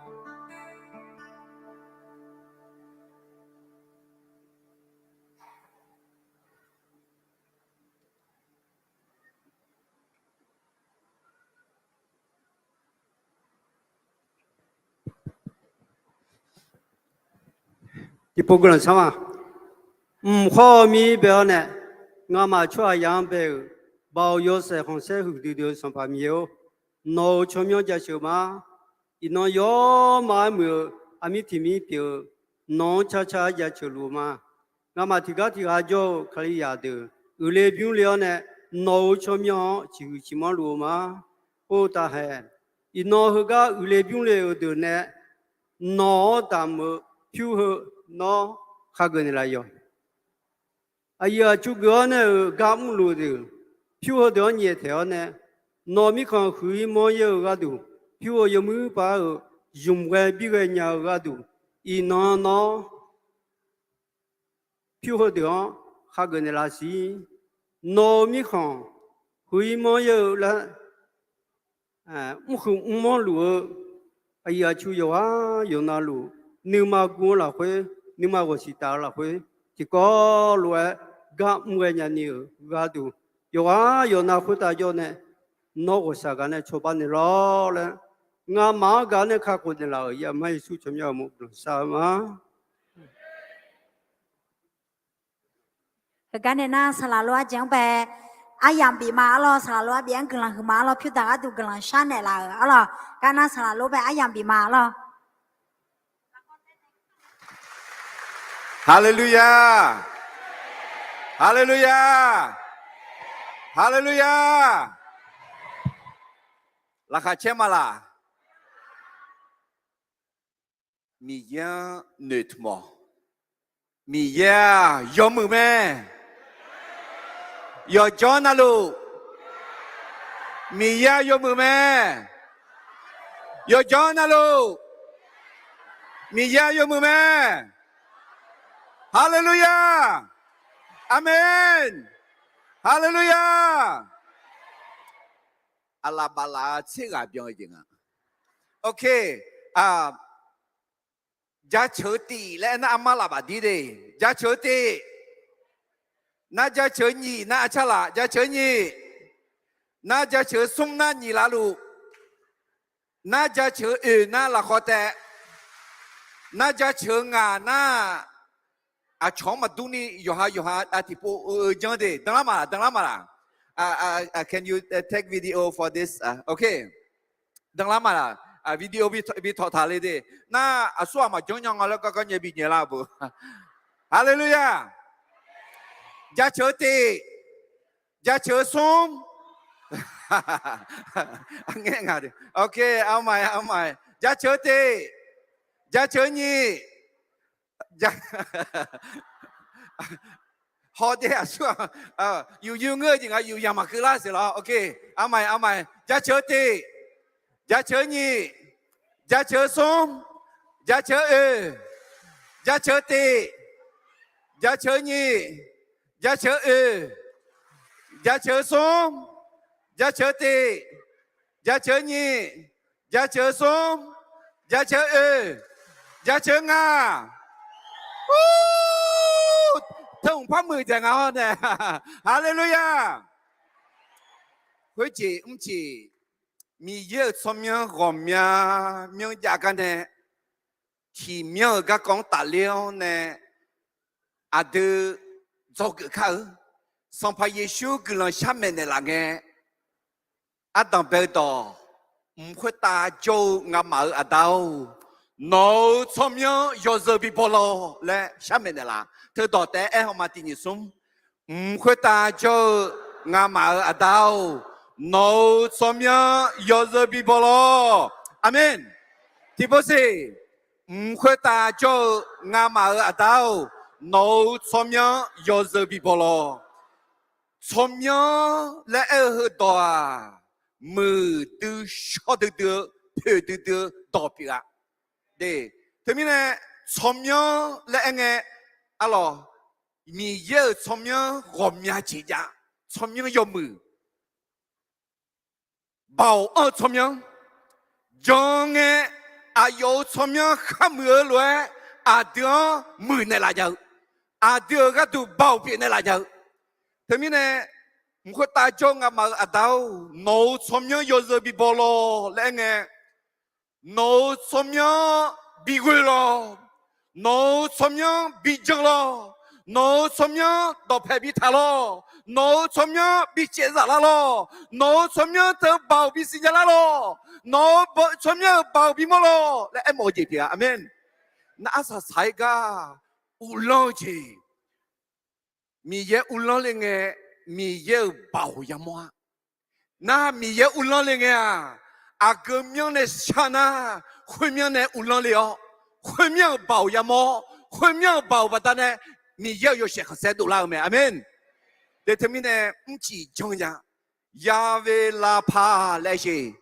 Tiqpov guiqlanq sharma. Mq khawr-eu mir bae-awr nae, ngamaf tsawrhaqzaq-anr bae-euq, Baoq yawshaef khanqsaer huiqdui dui-eu Sanqpaq Miqyaer-or, nawq-euq tsawrmyanr jaceuq ma. Iqnan yawrma-aer muiq-eu aqmir tiq mir pyeuf-eu, nawq-anr carcar jaceuq luf-eu ma. Ngamaf tiqgar tiqghaq jawr-eu Kalizaq deuq uiqle bymr le-awr nae, nawq-euq tsawrmyanr-anr ciqhuiq ciqmanr luf-eu ma. Khoertav haeq, iqnan heugar uiqle bymr le-euq deuq nae nawq-anr damq-eu pyur heu nawr khageuf naeqlaf yawq. Aqyuif aqtsu geuf-awr nae-euq gar mrluf deuq, pyur heudeuq-anr nyaeftaeq-awr nae, nawq-euq mirkhanq huiq-ir manr-ir-eu gharduq, pyur-eu yawmuiq paf-aer-euq zmq ghae bi ghae nya-eu gharduq, iqnan nawr pyur heudeuq-anr hageuf naeqlaf siq. Nawq-euq mirkhanq huiq-ir manr-ir-eu laer, mrhuiq mrmanr luf-eu aqyuif aqtsu yawqghaq yawqnavluf, nuima guv-eu lafkhoer, nuima ghawqshiq taf-eu lafkhoer, tiqkawv lof-aer gar mr ghae nyani-euq gharduq, yawqghaq yawqnav khoertav jawr nae, nawr ghawqshaq gaq nae cawba naeqlaf-awr laer, ngamaf-anr gaq nae kakhof naeqlaf-euq Aqma Yeqsur tsawrmyanr-euq maqblanq shar-eu ma. Heugar nae nar, saqlaq lof-aer jeq-anr bae aryamq bif ma arlawr, saqlaq lof-aer bif-anr guiqlanq huiq ma arlawr, pyur daq gharduq guiqlanq shar naeqlaf-euq arlawr, gar nar saqlaq lof-aer bae aryamq bif ma arlawr. Haleluya! Haleluya! Haleluya! Laqkhaq caer ma laq? Miqyaer-anr noeqtmq-awq. Miqyaer-aq yawmuiq mae. Yawqjawr navluf, Miqyaer-aq yawmuiq mae. Yawqjawr navluf, Miqyaer-aq yawmuiq mae. Haleluya! Aqmeq. Haleluya! Aqlaf baflaf-eu tser ghaq byan-eu jeq nga. Ok. Jaceuq-eu tif laer aernar, armar laf baf dir de. Jaceuq-eu tif. Nar jaceuq-eu nyiq nar, arcar laf, jaceuq-eu nyiq. Nar jaceuq-eu smr nar, nyiq lavluf. Nar jaceuq-eu oeq nar, lafkhawf taef. Nar jaceuq-eu ngaq nar, aqcawq-anr maqdur ni yawqha yawqha tiqpov-eu janr de. Danlar ma laq? Danlar ma laq? Can you take video for this? Ok. Danlar ma laq? Video bi tawq taq le de. Nar aqsur ghaq maqjanr nya nga laer gargar nyae bi nyae lar-eu beu. Haleluya! Jaceuq-eu tif. Jaceuq-eu smr. Ngae nga de. Ok, armaf armaf. Jaceuq-eu tif. Jaceuq-eu nyiq. Hawde aqsur-aq, yuf yuf ngeur-eu jeq nga, yuf yamq maqkeuv lar siq lawr. Ok, armaf armaf. Jaceuq-eu tif. Jaceuq-eu nyiq. Jaceuq-eu smr. Jaceuq-eu oeq. Jaceuq-eu tif. Jaceuq-eu nyiq. Jaceuq-eu oeq. Jaceuq-eu smr. Jaceuq-eu tif. Jaceuq-eu nyiq. Jaceuq-eu smr. Jaceuq-eu oeq. Jaceuq-eu ngaq. Teu mqpar muiq dzaeq nga-awr nae. Haleluya! Khoerjeq mrjeq, Miqyaer-euq tsawrmyanr ghawqmya myanrjav gar nae tiqmyanr-euq garkawv-anr tafler-awr nae aqdui dzawgeuf kar-eu. Sanqpaq Yeqsur guiqlanq sharmaeq naeqlaf ngae, ardanq bae-eu dawq, mq khoertav jawr-eu ngamaf-euq Aqda-or, nawq-euq tsawrmyanr yawzeu bi baw lawq laer sharmaeq naeqlaf. Teudawq taef-aer aer haw ma, tiq nyiq smr. Mq khoertav jawr-eu ngamaf-euq Aqda-or, nawq-euq tsawrmyanr yawzeu bi baw lawq. Aqmeq. Tiqpov siq. Mq khoertav jawr-eu ngamaf-euq Aqda-or, nawq-euq tsawrmyanr yawzeu bi baw lawq. Tsawrmyanr laer aer-eu heudawq-aq, muiqdui shawr duidui-eu, poeq duidui-eu dawq pyeuf-a. Teumirnae, tsawrmyanr laer aer ngae, arlawq, Miqyaer-euq tsawrmyanr ghawqmya jeq jav, tsawrmyanr yawmuiq. Baoq anr-eu tsawrmyanr, jan ngae, aqyawf-euq tsawrmyanr kharmuiq-eu lof-aer, aqdui-anr muiqnaeq laf nya-eu, aqdui-euq gharduq baoq pyeufnaeq laf nya-eu. Teumirnae, mq khoertav jawr-eu ngamaf-euq Aqda-or, nawq-euq tsawrmyanr yawzeu bi baw lawq laer aer ngae, nawq-euq tsawrmyanr bi ghoe lawq. Nawq-euq tsawrmyanr bi jan lawq. Nawq-euq tsawrmyanr dawqpaeq bi taq lawq. Nawq-euq tsawrmyanr bi caevzaf lar lawq. Nawq-euq tsawrmyanr teu baoq bi siqnya lar lawq. Nawq-euq tsawrmyanr-euq baoq bi mawr lawq laer aermawf-eu jeq pyeuf-a. Aqmeq. Nar arsaq saq-aer gar uvlanr-eu jeq, Miqyaer uvlanr le ngae, Miqyaer-euq baoq yamawr-a. Nar Miqyaer uvlanr le ngae-aq, aqgeu myanr nae shar nar, khoermyanr nae uvlanr le-awr, khoermyanr-euq baoq yamawr-awr, khoermyanr-euq baoq baqdanae Miqyaer-euq yawshaef khanqsaer dovlar-eu mae. Aqmeq. De teumirnae mrcif jan nya. Yahweh Rapha laer aer sheq.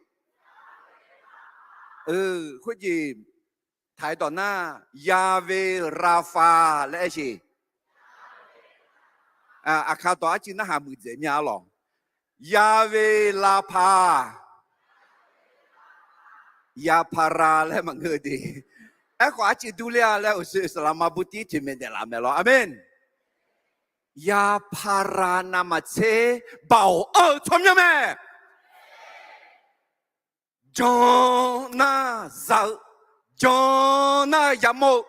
Khoerjeq taq-aer dawq nar, Yahweh Rapha laer aer sheq. Aqkar dawq arcuiv narhaq muiqdzaeq mya-a lawq. Yahweh Rapha. Yaphara laer maqngeur-eu de. Aerkhawf arcuiv durler-a laer uqshoe saqlaqma burtir toeqmaeq daeqlaf mae lawr. Aqmeq. Yaphara navmaqtser baoq anr-eu tsawrmyanr mae. Jan nar za-eu, jan nar yamawr-eu,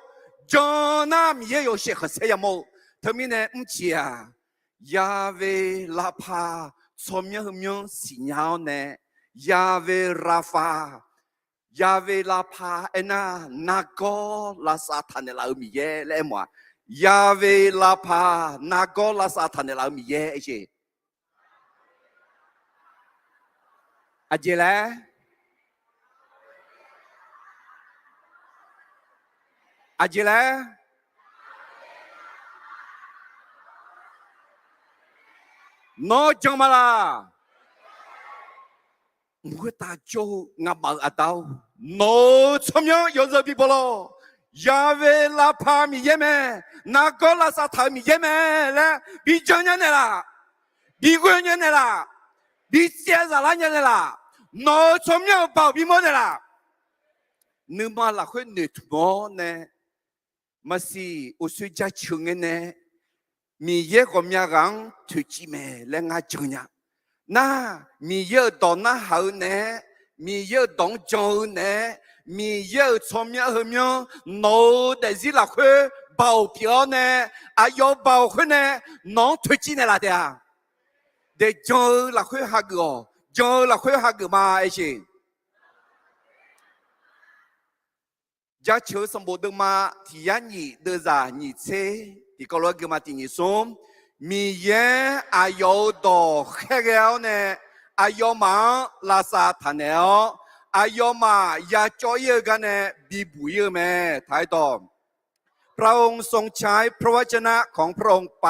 jan nar Miqyaer yawshaef khanqsaer yamawr-eu. Teumirnae mrcif-aq, Yahweh Rapha tsawrmyanr heumyanr siqnya-awr nae, Yahweh Rapha, Yahweh Rapha aernar, nargawr lavsav taqnaeq laf-eu Miqyaer laer aermawf-a. Yahweh Rapha, nargawr lavsav taqnaeq laf-eu Miqyaer aer jeq. Aqjeq laer? Aqjeq laer? Nawr jan ma laq? Mq khoertav jawr-eu ngamaf-euq Aqda-or, nawq-euq tsawrmyanr yawzeu bibaw lawr. Yahweh Rapha Miqyaer mae. Nargawr lavsav taq-eu Miqyaer mae laer bi jan nya naeqlaf. Bi ghoe nya naeqlaf. Bi tsaev zaqlar nya naeqlaf. Nawq-euq tsawrmyanr-euq baoq bimawr naeqlaf. Nuima lafkhoer noeqtmq-awr nae, maqsiq uqshoe jaceuq ngae nae, Miqyaer ghawqmya ghaq-anr toeqciv mae laer ngar jan nya. Nar, Miqyaer-euq dawq narhaq-eu naeq-aer, Miqyaer-euq dawq-anr jan-eu naeq-aer, Miqyaer-euq tsawrmyanr heumyanr nawq-euq daefzir lafkhoer baoq pyeuf-awr nae, aqyawf baoq khoer nae nawq-anr toeqciv naeqlaf taef-a. Daeq jan-eu lafkhoer hageuf-awq. Jan-eu lafkhoer hageuf ma aer sheq. Jaceuq-eu sanqbof deuvma tiq yar nyiq deuvzaq nyiq tser tiqkawv lof-aer geuma tiq nyiq smr, Miqyaer aqyawf-euq dawq khaerghae-awr nae, aqyawfmaf-anr lavsav taqnaeq-awr, aqyawfmaf yacawv ir-eu gar nae bibuq ir-eu mae. Taq-aer dawq, พระองค์ทรงใช้พระวจนะของพระองค์ไป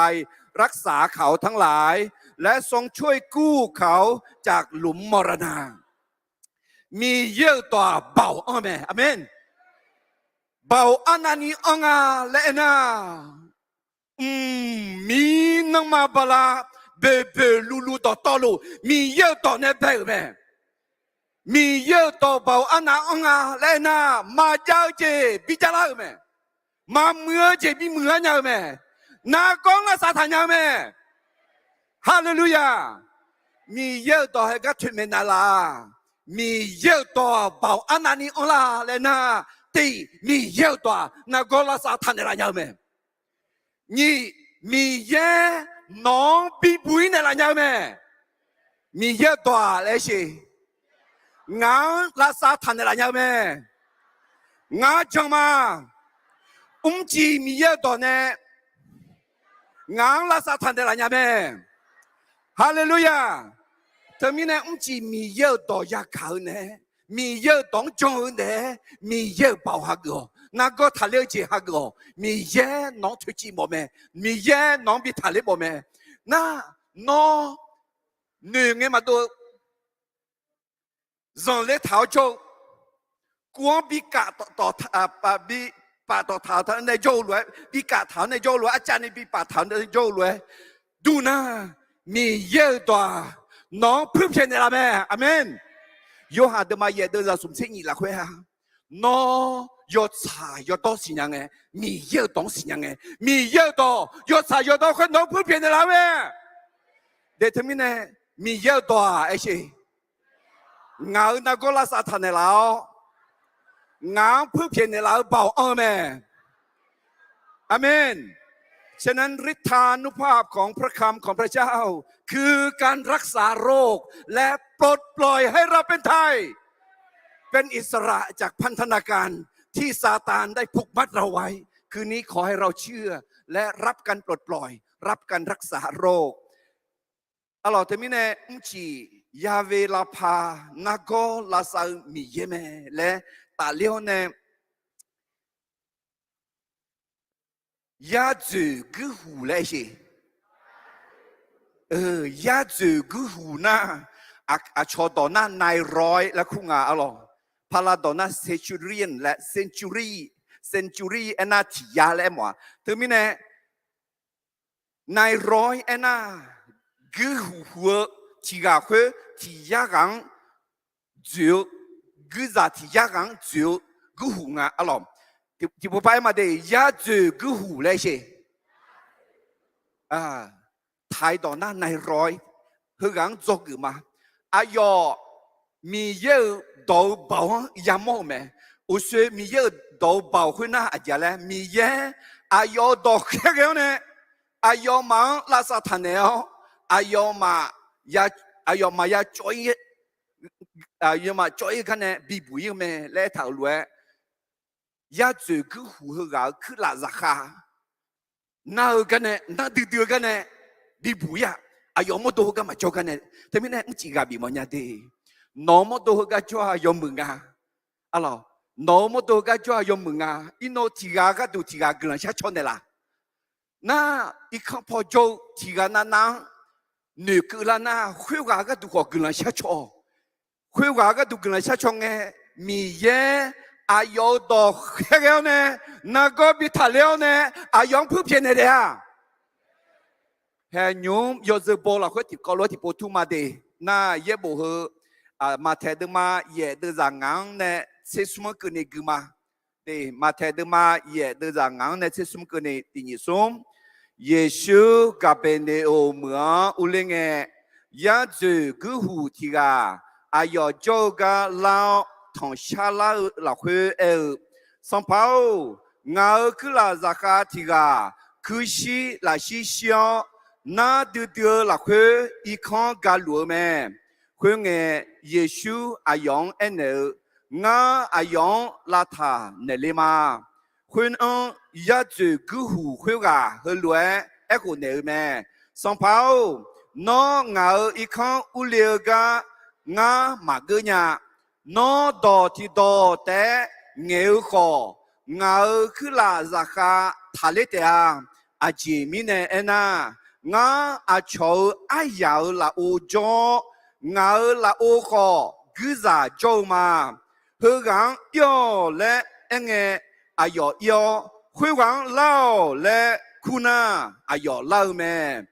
รักษาเขาทั้งหลาย และทรงช่วยกู้เขาจากหลุมมรณะ Miqyaer-euq dawq-aq baoq anr mae. Aqmeq. Baoq arnavni anr nga laer aernar, mqmir nanrma bala boeqboeq luvluv dawqtawvluf Miqyaer-euq dawq nae bae-euq mae. Miqyaer-euq dawq baoq arnav anr nga laer aernar, maqjav-eu jeq bijav lar-euq mae. Maqmuiq-eu jeq bimuiq-ar nya-eu mae. Nargawr lavsav taqnya-eu mae. Haleluya! Miqyaer-euq dawq heugar toeqmaeq naeqlaf-a. Miqyaer-euq dawq-aq baoq arnavni anr lar laer nar, tiq, Miqyaer-euq dawq-aq nargawr lavsav taqnaeq laf nya-eu mae. Nyiq, Miqyaer nawq-anr bibuq ir naeqlaf nya-eu mae. Miqyaer-euq dawq-aq laer sheq, ngaq-anr lavsav taqnaeq laf nya-eu mae. Ngar jan ma. Mrcif Miqyaer-euq dawq nae ngaq-anr lavsav taqnaeq laf nya mae. Haleluya! Teumirnae mrcif Miqyaer-euq dawq yagaq-eu nae, Miqyaer-euq dawq-anr jan-eu nae-aer, Miqyaer-euq baoq hageuf-awq. Nargawr taqler-eu jeq hageuf-awq. Miqyaer nawq-anr toeqciv mawf mae. Miqyaer nawq-anr bi taqler mawf mae. Nar, nawr noeq ngae maqdov-eu zanqler taq-awr jawr-eu, kuv-anr bi kaf tawf, bi paf tawf taq-eu nae jawr-eu lof-aer, bi kaf taq-awr nae jawr-eu lof-aer, arcav ni bi paf taq-eu nae jawr-eu lof-aer, dur nar, Miqyaer-euq dawq-aq nawq-anr puirpyaeq naeqlaf mae. Aqmeq. Yorhaq deuvma yaef deuvzaq smq tser nyiq lafkhoer-a, nawr yawtsaq yawdawr siqnya ngae, Miqyaer-euq dawq-anr siqnya ngae, Miqyaer-euq dawq yawtsaq yawdawr khoer nawq-anr puirpyaeq naeqlaf-eu mae. De teumirnae, Miqyaer-euq dawq-aq aer sheq, ngaq-euq nargawr lavsav taqnaeq laf-awr, ngaq-anr puirpyaeq naeqlaf-eu baoq anr-eu mae. Aqmeq. ฉะนั้นฤทธานุภาพของพระคำของพระเจ้า คือการรักษาโรค และปลดปล่อยให้เราเป็นไทย เป็นอิสระจากพันธนาการที่ซาตานได้ผูกมัดเราไว้ คืนนี้ขอให้เราเชื่อ และรับการปลดปล่อย รับการรักษาโรค Arlawq teumirnae mrcif Yahweh Rapha, nargawr lavsav-eu Miqyaer mae laer tafler-awr nae, Yadzoeq guirhuq laer sheq. Yadzoeq guirhuq nar, aqcawq dawq nar ไนรอยด์ laer kur nga arlawq. Pala dawq nar centurion laer century, century aernar tiq ya laer aermawf-a. Teumirnae ไนรอยด์ aernar guirhuq huq-eu tiq ghaq khoer tiq yar ghaq-anr dzoeq-eu, guirzaq tiq yar ghaq-anr dzoeq-eu guirhuq nga arlawq. Tiqpov par aer ma de, yadzoeq guirhuq laer sheq. Taiq dawq nar ไนรอยด์ heughaq-anr dzawgeuf ma. Aqyawf Miqyaer-euq dawq-eu baoq-anr yamawr-euq mae. Uqshoe Miqyaer-euq dawq-eu baoq khoernar aqjeq laer, Miqyaer aqyawf-euq dawq khaerghae-awr nae aqyawfmaf-anr lavsav taqnaeq-awr, aqyawfmaf ya cawv-ir, aqyawfmaf cawv-ir gar nae bibuq-ir-eu mae laer aertaq-euq lof-aer, yadzoeq guirhuq heughaq-euq kuirlaf zaqkhav nar-eu gar nae, nar duidui-eu gar nae bibuq-ir-aq, aqyawf mawrdo heugar maqjawr gar nae. Teumirnae mrcif ghaq bif mawf nya de. Nawq-eu mawrdo heugar jawr-a yawmuiq nga. Arlawq, nawq-eu mawrdo heugar jawr-a yawmuiq nga. Irnov tiq ghaq gharduq tiq ghaq guiqlanq shar caw naeqlaf. Nar, irkanr paw jawr-eu tiq ghaq navnav-anr noeqkeuv lar nar, khoerghaq gharduq khawf guiqlanq shar caw-awq. Khoerghaq gharduq guiqlanq shar caw ngae, Miqyaer aqyawf-euq dawq khaerghae-awr nae, nargawr bi taqler-awr nae, aqyawf-anr puirpyaeq naeq taef-a. Haeq nymq-mr yawzeu baw lafkhoer tiqkawv lof-aer tiqpov tur ma de. Nar yaerbof heu, Maqtaeq deuvma yaef deuvzaq ngaq-anr nae tser smr-anr keuvni gui ma. Maqtaeq deuvma yaef deuvzaq ngaq-anr nae tser smr keuvni tiq nyiq smr. Yeqsur Gaqbeqneqoq meuq-anr urler ngae, yadzoeq guirhuq tiq ghaq aqyawf jawr-eu gar lar-awr tanqshar lar-eu lafkhoer aer-eu, Sanqpaq-or, ngaq-euq kuirlaf zaqkhav tiq ghaq kuirshir lafshir shir-awr, nar duidui-eu lafkhoer irkanr ga luf-eu mae. Khoerngae, Yeqsur aqyawf-anr aernaeq-eu, Ngar aqyawf-anr lavtaq naeqle ma. Khoer-anr yadzoeq guirhuq khoerghaq heulof-aer aerkhof naeq-eu mae. Sanqpaq-or, nawr ngaq-euq irkanr urle-eu gar ngar maqgeur nya. Nawr dawq tiqdawq taef-aer ngaeq-eu khawf, ngaq-euq kuirlaf zaqkhav taqler taef-a. Aqjeq mirnae aernar, ngar aqcawq-euq aryaq-euq lafov jawr-awr, ngaq-euq lafov khawf guirzaq jawr-eu ma. Heughaq-anr ir-awq laer aerngae, aqyawf ir-awr, khoerghaq-anr lar-awq laer kur nar, aqyawf lar-eu mae.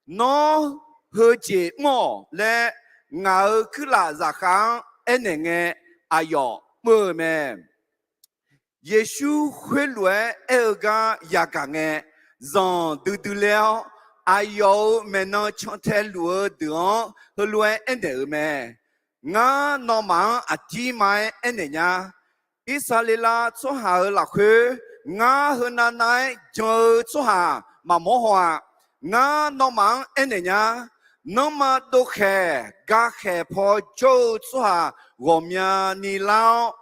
Nawr heujeq mr-awq laer ngaq-euq kuirlaf zaqkhav-anr aernaeq ngae, aqyawf mr-eu mae. Yeqsur khoerlof-aer aer-eu gar yagaq ngae, zanq duidui ler-awr, aqyawf-euq maeqnan cantae luf-eu deuq-anr heulof-aer aernaeq-euq mae. Ngar nawmaf-anr aqdirma-aer aernaeq nya. Irsaqleqlav tsawrhaq-euq lafkhoer, ngar heunav nav-aer jan-eu tsawrhaq maqmawr haw-a. Ngar nawmaf-anr aernaeq nya. Nanrma dovkhaeq gakhaeq paw jawr-eu tsawrhaq ghawqmyani lar-awr,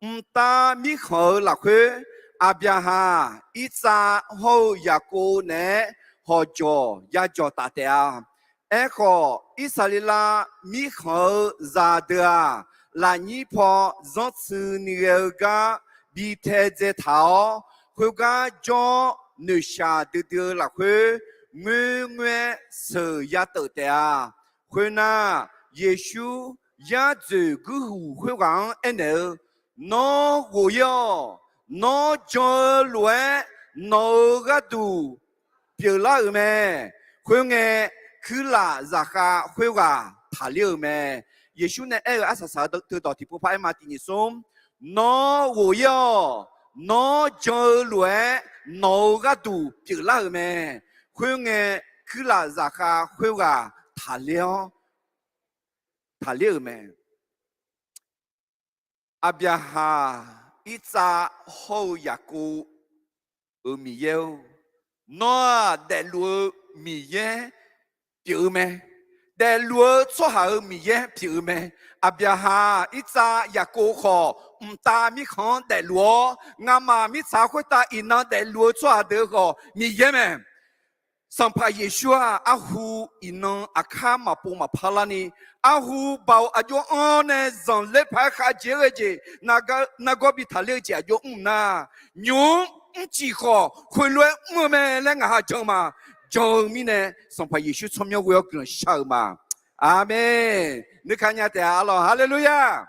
mqtav mirkhanq-euq lafkhoer, Aqbyaqhaq, Irtsav hawr-eu Yaqkov naeq-aer hawqjawq yajawq taf taef-a. Aerkhawf, Irsaqleqlav mirkhanq-eu zaqdeuq-aq, lafnyir paw zanrtsuini ghae-eu gar bi taedzae taq-awr, khoergar jawr-awr noeqshaq duidui-eu lafkhoer, ngoerngoer-aer sheuq ya teuf taef-a. Khoernar, Yeqsur yar dzoeq guirhuq khoerghaq-anr aernaeq-eu, Nawr ghof-ir-awq. Nawr jan-eu lof-aer nawq-euq gharduq pyeuflar-euq mae. Khoerngae, kuirlaf zaqkhav khoerghaq taqler-euq mae. Yeqsur nae aer-eu arsaq saq-eu teudawq tiqpov par aer ma tiq nyiq smr. Nawr ghof-ir-awq. Nawr jan-eu lof-aer nawq-euq gharduq pyeuflar-euq mae. Khoerngae, kuirlaf zaqkhav khoerghaq taqler-awr, taqler-euq mae. Aqbyaqhaq, Irtsav hawr-eu Yaqkov-euq Miqyaer-or, nawr-aq daefluf-eu Miqyaer pyeuf-eu mae. Daefluf-eu tsawrhaq-euq Miqyaer pyeuf-eu mae. Aqbyaqhaq, Irtsav, Yaqkov khawf mqtav mirkhanq-anr daefluf-awr, ngamaf mirtsaq khoertav iqnan daefluf-eu tsawrhaq deuq khawf Miqyaer mae. Sanqpaq Yeqsur-aq, arhu iqnan aqkar maqpov maqpar larni, arhu baoq aqjox anr-awr nae zanqler paq-aer khavjeq-aer ghae jeq, nargawr bi taqler-eu jeq aqjox mr nar, nymq-mr mrcif khawf khoerlof-aer mr-eu mae laer ngaq ha jan ma. Jan-eu mirnae Sanqpaq Yeqsur tsawrmyanr ghoe-awr guiqlanq shar-eu ma. Aqmeq. Nuikaq nya taef-a arlawq, haleluya.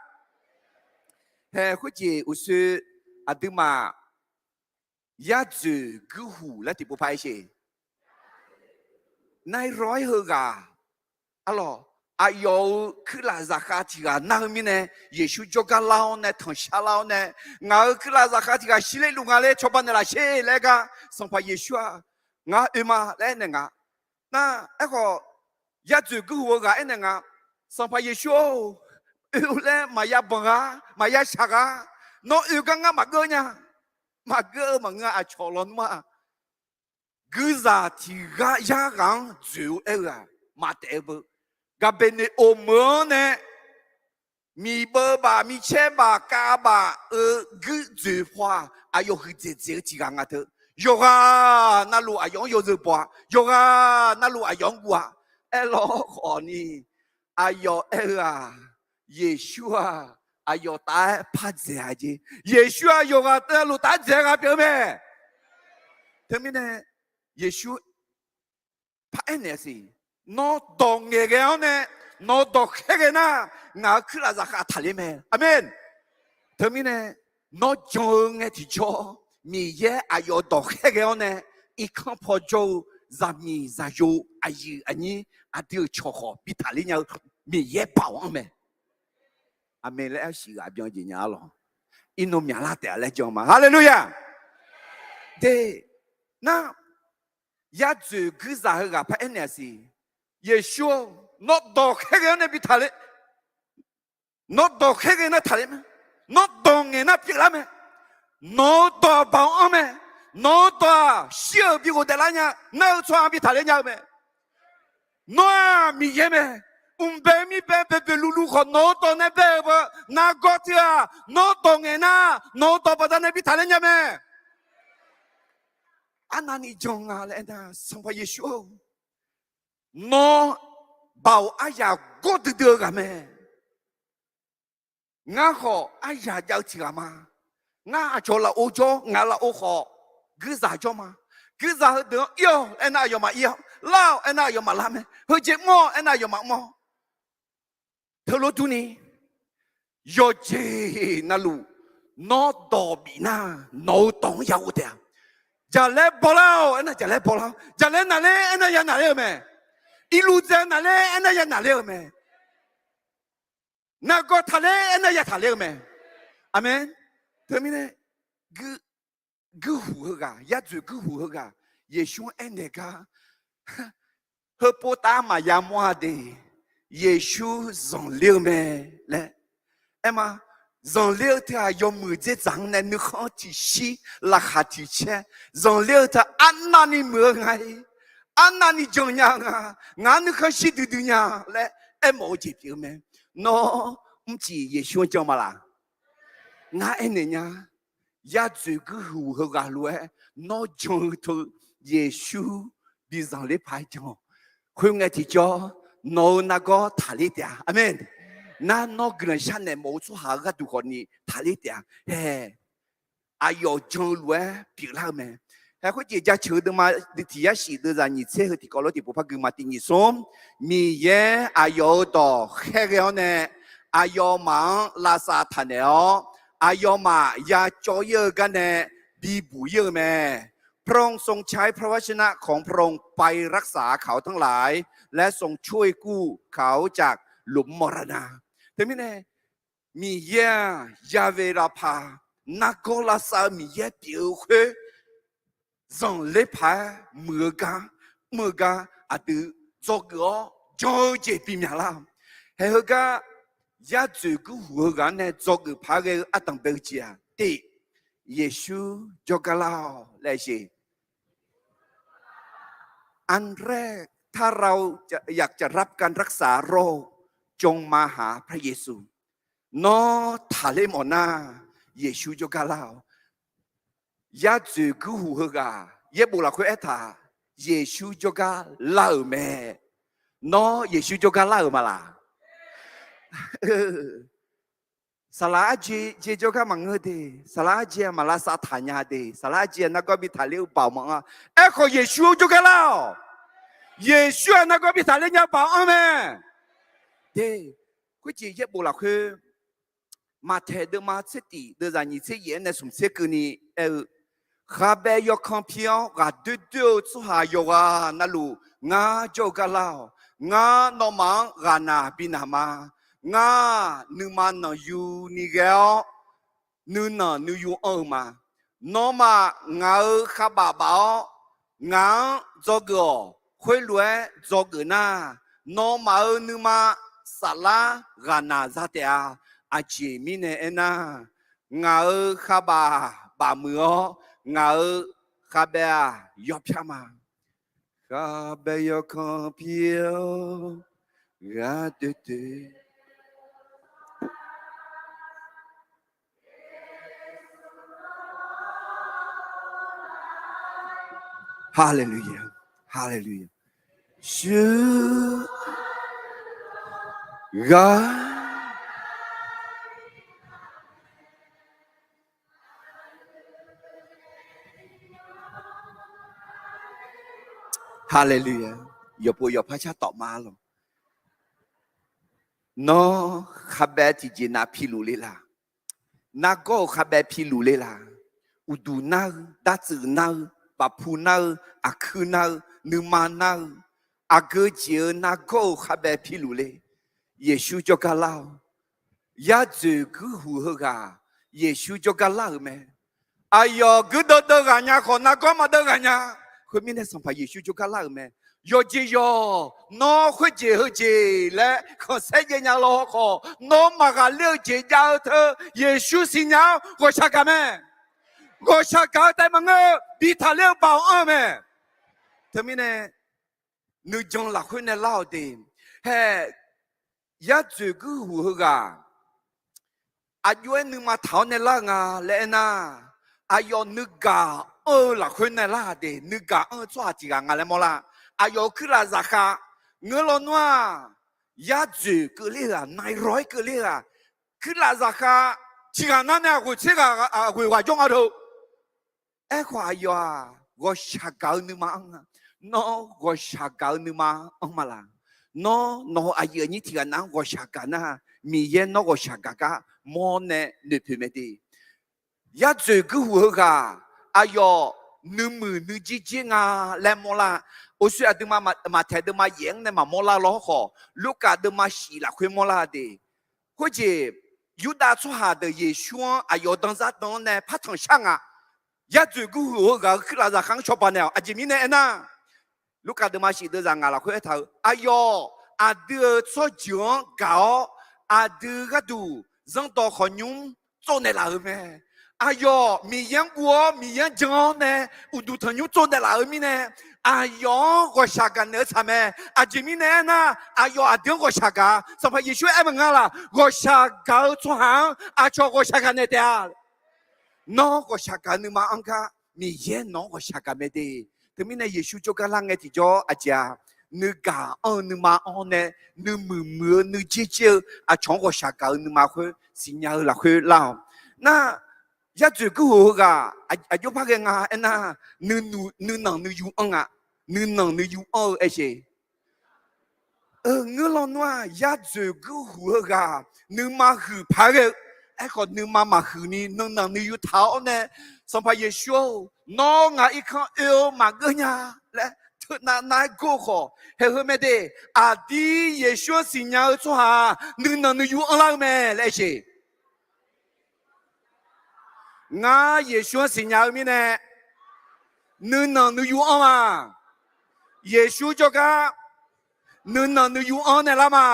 Hae khoerjeq uqshoe aqduimaf yadzoeq guirhuq laer tiqpov par-aer sher. Nai raw-aer heughaq arlawq, aqyawf-euq kuirlaf zaqkhav tiq ghaq nar-eu mirnae, Yeqsur jawrgar lar-awr nae tanqshar lar-awr nae, ngaq-euq kuirlaf zaqkhav tiq ghaq shirler luf nga laer cawba naeqlaf sher laer gar, Sanqpaq Yeqsur-aq, ngar oe ma laer aernaeq nga. Nar aerkhawf, yadzoeq guirhuq-eu ghaq aernaeq nga, Sanqpaq Yeqsur-or, oe-eu laer maqya banq ghaq, maqya shaq ghaq, nawr oe gar ngar maqgeur nya. Maqgeur-eu maqngeur-a, aqcawq lawnmr-aq, guirzaq tiq ghaq yar ghaq-anr dzoeq-eu aer-eu-aq, maqtaef-eu beu. Gaqbeqneqoq meuq-anr nae miqbeuv baf, micaer baf, kav baf-euq guir dzoeq paw-aq, aqyawf huiqdzaeq dzaeq-eu tiq ghaq nga teu. Yawqghaq navluf aqyawf-anr yawzeu baw-a, yawqghaq navluf aqyawf-anr guv-a. Aerlawr khawfni, aqyawf aer-eu-aq, Yeqsur-aq, aqyawf taf-aer par dzaeq-a jeq. Yeqsur-aq, yawqghaq navluf taf-aer dzaeq-eu ghaq pyeuf-eu mae. Teumirnae, Yeqsur par aernaeq-a siq, nawr dawq ngaeqghae-awr nae, nawq-eu dawq khaerghae nar, ngaq-euq kuirlaf zaqkhav taqler mae. Aqmeq. Teumirnae, nawr jan-eu ngae tiqjawr, Miqyaer aqyawf dawq khaerghae-awr nae, irkanr paw jawr-eu zaqmiq zaqyo, aqyuif aqnyir, aqdui-euq cawq khawf bi taqler nya-eu Miqyaer baoq-anr mae. Aqmeq laer arsiq ghaq byan jeq nya arlawq. Irnov myaqlar taef-a laer jan ma. Haleluya! De, nar, yadzoeq guirzaq heughaq par aernaeq-a siq, Yeqsur-or, nawr dawq khaerghae-awr nae bi taqler. Nawr dawq khaerghae nar taqler mae. Nawr dawq ngaeq nar pyeuflar mae. Nawq-eu dawq baoq-anr mae. Nawq-eu dawq-aq shir-euq bi ghofdaeflar nya, nar-eu tsawrhaq-anr bi taqler nya-eu mae. Nawr-aq Miqyaer mae. Mqbae mirbae boeqboeq luvluv khawf nawq-eu dawq nae bae-euq beu nargawr teu-aq, nawr dawq ngaeq nar nawq-eu dawq baqdanae bi taqler nya mae. Arnavni jan nga laer aernar, Sanqpaq Yeqsur-or, nawr baoq aryaq gawr duidui-eu ghaq mae. Ngar khawf aryaq jav-eu tiq ghaq ma. Ngar aqcawq lafov jawr, ngaq lafov khawf guirzaq jawr ma. Guirzaq heudeuq-anr ir-awq aernar aqyawfmaf ir-awr, lar-awq aernar aqyawfmaf lar mae. Heujeq mr-awq aernar aqyawfmaf mr-awr. Teulof durni, yawqjeq navluf nawr dawq bif nar, nawq-eu dawq-anr ya ghov taef-a. Jaqlaer bawlar-awq aernar jaqlaer bawlar-awr, jaqlaer naqler aernar ya naqler-eu mae. Irluf dzae naqler aernar ya naqler-eu mae. Nargawr taqler aernar ya taqler-eu mae. Aqmeq. Teumirnae, guir guirhuq heughaq, yadzoeq guirhuq heughaq, Yeqsur-anr aernaeq gar, heupov tav maqya mawr-a de, Yeqsur zanqler-eu mae laer aer ma. Zanqler-eu teu-aq, yawmuiq dzerdzaq-anr nae nuikhanr tiqshir, laqkhaq tiqcaer, zanqler-eu teu-aq arnavni muiq-eu nga-ir, arnavni jan nya-eu nga, ngaq-anr nuikhanr shir duidui nya laer aermawf-eu jeq pyeuf-eu mae. Nawr mrcif Yeqsur-anr jan ma laq? Ngar aernaeq nya, yadzoeq guirhuq heughaq lof-aer nawr jan-eu teu Yeqsur bi zanqler paq-aer jan-awq. Khoerngae tiqjawr nawq-eu nargawr taqler taef-a. Aqmeq. Nar nawr guiqlanq sharnaeq mawf-eu tsawrhaq-eu gharduq khawfni taqler taef-a. Hae, aqyawf jan-eu lof-aer pyeuflar-eu mae. Hae, khoerjeq jaceuq-eu deuvma tiq yar shif deuvzaq nyiq tser heu tiqkawv lof tiqpov par gui ma. Tiq nyiq smr, Miqyaer aqyawf-euq dawq khaerghae-awr nae aqyawfmaf-anr lavsav taqnaeq-awr, aqyawfmaf ya cawv-ir-eu gar nae bibuq-ir-eu mae. พระองค์ทรงใช้พระวจนะของพระองค์ไปรักษาเขาทั้งหลาย และทรงช่วยกู้เขาจากหลุมมรณะ Teumirnae, Miqyaer-aq, Yahweh Rapha, nargawr lavsav-eu Miqyaer pyeuf-eu khoer, zanqler paq-aer muiq-eu gar, mr-eu gar aqdui dzawgeuf-awr jan-eu jeq bimyaq lar. Hae heugar, yadzoeq guirhuq heughaq-anr nae dzawgeuf paq-aer ghae-eu ardanq bae-eu jeq-aq, tiq, Yeqsur jawrgar lar-awq laer sher. อันแรก ถ้าเราจะ อยากจะรับการรักษาโรค จงมาหาพระเยซู Nawr taqler mawf nar, Yeqsur jawrgar lar-awq. Yadzoeq guirhuq heughaq yaerbof lafkhoer aertaq, Yeqsur jawrgar lar-euq mae. Nawr Yeqsur jawrgar lar-euq ma laq? Saqlaq arjir jir jawrgar maqngeur de. Saqlaq arjir-aq maq lavsav taq nya de. Saqlaq arjir-aq nargawr bi taqler-eu baoq maqanr-a. Aerkhawf Yeqsur jawrgar lar-awq. Yeqsur-aq nargawr bi taqler nya-eu baoq anr mae. De, khoerjeq yaerbof lafkhoer, Maqtaeq deuvma tser tif deuvzaq nyiq tser yaef-aer nae smq tser keuvni aer-eu, Khabaev yawkan pi-awr ghaqdoer doer-eu tsawrhaq yawqghaq navluf ngar jawr-eu gar lar-awq. Ngar nawmaf-anr ghaqnaq bi naq ma. Ngar nuima nanqyu ni ghae-awr, nuinanq nuiyu anr-eu ma. Nawmaf ngaq-euq khavbaf baf-awr, ngaq-anr dzawgeuf-awq. Khoerlof-aer dzawgeuf nar, nawmaf-euq nuima saflar ghaqnaq za taef-a. Aqjeq mirnae aernar, ngaq-euq khavbaf baf muiq-awr, ngaq-euq khabaev-aq yawpyar ma. Khabaev yawkan pi-awr ghaqdoer doer. Haleluya, haleluya. Shuir ghaq Haleluya. Yawqpov yawqpar shartawf ma lawq. Nawr khabaev tiqjeq nav piluf le la? Nargawr-euq khabaev piluf le la? Uqduq nar-eu, dartsuif nar-eu, bafpu nar-eu, aqkuir nar-eu, nuima nar-eu, aqgeu jeq-eu nargawr-euq khabaev piluf le? Yeqsur jawrgar lar-awq. Yar dzoeq guirhuq heughaq Yeqsur jawrgar lar-euq mae. Aqyawf guirdeuv deuv ghaq nya khawf, nargawr maqdeuv ghaq nya. Khoermirnae Sanqpaq Yeqsur jawrgar lar-euq mae. Yawqjeq yawq, nawr khoerjeq heujeq laer khanqsaer jaev nya-eu lawkhawf, nawr maqghaqler-eu jeq jav-eu teu, Yeqsur siqnya-awr ghawqshaq gaq mae. Ghawqshaq gaq-eu taef maqngeur-eu, bi taqler-eu baoq anr-eu mae. Teumirnae nuijan lafkhoer nae lar-awq de. Hae, yar dzoeq guirhuq heughaq aqjox-aer nuima taq-awr nae lar-eu nga laer aernar, aqyawf nuigaq anr-eu lafkhoer nae lar-aq de. Nuigaq anr-eu tsawrhaq tiq ghaq nga laer mawrlar. Aqyawf-euq kuirlaf zaqkhav ngeur lawnmr-aq, yar dzoeq keuvler-aq, nairawq-aer keuvler-aq, kuirlaf zaqkhav tiq ghaq nar nae aqghoeq tser ghaq, aqghoeq ghaq jawr nga deuq. Aerkhawf aqyawf-aq ghawqshaq gaq-eu nuima anr nga. Nawr ghawqshaq gaq-eu nuima anr ma laq? Nawr nawq-eu aqyuif aqnyir tiq ghaq nav-anr ghawqshaq gaq nar, Miqyaer nawr ghawqshaq gaq gar mawr nae noeqpoeq mae de. Yar dzoeq guirhuq heughaq aqyawf nuimuiq nuijer jer nga laer mawrlar. Orsui aqduimaf Maqtaeq deuvma yaef-anr nae maqmawrlar lawkhawf, Lurkaf deuvma shif lafkhoer mawrlar de. Khoerjeq Yurdav tsawrhaq deuq Yeqsur-anr aqyawf danzar dan-anr nae partanq shar nga. Yar dzoeq guirhuq heughaq-euq kuirlaf zaqkhav-anr cawba naeq-awq. Aqjeq mirnae aernar, Lurkaf deuvma shif deuvzaq ngaq lafkhoer aertaq-eu, aqyawf aqdui-euq tsawrjeuq-anr gaq-awr, aqdui gharduq zanrdawq khawqnymr tsovnaeq laf-euq mae. Aqyawf Miqyaer-anr guv-awr, Miqyaer-anr jan-awr nae uqduq tanqnymr tsovnaeq laf-euq mirnae, aqyawf-anr ghawqshaq gaq naeq-eu tsaq mae. Aqjeq mirnae aernar, aqyawf aqdui-anr ghawqshaq gaq-a. Sanqpaq Yeqsur aer-eu nga laq, ghawqshaq gaq-eu tsawrhaq-anr aqcawq ghawqshaq gaq naeq taef-a. Nawr ghawqshaq gaq-eu nuima anr gar, Miqyaer nawq-anr ghawqshaq gaq mae de. Teumirnae Yeqsur jawrgar lar ngae tiqjawr aqjeq-aq, nuigaq anr-eu nuima anr nae, nuimuiq muiq-eu nuijer jer-eu aqcawq-anr ghawqshaq gaq-eu nuima khoer siqnya-eu lafkhoer lar-awq. Nar, yar dzoeq guirhuq heughaq aqjox par ghae nga aernar, nuinanq nuiyu anr nga. Nuinanq nuiyu anr-eu aersheq. Ngeur lawnmr-aq, yar dzoeq guirhuq heughaq nuima huiq paq-aer ghae-eu. Aerkhawf nuima maqhuiq ni nuinanq nuiyu taq-awr nae, Sanqpaq Yeqsur-or, nawr ngaq irkanr oe-eu maqgeur nya laer teunav nav-aer gor-eu khawf, haeq heu mae de. Aqdir Yeqsur-anr siqnya-eu tsawrhaq nuinanq nuiyu anrlar-eu mae laer aersheq. Ngar Yeqsur-anr siqnya-eu mirnae, nuinanq nuiyu anr ma. Yeqsur jawrgar nuinanq nuiyu anr nae lar ma.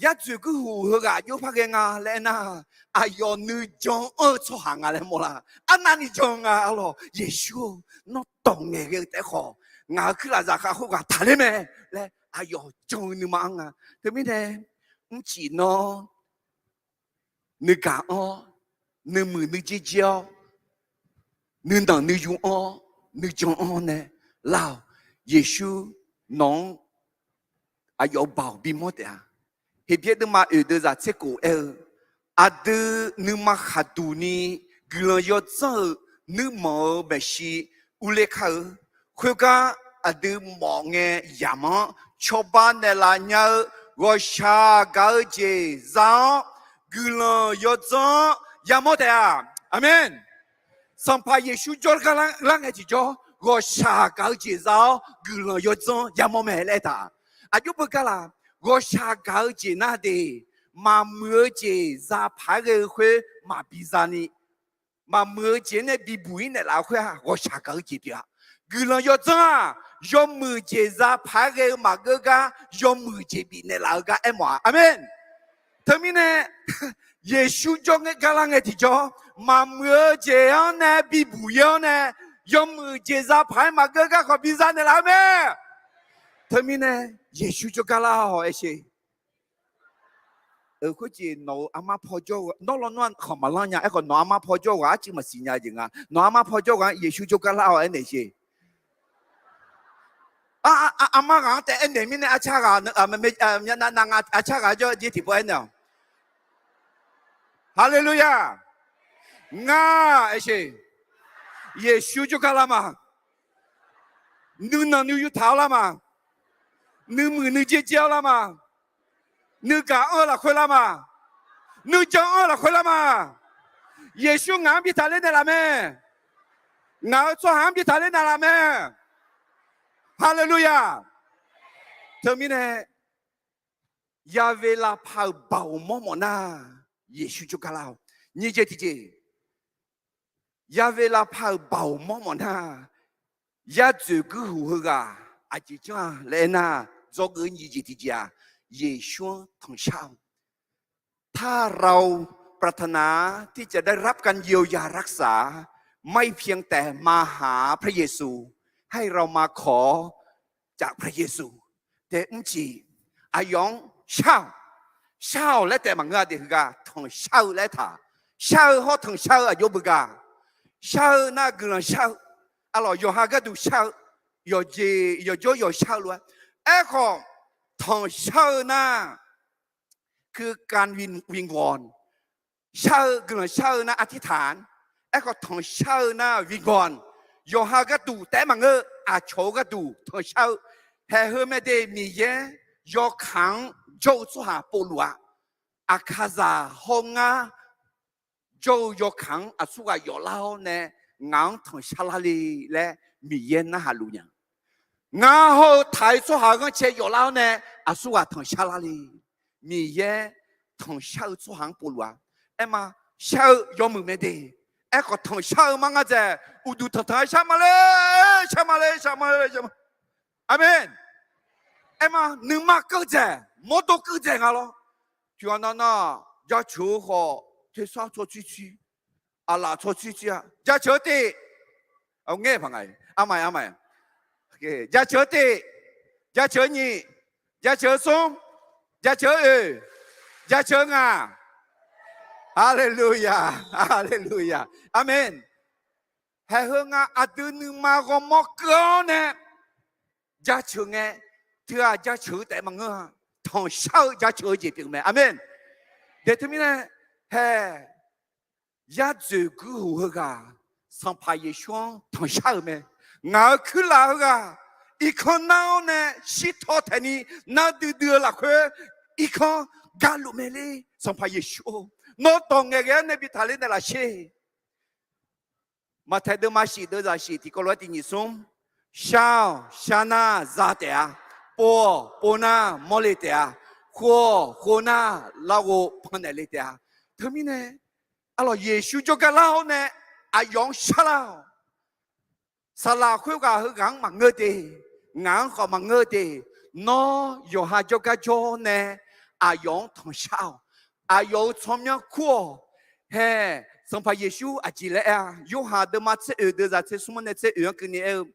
Yar dzoeq guirhuq heughaq aqjox par ghae nga laer aernar, aqyawf nuijan anr-eu tsawrhaq nga laer mawrlar. Arnavni jan nga arlawq, Yeqsur-or, nawr dawq ngaeqghae-eu taef khawf, ngaq-euq kuirlaf zaqkhav khoerghaq taqler mae laer aqyawf jan-eu nuima anr nga. Teumirnae mrcif nawr nuigaq anr-awr, nuimuiq nuijer jer-awr, nuinanq nuiyu anr-awr, nuijan anr-awr nae lar-awq. Yeqsur nawq-anr aqyawf-euq baoq bimawr taef-a. Heqbyaer deuvma oeq deuvzaq tser kof aer-eu, aqdui nuima khaqduq ni guiqlanq yawdzanr-euq nuirmanq-euq maeqshi urler kar-eu, khoergar aqdui mawf ngae yamq-anr cawba naeqlaf nya-eu ghawqshaq gaq-eu jeq za-awr, guiqlanq yawdzanr-anr yamawr taef-a. Aqmeq. Sanqpaq Yeqsur jawrgar lar ngae tiqjawr, ghawqshaq gaq-eu jeq za-awr guiqlanq yawdzanr yamawr mae laer aertaq. Aqjox beugar laq, ghawqshaq gaq-eu jeq nar de, maqmuiq-eu jeq za paq-aer ghae-eu khoer maqbi zani, maqmuiq-eu jeq nae bibuq-ir naeqlaf-eu khoer-aq, ghawqshaq gaq-eu jeq pyeuf-a. Guiqlanq yawdzanr-aq, yawmuiq jeq za paq-aer ghae-eu maqgeur gar, yawmuiq jeq bifnaeq laf-eu gar aermawf-a. Aqmeq. Teumirnae, Yeqsur jawrgar lar ngae tiqjawr, maqmuiq-eu jeq-anr nae bibuq-ir-awr nae, yawmuiq jeq za paq-aer maqgeur gar khawf bi zanaeq laf-eu mae. Teumirnae, Yeqsur jawrgar lar-awq aer sher. Khoerjeq nawq-euq armar paw jawr-eu nawr lawnmr-aq khanq maqlanr nya. Aerkhawf nawq armar paw jawr-eu ghaq arcuiv maqsiq nya jeq nga. Nawq armar paw jawr-eu ghaq-anr Yeqsur jawrgar lar-awq aernaeq sher. Armar ghaq-anr taef aernaeq mirnae arcar ghaq, navnav aqcar ghaq jawr jir tiqpov aernaeq-awq. Haleluya! Ngar aer sher. Yeqsur jawrgar lar ma. Nuinanq nuiyu taq-awr lar ma. Nuimuiq nuijer jer-awr lar ma. Nuigaq anr-eu lafkhoer lar ma. Nuijan anr-eu lafkhoer lar ma. Yeqsur ngaq-anr bi taqler naeqlaf mae. Ngaq-euq tsawrhaq-anr bi taqler naeqlaf mae. Haleluya! Teumirnae, yaveqlaf paq-euq baoq mawrmawf nar, Yeqsur jawrgar lar-awq. Nyiq jeq tiqjeq, yaveqlaf paq-euq baoq mawrmawf nar, yar dzoeqguir huq heughaq aqjeq janr-a laer aernar, dzawgeuf nyiq jeq tiqjeq-aq, Yeqsur-anr tanqshar-awq. ถ้าเราปรารถนาที่จะได้รับการเยียวยารักษา ไม่เพียงแต่มาหาพระเยซู ให้เรามาขอจากพระเยซู taef mrciq, aqyawf-anr shar-awq. Shar-awq laer taef maqngeur-a de heugar, tanqshar-eu laer taq. Shar-eu hawr tanqshar-eu aqjox beugar. Shar-eu nar guiqlanq shar-eu, arlawq yawqha gharduq shar-eu, yawqjeq yawqjawr yawqshar-eu lof-aer. Aerkhawf, tanqshar-eu nar คือการวิงวอน shar-eu guiqlanq shar-eu nar artirtaq-anr, aerkhawf tanqshar-eu nar วิงวอน yawqha gharduq taef-aer maqngeur, aqcawq-eu gharduq tanqshar-eu. Haeq heu mae de, Miqyaer yawkaq-anr jawr-eu tsawrhaq povluf-a. Aqkaqzaq hawr ngar jawr-eu yawkaq-anr aqsurghaq yawflar-awr nae ngaq-anr tanqshar lar le laer Miqyaer narhaq luf nya. Ngar hawr-eu taq-eu tsawrhaq-eu ghanrcae yawflar-awr nae aqsurghaq tanqshar lar le. Miqyaer tanqshar-eu tsawrhaq-anr povluf-a. Aerma, shar-eu yawmuiq mae de. Aerkhawf tanqshar-eu mar ngar dzaeq, uqduq tanqtanq-aer shar ma le, shar ma le, shar ma le, shar ma. Aqmeq. Aerma, nuima keuv dzaeq, mawrdo keuv dzaeq nga lawr. Tiqghaq nav nar, jaceuq-eu khawf tersar tsawrcoer coer, aqlaf tsawrcoer coer-a. Jaceuq-eu tif, ngaer paq nga, arma arma, jaceuq-eu tif, jaceuq-eu nyiq, jaceuq-eu smr, jaceuq-eu oeq, jaceuq-eu ngaq. Haleluya, haleluya, aqmeq. Haeq heu nga aqdui nuima ghawrmawr keuv-awr nae jaceuq ngae, teughaq jaceuq-eu taef maqngeur-a. Tanqshar-eu jaceuq-eu jeq pyeuf mae. Aqmeq. Daeq teumirnae, haeq yar dzoeqguir huq heughaq Sanqpaq Yeqsur-anr tanqshar-euq mae. Ngaq-euq kuirlaf heughaq irkanr nar-awr nae shirtaw taeqni nar duidui-eu lafkhoer irkanr galuf mae ler. Sanqpaq Yeqsur-or, nawr dawq ngaeqghae-anr nae bi taqler naeqlaf sher. Maqtaeq deuvma shif deuvzaq shif tiqkawv lof-aer tiq nyiq smr, shar-awq shar nar za taef-a, pov-awq pov nar mawrle taef-a, khov-awq khov nar larghov pannaeq le taef-a. Teumirnae, arlawq Yeqsur jawrgar lar-awr nae aqyawf-anr sharlar-awq. Saqlaq khoerghaq heughaq-anr maqngeur de, ngaq-anr khawf maqngeur de, nawr yawqha jawrgar jawr nae aqyawf-anr tanqshar-awq. Aqyawf-euq tsawrmyanr kur-awq. Haeq, Sanqpaq Yeqsur aqjeq laer aer-a, Yorhaq deuvma tser oeq deuvzaq tser smr-anr nae tser oeq-anr keuvni aer-eu,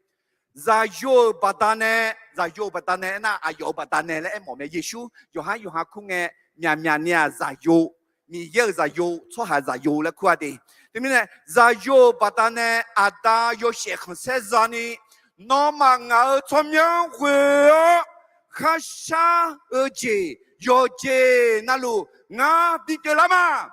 zaqyo-euq baqdanae, zaqyo-euq baqdanae aernar aqyawf-euq baqdanae laer aermawf mae. Yeqsur yawqhar yawqha kur ngae, myaqmyaq ni-aq zaqyo, Miqyaer-euq zaqyo, tsawrhaq zaqyo laer kur-a de. Teumirnae zaqyo-euq baqdanae aqda yawshaef khanqsaer zani, nawmaf ngaq-euq tsawrmyanr ghoe-awr kharshar-eu jeq yawqjeq navluf ngar bipyeuf lar ma.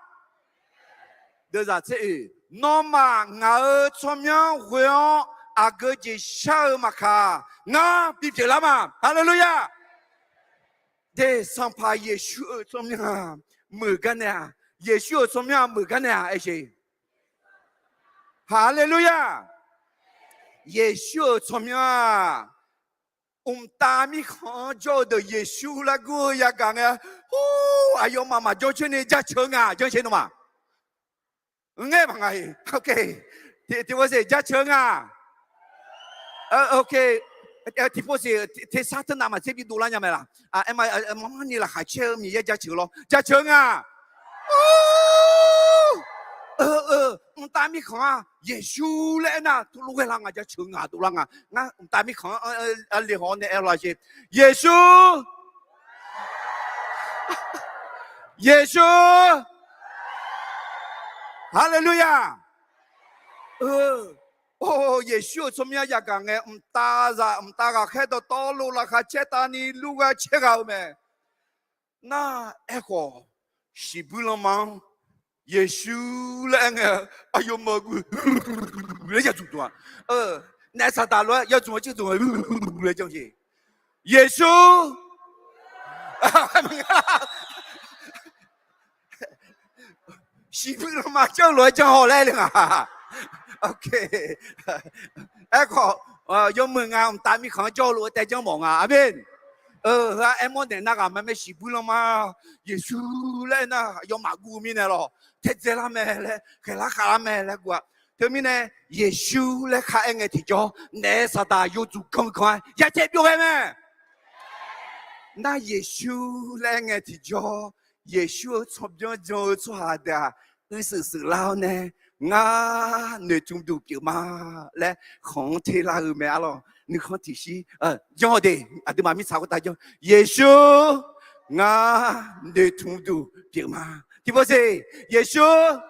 Deuvzaq tser oe, nawmaf ngaq-euq tsawrmyanr ghoe-awr aqgeu jeq shar-eu maqkaq, ngar bipyeuf lar ma. Haleluya! De, Sanqpaq Yeqsur-euq tsawrmyanr-aq, meuq gar nae-aq, Yeqsur-euq tsawrmyanr-aq meuq gar nae-aq, aer jeq. Haleluya! Yeqsur-euq tsawrmyanr-aq, mqtav mirkhanq-anr jawr-eu deuq Yeqsur laer gur-eu yagaq ngae, aqyawfmaf maqjanr coer ni jaceuq-eu nga, janr caer nawmaf. Ngaer maqnga-iq, tiqpov siq jaceuq-eu nga. Tiqpov siq tersar teunav maqtser bi dovlar nya mae laq? Aer ma, marmar ni laqkhaq caer-eu Miqyaer jaceuq lawr, jaceuq-eu nga. Mqtav mirkhanq-aq Yeqsur laer aernar, tuvlof ghae lar nga, jaceuq-eu nga dovlar nga. Ngar mqtav mirkhanq-anr le haw-awr nae aer-awq laf jeq. Yeqsur, Yeqsur. Haleluya! Or, Yeqsur-euq tsawrmyanr yagaq ngae, mqtav zaq mqtav ghaqkhaer dawqtawvluf laqkhaq caer tavni lur gha caer gha-eu mae. Nar, aerkhawf, shiqbuir lanma-anr Yeqsur laer aer ngae, aqyawfmaf guv laer yadzmq dmq-a. Naef saqdaq lof-aer yadzmq-a, cirdmq-a laer janr jeq. Yeqsur. Shiqbuir lanma janr-eu lof-aer janr haw laer le nga. Aerkhawf, yawmuiq nga mqtav mirkhanq-anr jawr-eu lof-aer tae janr mawf nga. Aqmeq. Heu-aq aermawr naeq nar ghaq ma mae, shiqbuir lanma Yeqsur laer aernar, aqyawfmaf guv mirnae lawq, taedzae lar mae laer, khaeqlar khavlar mae laer guv-a. Teumirnae, Yeqsur laer khar aer ngae tiqjawr, naef saqdaq yawduq ganrganr-aer yacaev byov ghae mae. Nar Yeqsur laer aer ngae tiqjawr, Yeqsur-euq tsawrbyanr jan-eu tsawrhaq deuq-aq, uirshuif shuif lar-awr nae, ngar noeqtmq duq pyeuf ma laer khanq-anr terlar-eu mae arlawq. Nuikhanr tiqshir janr-awq de, aqduimaf mirtsaq khoertav janr. Yeqsur, ngar noeqtmq duq pyeuf ma. Tiqpov siq, Yeqsur,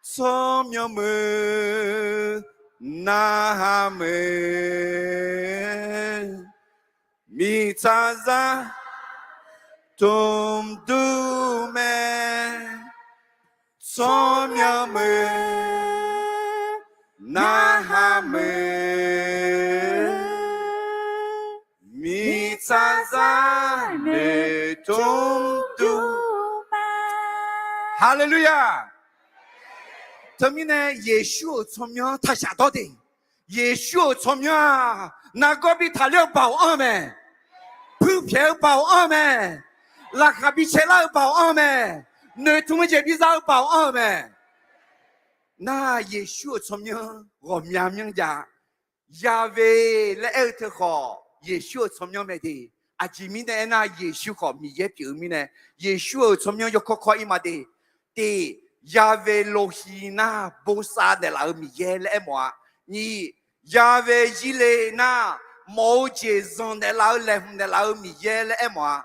tsawrmyanr meuq, narhaq meuq, mirtsaqzaq tmq dur mae, tsawrmyanr meuq, narhaq meuq, mirtsaqzaq noeqtmq dur. Haleluya! Teumirnae Yeqsur-euq tsawrmyanr taqshaf dawr de. Yeqsur-euq tsawrmyanr-aq, nargawr bi taqler-eu baoq anr-eu mae. Puirpyaeq-eu baoq anr-eu mae. Laqkhaq bi caelar-eu baoq anr-eu mae. Noeqtmq-eu jeq biza-eu baoq anr-eu mae. Nar Yeqsur-euq tsawrmyanr ghawqmya myanr jav. Yave laer aer-eu teu khawf, Yeqsur-euq tsawrmyanr mae de. Aqjeq mirnae aernar, Yeqsur khawf Miqyaer pyeuf-eu mirnae, Yeqsur-euq tsawrmyanr yawkawr kawr ir ma de. Tiq, Yave lohi nar bosav naeqlaf-eu Miqyaer laer aermawf-a. Nyiq, Yave zirle nar mawf-eu jeq zanq naeqlaf-eu, laeqhmq naeqlaf-eu Miqyaer laer aermawf-a.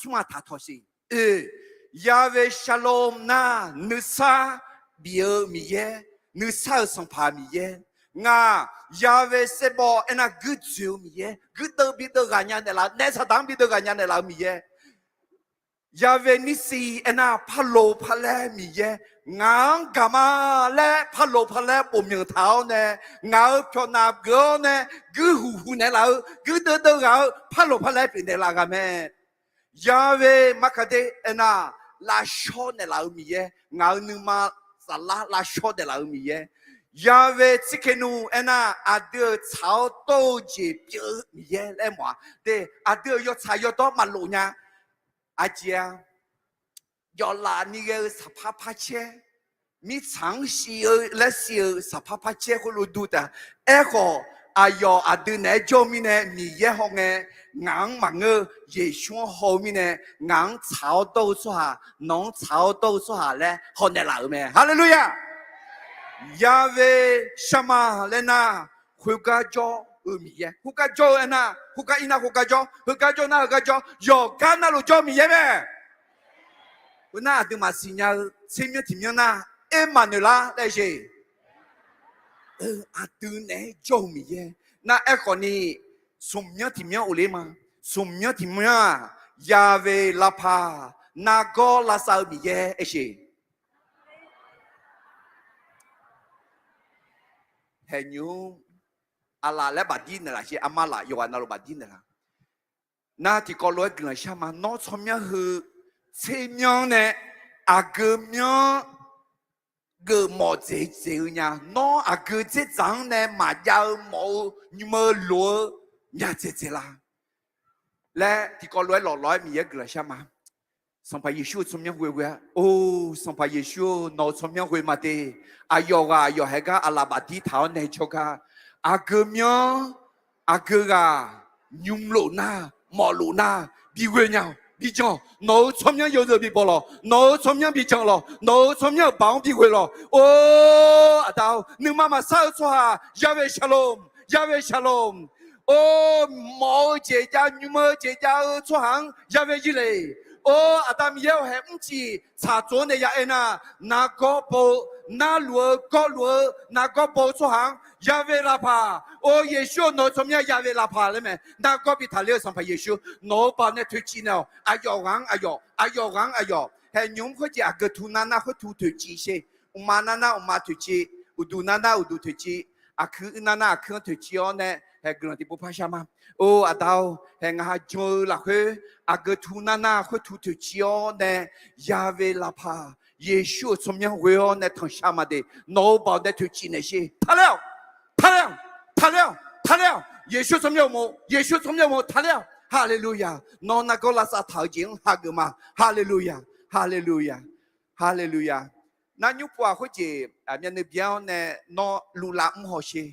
Smr aqtaq tawqsiq. Oe, Yave Shalom nar nuisar bif-eu Miqyaer, nuisar-euq Sanqpaq Miqyaer. Ngaq, Yave Sebawv aernar guirdzoeq-eu Miqyaer, guirdeuv bideuv ghaq nya naeqlaf, naef saqdaq-anr bideuv ghaq nya naeqlaf-eu Miqyaer. Yave Nissi aernar parloq parlaer Miqyaer, ngaq-anr gaq ma laer parloq parlaer bofmyanq taq-awr nae, ngaq-euq pyawqnaq geuf-awr nae, guir huq huq naeqlaf-eu, guirdeuv deuv ghaq-eu parloq parlaer pyeuf naeqlaf ghaq mae. Yave Markade aernar, lavshawr naeqlaf-eu Miqyaer, ngaq-euq nuima saflar lavshawr naeqlaf-eu Miqyaer. Yave Tsidkenu aernar, aqdui-euq tsaq-awr dawr-eu jeq pyeuf-eu Miqyaer laer aermawf-a. De, aqdui-euq yawtsaq yawdawr maqlof nya. Aqjeq-a, yawflaf ni ghae-eu saqpar par caer, mirtsaq-anr siv-eu laer siv-eu saqpar par caer khoerlof dur taef. Aerkhawf, aqyawf aqdui naeq-aer jawr-eu mirnae Miqyaer hawngae, ngaq-anr maqngeur-eu Yeqsur-anr haw-eu mirnae, ngaq-anr tsaq-awr dawr-eu tsawrhaq, nawq-anr tsaq-awr dawr-eu tsawrhaq laer haw naeqlaf-euq mae. Haleluya! Yave Sharma laer nar, khoergar jawr-eu Miqyaer. Khoergar jawr-eu aernar, khoergar ir nar khoergar jawr, heugar jawr nar heugar jawr, yawqgar navluf jawr-eu Miqyaer mae. Khoernar aqduimaf siqnya-eu tsermyanr tiqmyanr nar, Ermaqnoeqlar laer jeq. Aqdui naeq-aer jawr-eu Miqyaer. Nar aerkhawf ni, smq myanr tiq myanr of ler ma. Smq myanr tiq myanr-aq, Yahweh Rapha, nargawr lavsav-eu Miqyaer aer sheq. Haeqnymr, aqlaf laer bafdir naeqlaf sheq, armar laf yawqghaq navluf bafdir naeqlaf. Nar tiqkawv lof-aer guiqlanq shar ma. Nawr tsawrmyanr heu tser myanr nae aqgeu myanr geufmawf dzaeq dzaeq-eu nya. Nawr aqgeu dzerdzaq-anr nae maqjav-eu mawf-eu nymr-eu lof-eu nya dzaeq dzaeq la laer tiqkawv lof-aer lawqlawq-aer Miqyaer guiqlanq shar ma. Sanqpaq Yeqsur-euq tsawrmyanr ghoe ghoe-a. Or, Sanqpaq Yeqsur-or, nawq-euq tsawrmyanr ghoe ma de. Aqyawf ghaq aqyawf haeq gar aqlaf bafdir taq-awr nae jawrgar, aqgeu myanr, aqgeu ghaq, nymr lof nar, mawf lof nar, bi ghoe nya-awq, bi jan-awq. Nawq-euq tsawrmyanr yawzeu bi baw lawq. Nawq-euq tsawrmyanr bi jan lawq. Nawq-euq tsawrmyanr-euq baoq-anr bi ghoe lawq. Or, Aqda-or, nuima maqsar-eu tsawrhaq Yahweh Shalom, Yahweh Shalom. Or, mawf-eu jeq jav, nymr-eu jeq jav-eu tsawrhaq-anr Yahweh Yirleh. Or, Aqda Miqyaer-or, haeq mrcif tsaq tsof-awr nae ya aer nar, nargawr baw-eu, narluf-eu gawrluf-eu nargawr baw-eu tsawrhaq-anr Yahweh Rapha. Or, Yeqsur-or, nawq-euq tsawrmyanr Yahweh Rapha laer mae. Nargawr bi taqler-eu Sanqpaq Yeqsur, nawq-euq baoq nae toeqciv naeq-awq. Aqyawf ghaq-anr aqyawf, aqyawf ghaq-anr aqyawf. Haeqnymr khoerjeq aqgeu tu nar nar khoer tu toeqciv sher. Uqma nar nar uqma toeqciv, uqduq nar nar uqduq toeqciv, aqkuir nar nar aqkuir-anr toeqciv-awr nae haeq guiqlanq tiqpov par shar ma. Or, Aqda-or, haeq ngaq ha jan-eu lafkhoer aqgeu tu nar nar khoer tu toeqciv-awr nae Yahweh Rapha, Yeqsur-euq tsawrmyanr ghoe-awr nae tanqshar ma de. Nawq-euq baoq nae toeqciv naeq sher. Taqler-awq, taqler-awq, taqler-awq, taqler-awq. Yeqsur tsawrmyanr uqmov, Yeqsur tsawrmyanr uqmov taqler-awq. Haleluya. Nawr nargawr lavsav taq-eu jeq-anr hageuf ma. Haleluya, haleluya, haleluya. Nar nymr pov-aq khoerjeq myavnuiv byan-awr nae nawr luvlav mr haw sher.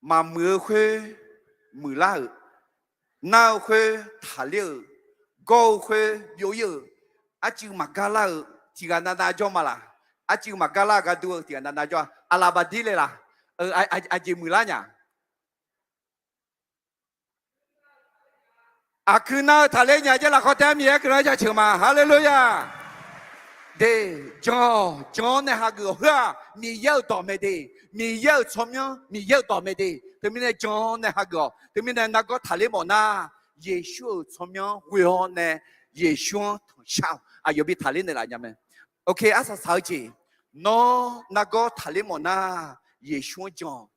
Maqmuiq-eu khoer muiqlar-euq, nar-eu khoer taqler-euq, gawr-eu khoer byov-ir-euq, arcuiv maqgar lar-eu tiqghaq navnav jawr ma laq? Arcuiv maqgar lar-eu gharduq-eu tiqghaq navnav jawr-a? Aqlaf bafdir le laq? Aqjeq muiqlar nya? Aqkuir nar-eu taqler nya jaer lafkhawf taef-aer Miqyaer guiqlanq jaceuq ma. Haleluya. De, jan-awq, jan-awr nae hageuf-awq. Heu-aq Miqyaer-euq dawq mae de. Miqyaer-euq tsawrmyanr, Miqyaer-euq dawq mae de. Teumirnae jan-awr nae hageuf-awq. Teumirnae nargawr taqler mawf nar, Yeqsur-euq tsawrmyanr ghoe-awr nae Yeqsur-anr tanqshar-awq. Aqyawf bi taqler naeqlaf nya mae. Ok, arsaq saq-eu jeq, nawr nargawr taqler mawf nar, Yeqsur-anr jan-awq.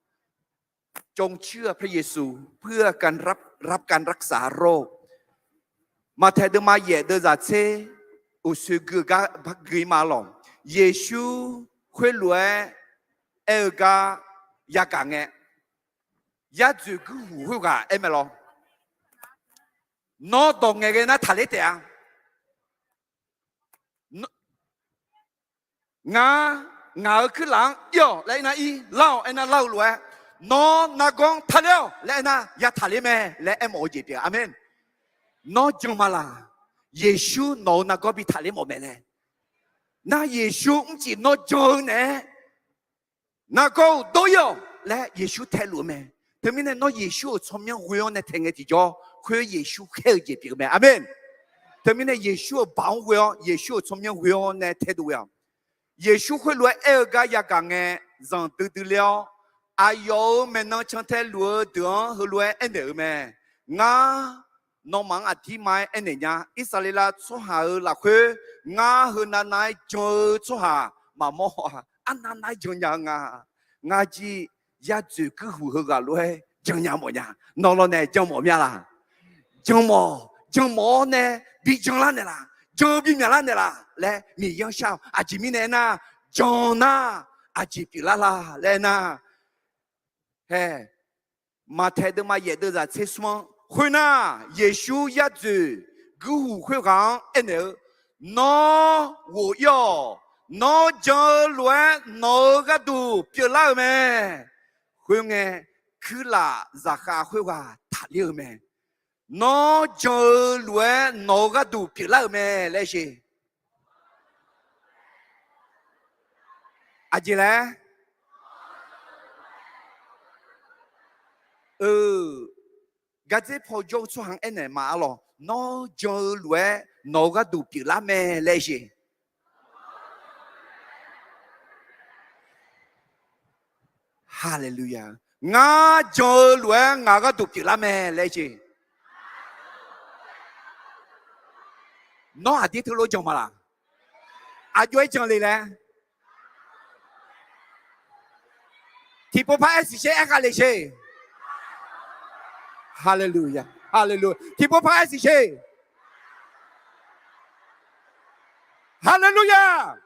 จงเชื่อพระเยซู เพื่อการรับ รับการรักษาโรค Maqtaeq deuvma yaef deuvzaq tser uqsoe gui-eu gar gui ma lawq. Yeqsur khoerlof-aer aer-eu gar yagaq ngae, yar dzoeq guirhuq khoerghaq aer mae lawr. Nawr dawq ngaeqghae nar taqler taef-a. Ngar, ngaq-euq kuirlaf-anr ir-awq laer aernar ir, lar-awq aernar lar-eu lof-aer, nawr nargawr-anr taqler-awq laer aernar ya taqler mae laer aermawf-eu jeq pyeuf. Aqmeq. Nawr jan ma laq? Yeqsur nawq-euq nargawr bi taqler mawf mae laer. Nar Yeqsur mrcif nawr jan-eu naeq-aer nargawr-euq dov-ir-awq laer Yeqsur taeluf-eu mae. Teumirnae nawr Yeqsur-euq tsawrmyanr ghoe-awr nae tae ngae tiqjawr, khoer Yeqsur khaer-eu jeq pyeuf-eu mae. Aqmeq. Teumirnae Yeqsur-euq baoq-anr ghoe-awr, Yeqsur-euq tsawrmyanr ghoe-awr nae taedov-eu-aq, Yeqsur khoerlof-aer aer-eu gar yagaq ngae, zanqdui dui ler-awr, aqyawf-euq maeqnan cantae luf-eu deuq-anr heulof-aer aernaeq-eu mae. Ngar, nawmaf-anr aqdirma-aer aernaeq nya. Irsaqleqlav tsawrhaq-euq lafkhoer ngar heu navnav-aer jan-eu tsawrhaq maqmawr haw-a. Arnavnav-aer jan nya-eu nga. Ngar jir yar dzoeq guirhuq heughaq lof-aer jan nya mawf nya. Nawr lawr nae jan mawf mya laq? Jan mawf. Jan mawf-awr nae bi jan lar naeqlaf? Jan-eu bi myaqlar naeqlaf laer Miqyaer-anr shar-awq. Aqjeq mirnae aernar, jan nar aqjeq pyeuflar la laer aernar, hae, Maqtaeq deuvma yaef deuvzaq tser smr-anr khoernar, Yeqsur yar dzoeq guirhuq khoerghaq-anr aernaeq-eu, Nawr ghof-ir-awq. Nawr jan-eu lof-aer nawq-euq gharduq pyeuflar-euq mae. Khoerngae, kuirlaf zaqkhav khoerghaq taqler-eu mae. Nawr jan-eu lof-aer nawq-euq gharduq pyeuflar-euq mae laer siq. Aqjeq laer, eu, gardzer paw jawr-eu tsawrhaq-anr aernaeq ma arlawq, Nawr jan-eu lof-aer nawq-euq gharduq pyeuflar mae laer siq. Haleluya. Ngar jan-eu lof-aer ngaq gharduq pyeuflar mae laer jeq. Nawr aqdir teulof jan ma laq? Aqjox-aer jan le laer. Tiqpov par aer siqsher aerkhav le sher. Haleluya, haleluya. Tiqpov par aer siqsher. Haleluya.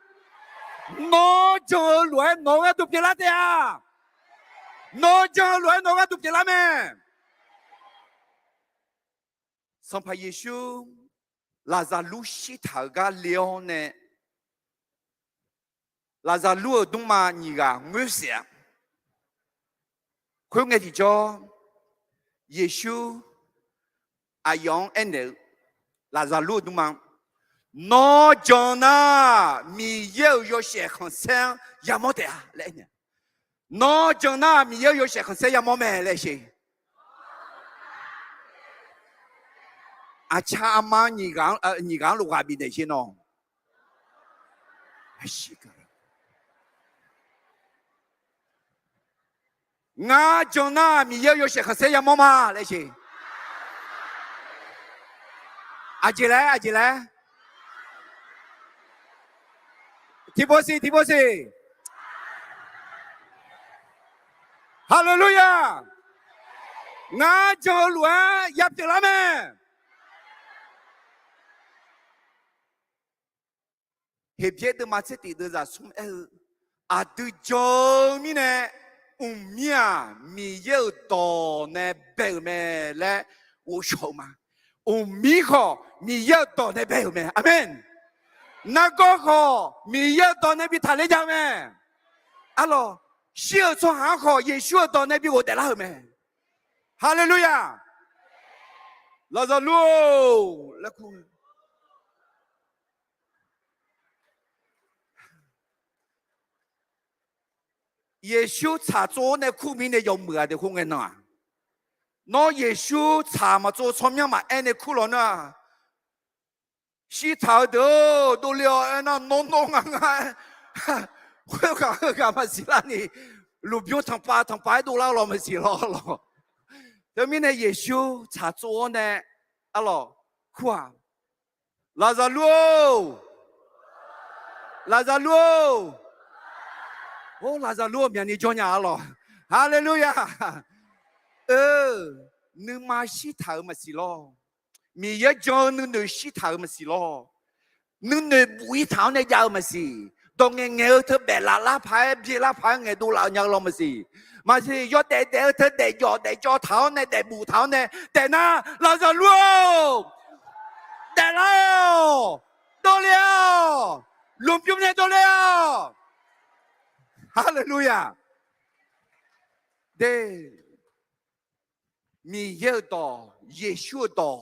Nawr jan-eu lof-aer nawq-eu gharduq pyeuflar taef-a. Nawr jan-eu lof-aer nawq-eu gharduq pyeuflar mae. Sanqpaq Yeqsur Laqzaqlur shirtaq-euq gar le-awr nae, Laqzaqlur-euq dmrma nyiq ghaq ngoer saef-a. Khoerngae tiqjawr, Yeqsur aqyawf-anr aernaeq-eu, Laqzaqlur-euq dmrma, Nawr jan nar, Miqyaer-euq yawshaef khanqsaer-anr yamawr taef-a laer aernaeq. Nawr jan nar, Miqyaer-euq yawshaef khanqsaer yamawr mae laer sher. Aqcaq aqma nyiq ghaq-anr lof ghaq bifnaeq sher nawr. Ngar jan nar, Miqyaer-euq yawshaef khanqsaer yamawr ma laer sher. Aqjeq laer, aqjeq laer. Tiqpov siq, tiqpov siq. Haleluya. Ngar jan-eu lof-aer ya pyeuflar mae. Heqbyaer deuvma tser tif deuvzaq smr aer-eu, aqdui jan-eu mirnae, mqmir-aq, Miqyaer-euq dawq nae bae-euq mae laer ghovshaw-eu ma. Mqmir khawf Miqyaer-euq dawq nae bae-euq mae. Aqmeq. Nargawr khawf Miqyaer-euq dawq nae bi taqler jav-eu mae. Arlawq, shir-euq tsawrhaq-anr khawf Yeqsur-euq dawq nae bi ghofdaef lar-euq mae. Haleluya! Laqzaqlur-or laer kur. Yeqsur tsaq tsov-awr nae kur mirnae yawmuiq-aq de khoerngae nan-aq, nawr Yeqsur tsaq maqtsov tsawrmyanr maqaer nae kur lawnmr-aq, shirtaq-eu deuq-or, dovle-awq aernar, nawr nawr ngar ngar-aer, khoerghaq heughaq maqsiq larni, lmqbymr tanqpav tanqpav-aer dovlar-eu lawq maqsiq lawq lawq. Teumirnae Yeqsur tsaq tsov-awr nae, arlawq, kur-aq, Laqzaqlur-or, Laqzaqlur-or, or Laqzaqlur-or myaqni jawr nya-a lawq. Haleluya. Nuima shirtaq-euq maqsiq lawr. Miqyaer jan-eu nuinoeq shirtaq-euq maqsiq lawr. Nuinoeq buf-ir taq-awr nae jav-eu maqsiq. Dawq ngaeqngaeq-eu teu baef laf lar paq-aer byaev lar paq-aer ngaeqdov laf nya-eu lawr maqsiq. Maqsiq, yawdaef daef-eu teu daefjawf daefjawv taq-awr nae daefbuf taq-awr nae daefnar, Laqzaqlur-or, daeflar-awq, dovle-awq, lmqbymr nae dovle-awq. Haleluya. De, Miqyaer-euq dawq, Yeqsur-euq dawq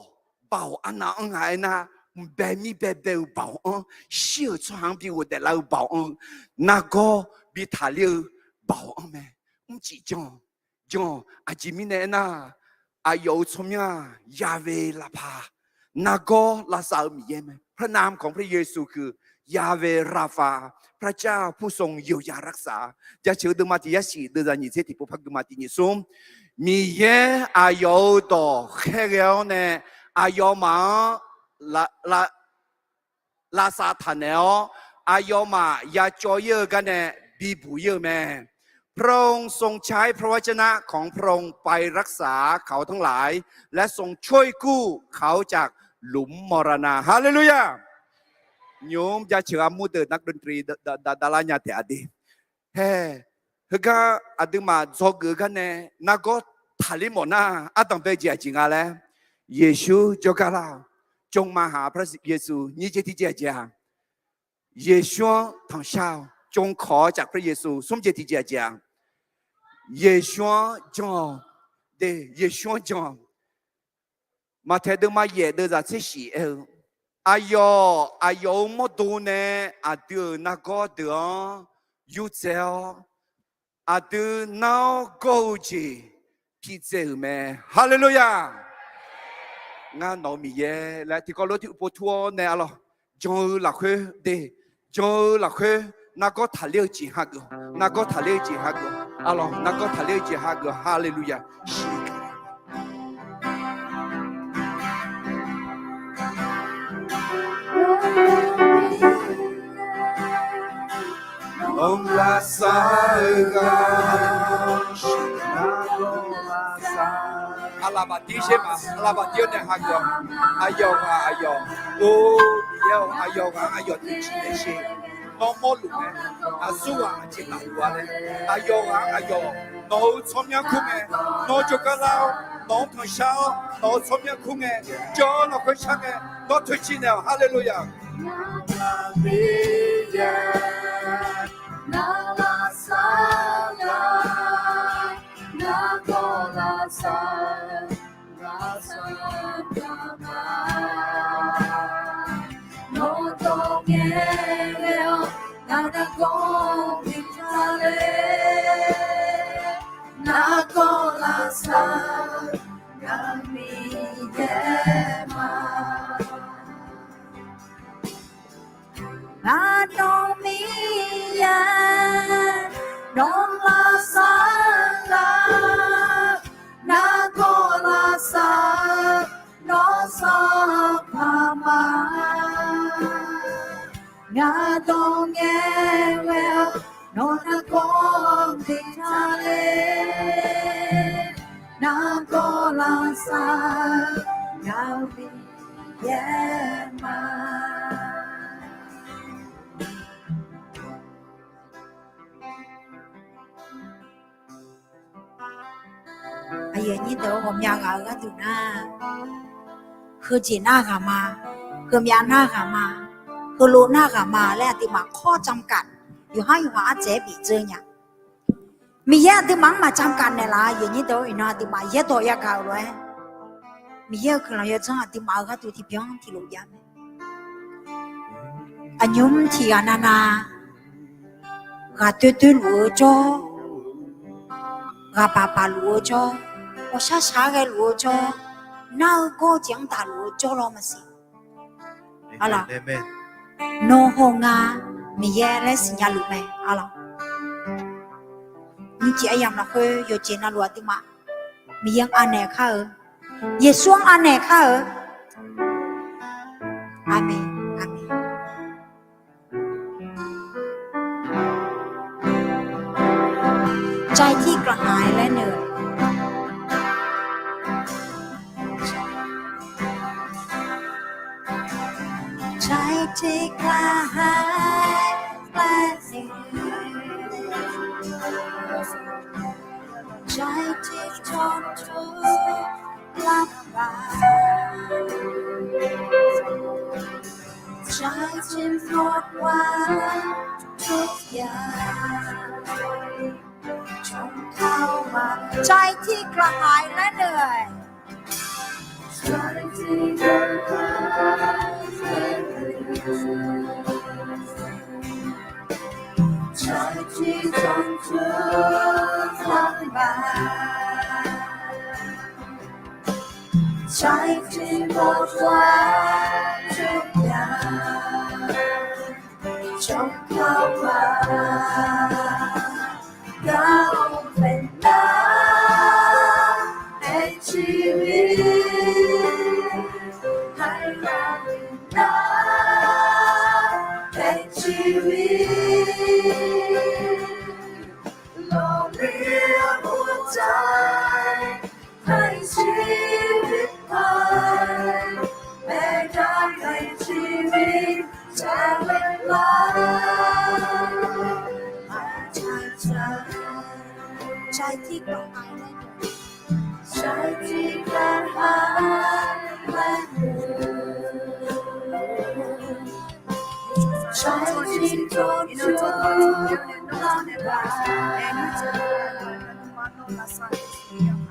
baoq arnav anr nga aernar, mqbae mir baebae-eu baoq anr, shir-euq tsawrhaq-anr bi ghofdaef lar-eu baoq anr, nargawr bi taqler-eu baoq anr mae. Mrcif jan, jan, aqjeq mirnae aernar, aqyawf-euq tsawrmyanr-aq, Yahweh Rapha, nargawr lavsav-eu Miqyaer mae. พระนามของพระเยซูคือ Yahweh Rapha, พระเจ้าผู้ทรงเยียวยารักษา. Jaceuq-eu deuvma tiq yar shif deuvzaq nyiq tser tiqpov par geuma tiq nyiq smr. Miqyaer aqyawf-euq dawq khaerghae-awr nae, aqyawfmaf-anr lavsav taqnaeq-awr, aqyawfmaf yacawv-ir-eu garnae bibuq-ir-eu mae. พระองค์ทรงใช้พระวจนะของพระองค์ไปรักษาเขาทั้งหลาย และทรงช่วยกู้เขาจากหลุมมรณะ Haleluya. Nymq-mr jaceuq armur deuq นักดนตรี davlar nya taef-a de. Hae, heugar aqduimaf dzawgeuf-eu garnae nargawr taqler mawf nar, ardanq bae jeq aqjeq nga laer, Yeqsur jawrgar lar-awq. จงมาหาพระเยซู nyiq jeq tiqjeq aqjeq-aq, Yeqsur-anr tanqshar-awq. จงขอจากพระเยซู smr jeq tiqjeq aqjeq-aq, Yeqsur-anr jan-awq. De, Yeqsur-anr jan-awq. Maqtaeq deuvma yaef deuvzaq tser shif aer-eu, aqyawf, aqyawf-euq mawrdo nae aqdui-euq nargawr deuq-anr yurdzae-awr, aqdui nar-awr gawr-eu jeq pidzae-euq mae. Haleluya. Ngar nawq-eu Miqyaer laer tiqkawv lof tiq pov tur-awr nae arlawq, jan-eu lafkhoer de, jan-eu lafkhoer nargawr taqler-eu jeq hageuf-awq. Nargawr taqler-eu jeq hageuf-awq. Arlawq, nargawr taqler-eu jeq hageuf-awq. Haleluya. Shir Nawq-anr lavsav-eu ghaq, nargawr lavsav. Aqlaf bafdir sher ma, aqlaf bafdir-awr nae hageuf-awq. Aqyawf ghaq aqyawf, or, Miqyaer-awr, aqyawf ghaq-anr aqyawf toeqciv naeq sher. Nawr mawrluf mae, aqsur ghaq aqjeq tafluf-a laer, aqyawf ghaq-anr aqyawf, nawq-euq tsawrmyanr kur ngae, nawr jawrgar lar-awr, nawq-anr tanqshar-awr, nawq-euq tsawrmyanr kur ngae, jawr-awr nawq khoershar ngae, nawr toeqciv naeq-awq. Haleluya. Miqyaer, nar lavsav ghaq, nargawr lavsav, lavsav ghaq ma. Nawr dawq ngae ghae-awr, ngar nargawr tiqtav le, nargawr lavsav, ngaq Miqyaer ma. Ngar nawq Miqyaer, nawq lavsav ghaq, nargawr lavsav, nawr sanqpaq ma. Ngar dawq ngae ghae-awr, nawr nargawr tiqtav le, nargawr lavsav, ngaq Miqyaer ma. Aqyuif aqnyir deuq-or, ghawqmya ghaq-eu gharduq nar, heujeq nar ghaq ma, heumyav nar ghaq ma, heulof nar ghaq ma laer aqduimaf ข้อจำกัด yawqhar yawqha ardzaeq-aer bifdzeur nya. Miqyaer aqduimaf-anr maqjamq gaf naeqlaf-a. Aqyuif aqnyir deuq-or, iqnan aqduimaf yaerdawq yagaq-euq lof-aer, Miqyaer-euq guiqlanq yawdzanr aqduimaf-euq gharduq tiqbyan tiqlof jav mae. Aqnymr tiqghaq navnav, ghaq doer doer luf-eu jawr, ghaq baq baq luf-eu jawr, ghawqshar shar ghae luf-eu jawr, nar-eu gawr-eu jeq-anr daqluf-eu jawr lawr maqsiq. Nawr hawr ngar Miqyaer laer siqnya luf mae. Arlawq, nymrjeq aryamq lafkhoer yawqjeq navluf aqduimaf Miqyaer-anr anaeq kar-eu, Yeqsur-anr anaeq kar-eu. Aqmeq, aqmeq. ใจที่กระหายและเหนื่อย ใจที่กระหายและเหนื่อย ใจที่ทนทุกข์ลำบาก ใจที่หมดหวังทุกอย่าง จงเข้ามา ใจที่กระหายและเหนื่อย ใจที่ทนทุกข์ลำบาก ใจที่ทนทุกข์ลำบาก ใจที่หมดหวังทุกอย่าง จงเข้ามา เราเป็นน้ำแห่งชีวิต ให้เราเป็นน้ำแห่งชีวิต หล่อเลี้ยงหัวใจ ให้ชีวิตใหม่ แม้ได้ในชีวิตจะเล็กน้อย ใจที่กระหายและเหนื่อย ใจที่กระหายและเหนื่อย ใจที่ทนทุกข์ลำบาก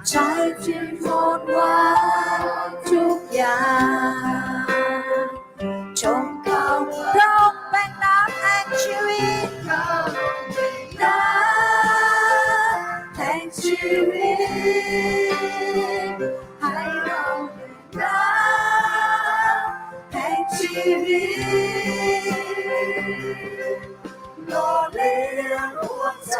ใจที่หมดหวังทุกอย่าง จงเข้า เราเป็นน้ำแห่งชีวิต เราเป็นน้ำแห่งชีวิต ให้เราเป็นน้ำแห่งชีวิต หล่อเลี้ยงหัวใจ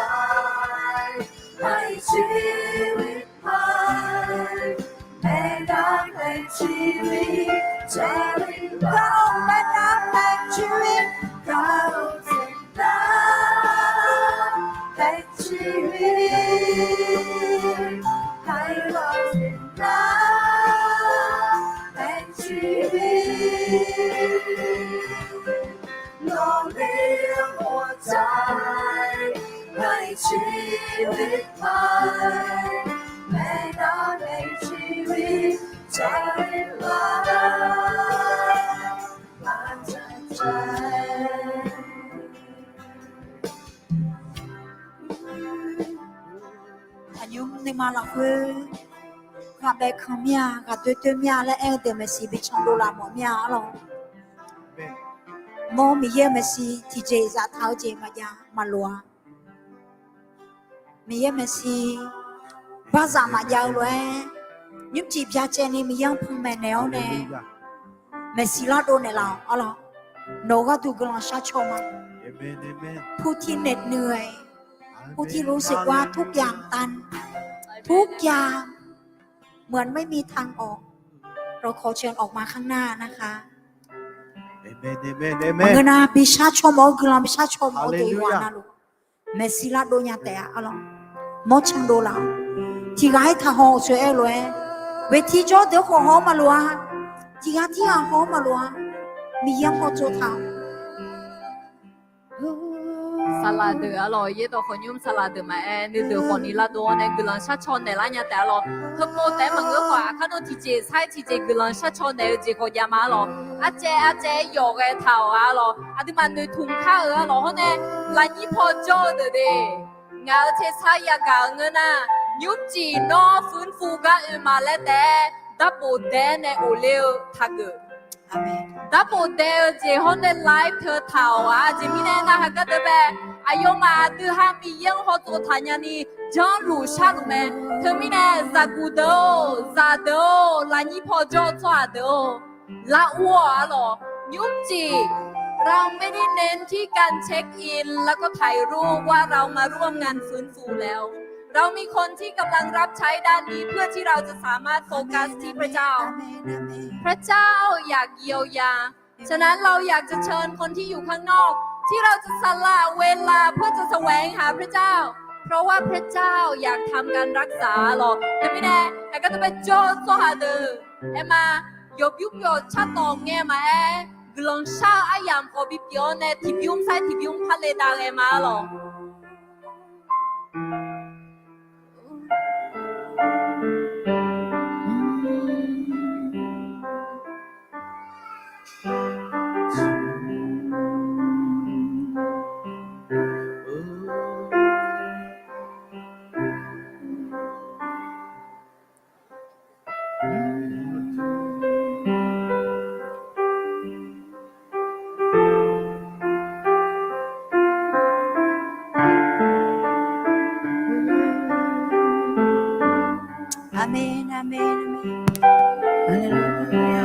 Aqnymr nuima lafkhoer ghaqbae kan mir-a, ghaqdoer doer mir-a laer aer-eu deuq maeqshi bi can dovlaf mawf mir-a arlawq. Mawr Miqyaer-euq maeqshi tiqjeq zaftaq-eu jeq maqjav maqloq-a. Miqyaer maeqshi barzaq maqjav-eu lof-aer, nymrcif byacaevni Miqyaer-anr panmaeq naeq-awr nae, maeqshi lardov naeqlaf-awq arlawq. Nawq-eu gharduq guiqlanq sharcaw ma. ผู้ที่เหน็ดเหนื่อย ผู้ที่รู้สึกว่าทุกอย่างตัน ทุกอย่างเหมือนไม่มีทางออก เราขอเชิญออกมาข้างหน้านะคะ Ngeur nar bi sharcaw mawf-eu guiqlanq bi sharcaw mawf-eu deuq yawqghaq navluf maeqshi lardov nya taef-a arlawq. Mawr can dovlaf-awq. Tiqghaq-aer taqhaw-awq. Tsoeq-aer lof-aer, เวที jawr deuq-anr khawf haw-awr maqloq-a. Tiqghaq tirghaq haw-awr maqloq-a. Miqyaer-anr hawtsov taq-awq. Saqlaq deuq arlawq, yaerdawq khawf nymr saqlaq deuq maqaer, nuideuq khawfni lardov-awr nae guiqlanq sharcaw naeqlar nya taef arlawq. Heupov taef-aer maqngeur khawf, aqkar nawr tiqjeq sar-aer tiqjeq guiqlanq sharcaw naeq-eu jeq khawf jav ma arlawq. Arcaev arcaev yawf ghae taq-awq arlawq. Aqduimaf noeqtmq kar-eu arlawq hawr nae, lafnyir paw jawr-eu deuq de. Ngaq-euq tersar yagaq-eu ngeur nar, nymrcif nawr ฟื้นฟู gar oe ma laer taef-aer, darbof daef nae of ler-eu taqgeuf. Darbof daef-eu jeq hawr nae ไลฟ์ teu taq-awq. Aqjeq mirnae narhaq gar deuq bae, aqyawfmaf aqdui ha Miqyaer-anr hawtsov taq nyani janrluf sharluf mae. Teumirnae zaqguq deuq-or, zaqdeuq-or, lafnyir paw jawr-eu tsawrhaq deuq-or, lar ur-awq arlawq. Nymrcif เราไม่ได้เน้นที่การเช็คอินแล้วก็ถ่ายรูปว่าเรามาร่วมงานฟื้นฟูแล้ว เรามีคนที่กำลังรับใช้ด้านนี้เพื่อที่เราจะสามารถโฟกัสที่พระเจ้า พระเจ้าอยากเยียวยา ฉะนั้นเราอยากจะเชิญคนที่อยู่ข้างนอก ที่เราจะสละเวลาเพื่อจะแสวงหาพระเจ้า เพราะว่าพระเจ้าอยากทำการรักษา arlawq. Teumirnae aqgar deuq bae jawr-eu tsawrhaq deuq aer ma, yawbyur byawq cartawq ngae maqaer, guiqlanq shar-eu aryamq khawf bipyeuf-awr nae tiqbymr sar-aer tiqbymr parle dav ghae ma arlawq. Aqmeq, aqmeq, aqmeq. Haleluya.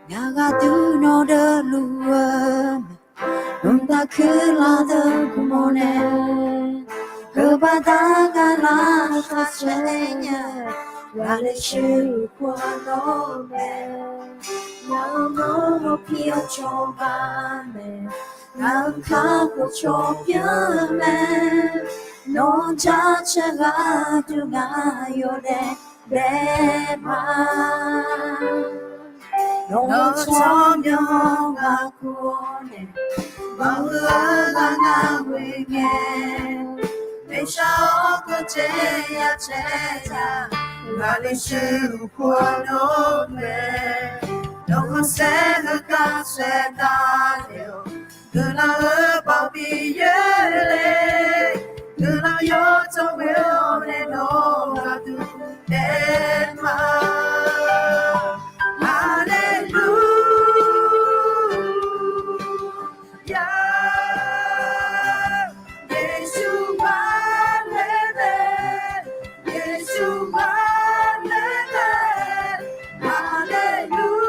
Ngaq gharduq nawr deuq luf-eu mae, mqtav kuirlar deuq gmawr nae, heubaqda gaqlar kharsaer nya, ghaqler shuir khof-a nawr mae. Nawr-eu mawrpir-anr cawba mae, ngaq-euq kakhof cawba mae. Nawr jaceuq gharduq ngaq yawdaef daef ma. Nawr-eu tsawrmyanr ghaq kur-awr nae, maqngeur-eu ghaq ngar ghoe ngae, maeqshaq-awr keuv caev ya caev ya, ghaqler shuir khof-a nawr mae. Nawr khanqsaer heugar saeq taq naeq-awq, guiqlanq-eu baoq bi yoer le, guiqlanq yawdzanr ghoe-awr nae nawr gharduq daef ma. Haleluya. Yeqsur maqle mae, Yeqsur maqle mae. Haleluya.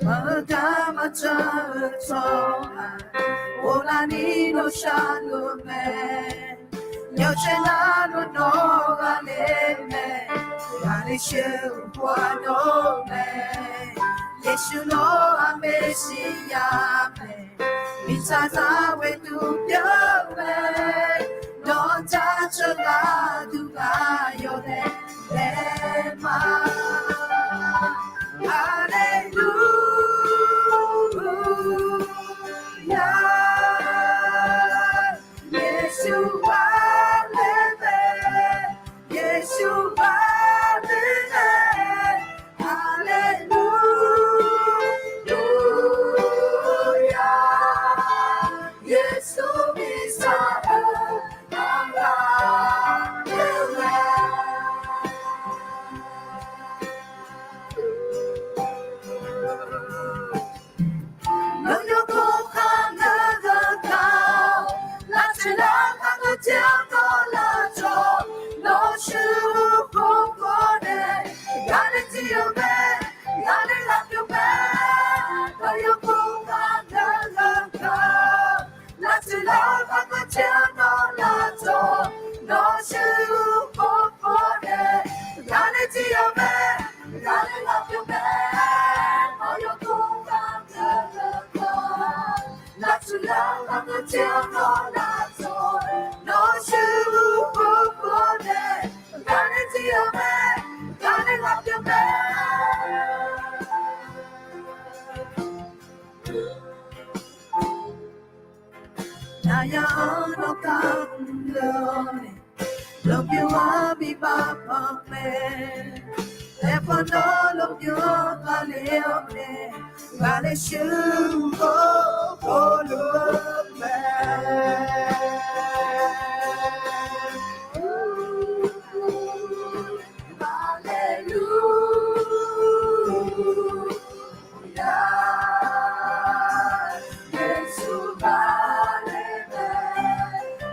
Maqngeur gar maqjan-eu tsawrhaq, ghoflar ni nawr sharluf mae. Yawshaef nar nawr nawq ghaqler mae. Ghaqler sheuq-eu pov-a nawr mae. Yeqsur nawr-aq Meqsirya mae. Miqtsaq zaq ghoeduq pyeuf-eu mae. Nawq-anr jaceuq gharduq ghaq yawdaef daef ma. Haleluya. Yeqsur ghaqler mae. Yeqsur ghaqler mae. Haleluya. Yeqsur Miqtsaq-eu ghaqler mae. Nawr yawkawr khar ngeur-eu gar, lafcoeq lar-anr ghaqkeuv tiq-anr dawq lafcawq, nawr shuir-eu khawf khawf nae, ghaqler tiq-eu mae, ghaqler lafpyeuf mae. Nawr yawkawr khar ngeur-eu gar, lafcoeq lar-anr ghaqkeuv tiq-anr dawq lafcawq, nawr shuir-eu khawf khawf nae, ghaqler tiq-eu mae, ghaqler lafpyeuf mae. Nawr yawkawr khar ngeur-eu gar, lafcoeq lar-anr ghaqkeuv tiq-anr dawq lafcawq, nawr shuir-eu khawf khawf nae, ghaqler tiq-eu mae, ghaqler lafpyeuf mae. Naqya-anr nawr gar mr-eu-awr nae, lmqbymr-anr bi baq panq mae. Aerkhawf nawr lmqbymr-anr ghaqler-awr nae, ghaqler shuir-eu khawf khawf luf-eu mae. Haleluya. Yeqsur ghaqler mae.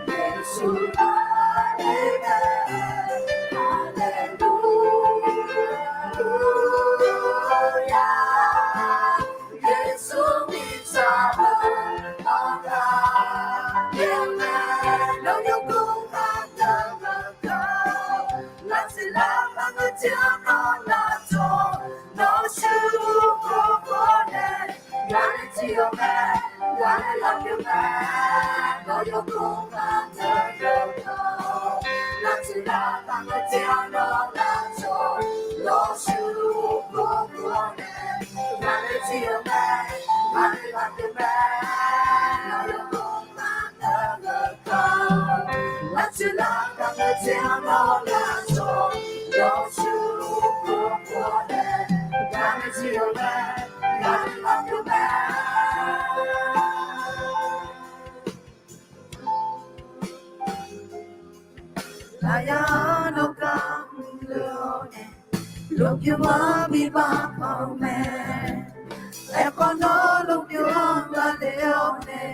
Yeqsur ghaqler mae. Haleluya. Yeqsur Miqtsaq-eu ghaqler mae. Nawr yawkawr khar ngeur-eu gar, lafcoeq lar-anr ghaqkeuv tiq-anr dawq lafcawq, nawr shuir-eu khawf khawf nae, ghaqler tiq-eu mae, ghaqler lafpyeuf mae. Nawr yawkawr khar ngeur-eu gar, lafcoeq lar-anr ghaqkeuv tiq-anr dawq lafcawq, nawr shuir-eu khawf khawf nae, ghaqler tiq-eu mae, ghaqler lafpyeuf mae. Nawr yawkawr khar ngeur-eu gar, lafcoeq lar-anr ghaqkeuv tiq-anr dawq lafcawq, nawr shuir-eu khawf khawf nae, ghaqler tiq-eu mae, ghaqler lafpyeuf mae. Naqya-anr nawr gar mr-eu-awr nae, lmqbymr-anr bi baq panq mae. Aerkhawf nawr lmqbymr-anr ghaqler-awr nae,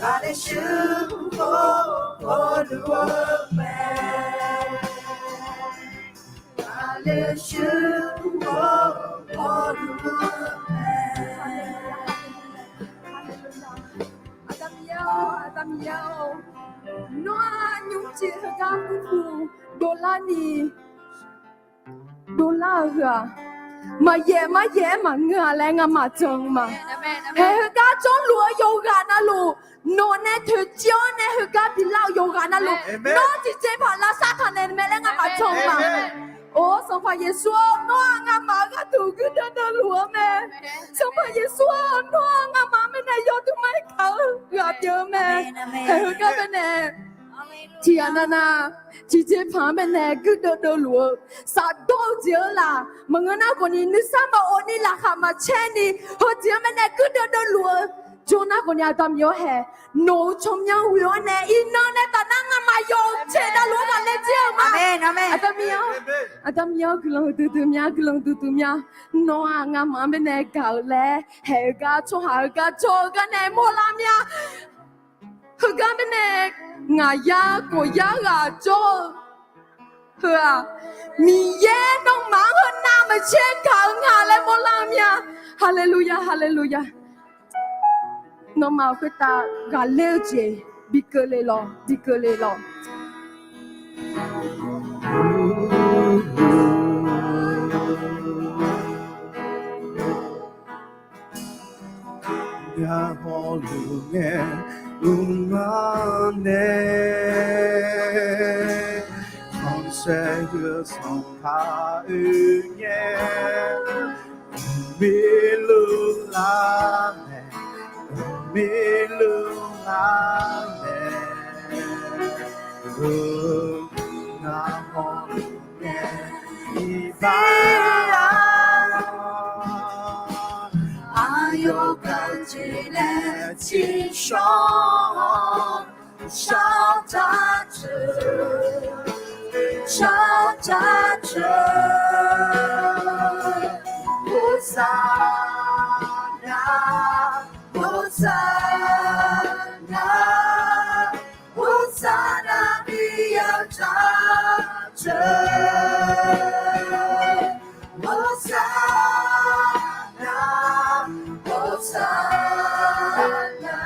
ghaqler shuir-eu khawf khawf luf-eu mae. Aqda Miqyaer-or, nawr-aq nymrcif heugar kurpu dovlar ni, dovlar-eu heu-aq, maqyaef maryaef-aer maqngeur-a laer ngamaf jan ma. Haeq heugar jawrluf-eu yawqghaq navluf, nawq nae toeqciv-awr nae heugar bilar-eu yawqghaq navluf, nawr tiqjeqpaq lavsav taq naeq mae laer ngamaf jan ma. Or Sanqpaq Yeqsur-or, nawr-aq ngamaf-euq gharduq guirdeuv deuv luf-eu mae. Sanqpaq Yeqsur-or, nawr-aq ngamaf-euq mirnae yawduq mar-aer gaq-eu ghaq pyeuf-eu mae. Haeq heugar baenae tiqghaq navnav tiqjeqpaq-anr baenae guirdeuv deuv luf-eu, shafdawr-eu jeq-anr laf maqngeur nar khawfni nuisar maqawf ni laqkhaq maqcaer-ni, heujeq-anr baenae guirdeuv deuv luf-eu, jawr nar khawfni Aqda Miqyaer-or haeq, nawq-euq tsawrmyanr ghoe-awr nae iqnan nae tafnar ngamaf yawqjeq navluf-anr ghaqler jir-eu ma. Aqda Miqyaer-or, Aqda Miqyaer-or, guiqlanq huiqdui dui mya, guiqlanq huiqdui dui mya. Nawr-aq ngamaf-anr baenae gaq-euq laer haeq-eu gar tsawrhaq-eu gar jawr-eu gar nae mawrlar mya. Heugar baenae ngaq yar khawq yar ghaq jawr-eu heu-aq, Miqyaer nawmaf-anr heunav maqtser gaq-eu nga laer mawrlar-eu mir-a. Haleluya, haleluya. Nawmaf-euq khoertav ghaqler-eu jeq bi keuvle lawq, bi keuvle lawq. Ngar hawluf ngae, mqmaq nae, khanqsaer yawsanr paq-eu ngae, miqluf lar mae, miqluf lar mae. Ngar hawluf ngae, iqbax-a, aqyawf gaq jeq nae tsiqshawr-awr, shar tar teu, shar tar teu. Hosanna, Hosanna, Hosanna, miqyaer tar teu. Hosanna, Hosanna,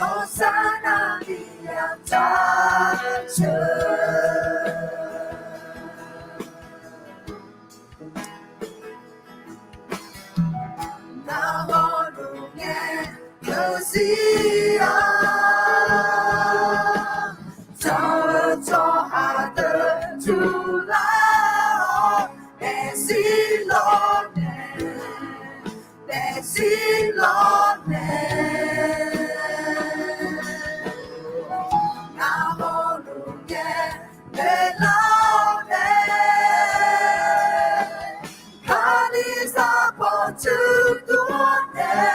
Hosanna, miqyaer tar teu. Ngar hawluf ngae, yawzir-a, jawr-eu tsawrhaq deuq duqlar-awr, daefzir lawrnae, daefzir lawrnae. Ngar hawluf ngae, noeqlar-awr nae, Kalizaq bawqtsuif dov-awr nae,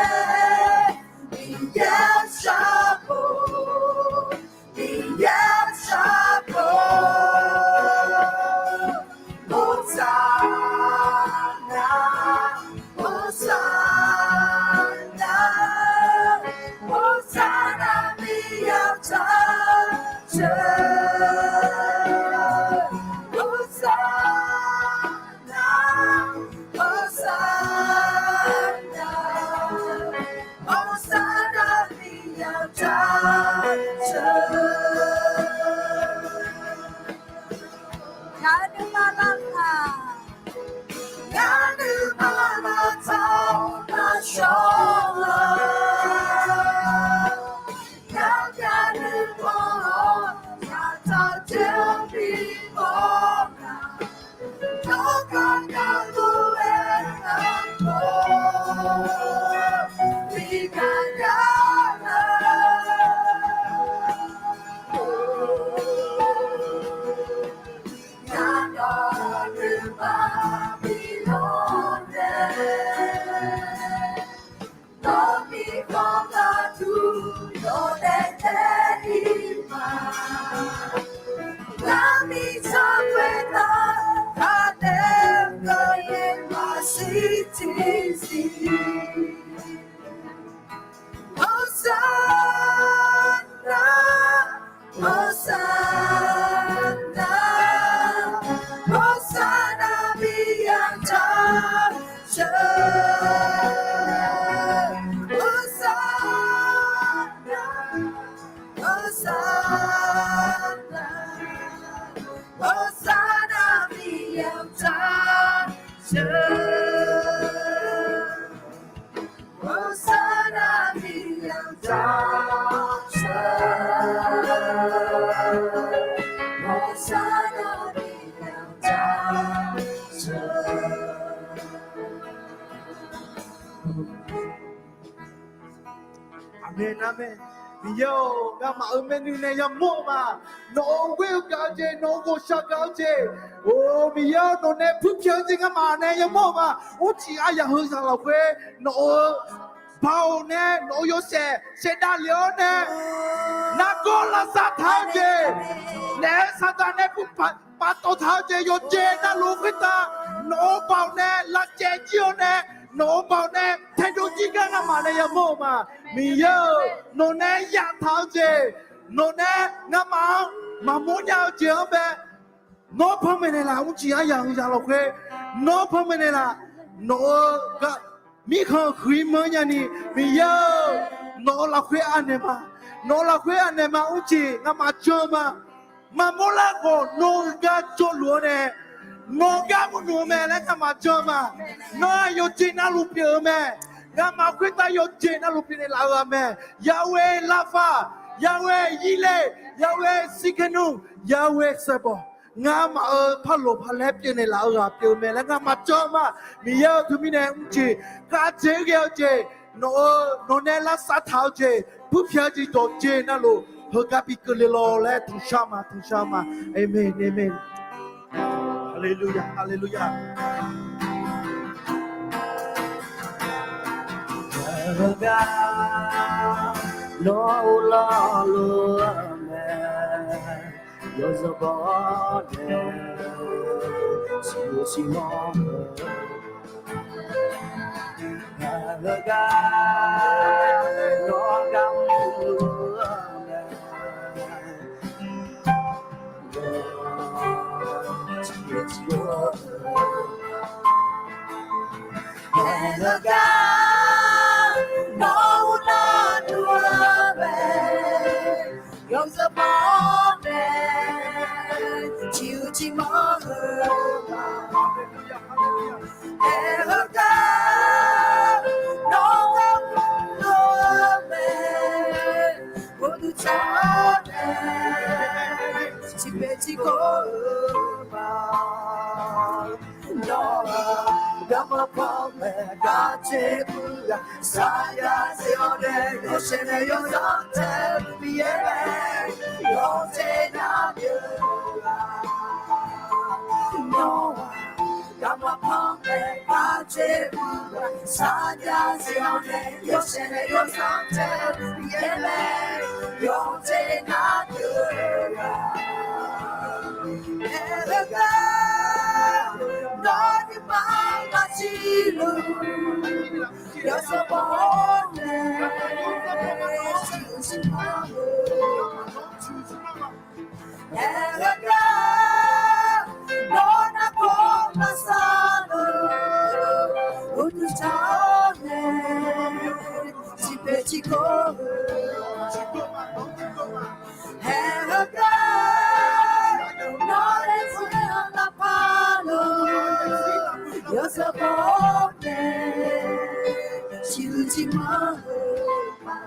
Miqyaer sharbof, Miqyaer sharbof. Hosanna, Hosanna, Hosanna, miqyaer tar teu. Hosanna, Hosanna, Hosanna, miqyaer tar teu. Ngaq nuima lavtaq, ngaq nuima lavtaq-awr lavshawr-eu, ngaq myaq nuikhanr-awr, ngaq taq dzae-eu bi mawr nga. Nawr gaqnya lof-aer ngar mawr bi gaqnya nar, ngar nawq nuima bi lawr nae, nawr bi khanr gharduq yawdaef tae-ir ma. Ngar mirtsaq khoertav khardaef-eu keuvle maqsiq tiqsiq. Hosanna, Hosanna, Hosanna, miqyaer tar teu. Hosanna, Hosanna, Hosanna, miqyaer tar teu. Hosanna, miqyaer tar teu. Hosanna, miqyaer tar teu. Aqmeq, aqmeq. Miqyaer-or, ngamaf-euq maernmr nae yamawr-eu ma. Nawq-euq ghoer-eu gaq-eu jeq, nawq-euq ghawqshaq gaq-eu jeq. Or, Miqyaer-or, nawq nae puirpyaeq-eu jeq ngamaf nae yamawr-eu ma. Orciq aryaq heu zaq lafkhoer nawq-euq baoq nae nawq-euq yawshaef saevdav lef-awr nae nargawr lavsav taq-eu jeq, naef-aer Saqdaq nae puvpaq paftawf taq-eu jeq yawqjeq navluf khoertav nawq-euq baoq nae lavcaev jir-awr nae, nawq-euq baoq nae taedov jir gar ngamaf nae yamawr-eu ma. Miqyaer-euq, nawq nae yaftaq-eu jeq, nawq nae ngamaf-anr maqmawr nya-eu jeq-anr bae, nawr panmaeq naeqlaf. Mrciq aryaq heu zaq lafkhoer nawr panmaeq naeqlaf. Nawq-euq mirkhanq huiq-ir manr nyani, Miqyaer-eu, nawq-euq lafkhoer anaeq ma. Nawq-euq lafkhoer anaeq ma mr jeq ngamaf jan-eu ma. Maqmawr lar khawf nawr-eu gar jawrluf-awr nae, nawq-eu gar mrluf-eu mae laer ngamaf jan-eu ma. Ngar yawqjeq navluf pyeuf-eu mae. Ngamaf khoertav yawqjeq navluf pyeufnaeq laf-eu ghaq mae. Yahweh Rapha, Yahweh Yireh, Yahweh Tsidkenu, Yahweh Sabaoth. Ngamaf-euq parloq palaer pyeufnaeq laf-eu ghaq pyeuf-eu mae laer ngamaf jan-eu ma. Miqyaer-euq teumirnae mr jeq, khavjeq ghae-eu jeq, nawq-eu nawq nae lavsav taq-eu jeq, puirpyaeq-eu jeq dawqjeq navluf heugar bi keuvle lawq laer tanqshar ma, tanqshar ma. Aqmeq, aqmeq. Haleluya, haleluya. Heugar nawq-eu lawrluf-eu mae, yawzeu baw nae siqyoeq siqmawr-eu Heugar nawr gar mrluf-eu mae, heugar nawq-eu lawrluf-eu mae, yawzeu baw nae siqyoeq siqmawr-eu mae. Aer heugar nawr gar mrluf-eu mae, uqduq tsawrnae tiqpaeq tiqkawv-eu ma. Nawr-aq garma panmaeq gar caer guv-aq, sarjax zir-awr nae yawshaef nae yawzanr tae-eu Miqyaer mae, yawqjeq nar pyeuf-eu-aq. Nawr-aq garma panmaeq gar caer guv-aq, sarjax zir-awr nae yawshaef nae yawzanr tae-eu Miqyaer mae, yawqjeq nar pyeuf-eu-aq. Aer heugar nawr nuima maqjir luf, yawzeu baw nae siqyoeq siqmawr-eu Aer heugar nawr nargawr maqsar-eu, uqduq tsawrnae tiqpaeq tiqkawv-eu. Aer heugar nawr laejae-anr lavpar luf, yawzeu baw nae siqyoeq siqmawr-eu ma.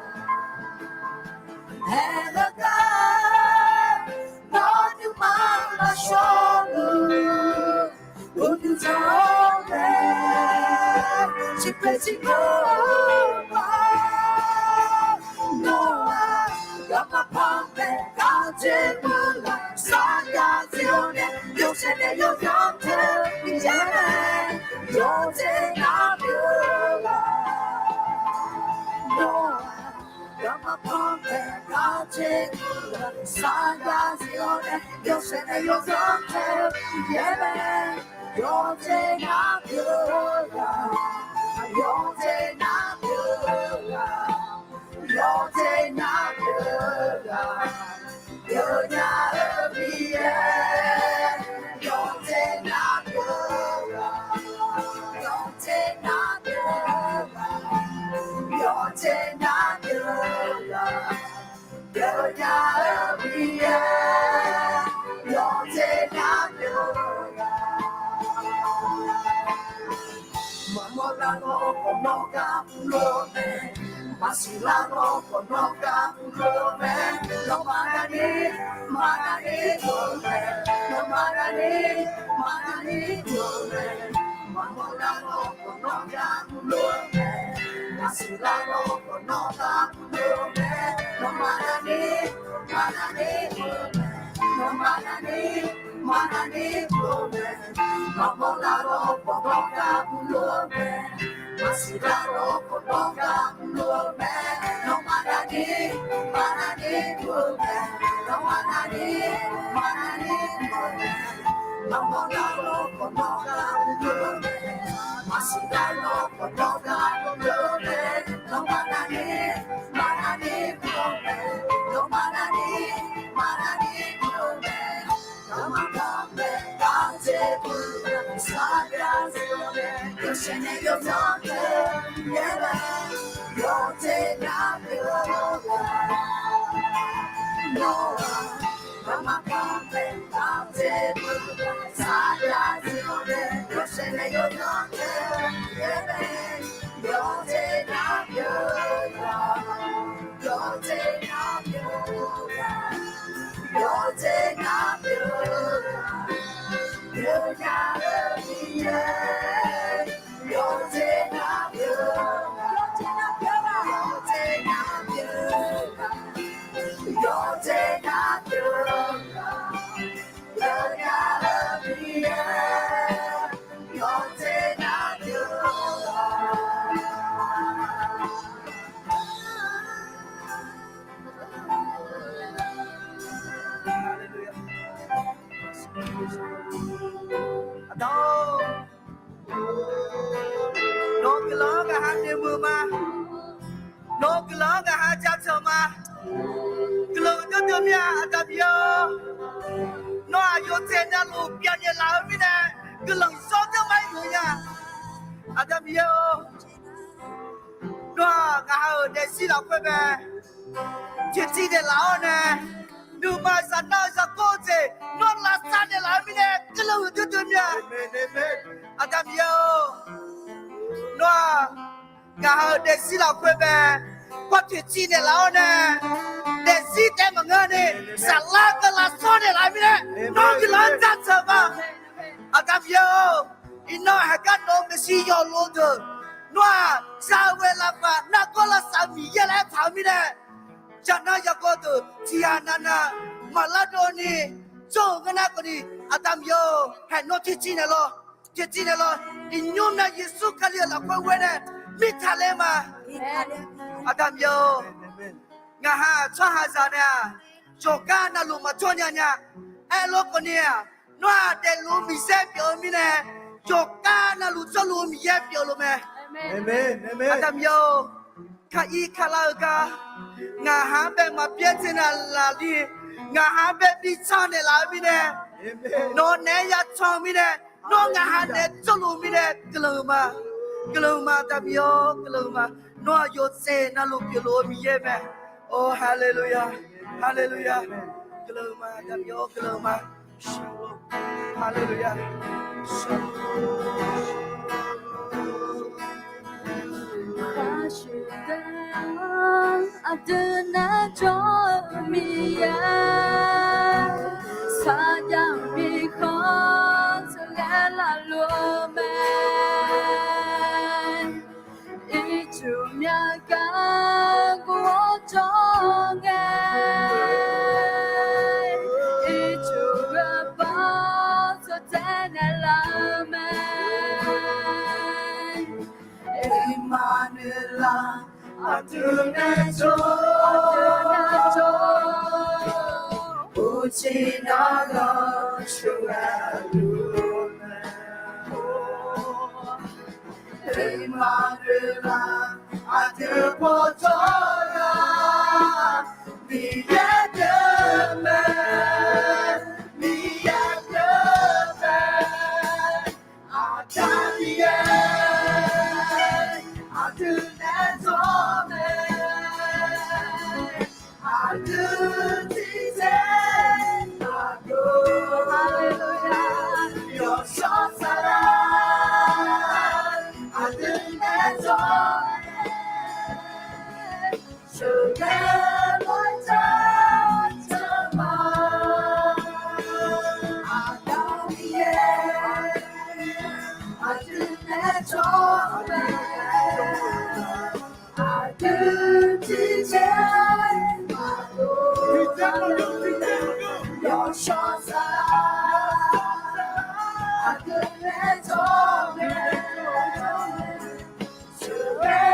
Aer heugar nawr nuima maqshawr-eu, uqduq tsawrnae tiqpaeq tiqkawv-eu ma. Nawr-aq garma panmaeq gar caer guv-aq, sarjax zir-awr nae yawshaef nae yawzanr tae-eu Miqyaer mae, yawqjeq nar pyeuf-eu-aq. Nawr-aq garma panmaeq gar caer guv-aq, sarjax zir-awr nae yawshaef nae yawzanr tae-eu Miqyaer mae, yawqjeq nar pyeuf-eu-aq. Yawqjeq nar pyeuf-eu-aq. Yawqjeq nar pyeuf-eu-aq. Pyeufnya-eu Miqyaer, yawqjeq nar pyeuf-eu-aq. Yawqjeq nar pyeuf-eu-aq. Yawqjeq nar pyeuf-eu-aq. Pyeufnya-eu Miqyaer, yawqjeq nar pyeuf-eu-aq. Maqmawr lar-awr khawf nawr gar mrluf-eu mae, maqsiq lar-awr khawf nawr gar mrluf-eu mae. Nawmaf navni, maqnavni mrluf-eu mae, nawmaf navni, maqnavni mrluf-eu mae. Maqmawr lar-awr khawf nawr gar mrluf-eu mae, maqsiq lar-awr khawf nawr gar mrluf-eu mae. Nawmaf navni, maqnavni mrluf-eu mae, nawmaf navni, maqnavni mrluf-eu mae. Maqmawr lar-awr khawf nawr gar mrluf-eu mae, maqsiq lar-awr khawf nawr gar mrluf-eu mae. Nawmaf navni, maqnavni mrluf-eu mae, nawmaf navni, maqnavni mrluf-eu mae. Maqmawr lar-awr khawf nawr gar mrluf-eu mae, maqsiq lar-awr khawf nawr gar mrluf-eu mae. Nawmaf navni, maqnavni mrluf-eu mae, nawmaf navni, maqnavni mrluf-eu mae. Garma panmaeq gar caer guv-aq, sarjax zir-awr nae Aqda-or, nawq-eu guiqlanq-anr ngaq ha noeqmuiq ma. Nawq-eu guiqlanq-anr ngaq ha jaceuq ma. Guiqlanq-eu dawrdeuv mir-a, Aqda Miqyaer-or. Nawr-aq yawqjeq navluf pyeufnaeq laf-eu mirnae, guiqlanq shawr deur ma-ir muiq nya. Aqda Miqyaer-or, nawr-aq ngaq ha-euq daefzir lafkhoer bae toeqciv naeqlaf-awr nae, nuima zaqnar-eu zaqkawr-eu jeq nawr lavsav naeqlaf-eu mirnae guiqlanq-euq dawrdeuv mir-a. Aqda Miqyaer-or, nawr-aq ngaq ha-euq daefzir lafkhoer bae par toeqciv naeqlaf-awr nae, daefzir taef maqngeur ni, saflar keuvlar shawr naeqlaf-eu mirnae nawr guiqlanq-anr jaceuq ma. Aqda Miqyaer-or, iqnan haiq gar nawq-eu maeqshi yawqlov deuq nawr-aq za-eu ghae lafpaq nargawr lavsav-eu Miqyaer laer taq-eu mirnae, zaqnar zaqkawr deuq tiqghaq navnav maqlar dov ni, jawr-euq ngeur nar keuvni, Aqda Miqyaer-or, haeq nawr toeqciv naeqlawq, toeqciv naeqlawq. Iqnymr myav Yeqsur Kali-euq lafkhoer ghoer nae mirtaq ler ma. Aqda Miqyaer-or, ngaq ha tsawrhaqzaq nae-aq, yawqgar navluf maqjawr nya nya. Aerlof keuvni-aq, nawr-aq daefluf-eu Miqyaer pyeuf-eu mirnae, yawqgar navluf jawrluf-eu Miqyaer pyeufluf mae. Aqda Miqyaer-or, kali kalar-eu gar, ngaq ha-anr bae maqbyaer dzae naeqlaf ni, ngaq ha-anr bae bi can naeqlaf-eu mirnae, nawq naeq-aer ya can-eu mirnae, nawr ngaq ha naeq-aer jawrluf-eu mirnae guiqlanq-eu ma. Guiqlanq-eu ma, Aqda Miqyaer-or, guiqlanq-eu ma. Nawr-aq yawqjeq navluf pyeufluf-eu Miqyaer mae. Or, haleluya, haleluya. Guiqlanq-eu ma, Aqda Miqyaer-or, guiqlanq-eu ma. Haleluya. Aqdui nar jawr-eu Miqyaer, saqjaq bi khanr teughaq lafluf-eu mae. Ircuf myav gar guv-awr jawr ngae, ircuf gharpar tsawrtae naeqlaf-eu mae. Iqmanuqlav, aqdui nae jawr, uqcif nar ghanr sheuqghae luf-eu mae. Iqmanuqlav, aqdui pawjawr-a, Miqyaer deuq mae, Miqyaer deuq mae. Aqda Miqyaer, aqdui nae jawr mae, aqdui tiqjeq maqdov, haleluya, yawshawr saflar, aqdui nae jawr mae. Sheuqghae lof-aer jaceuq ma. Aqda Miqyaer, aqdui nae jawr mae, aqdui tiqjeq maqdov, yawshawr saflar, aqdui nae jawr mae. Sheuqghae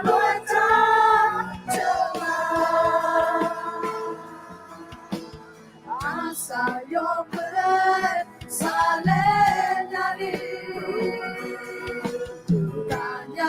lof-aer jaceuq ma. Arsaq yawpeuq saqlaer navni, uqtaf nya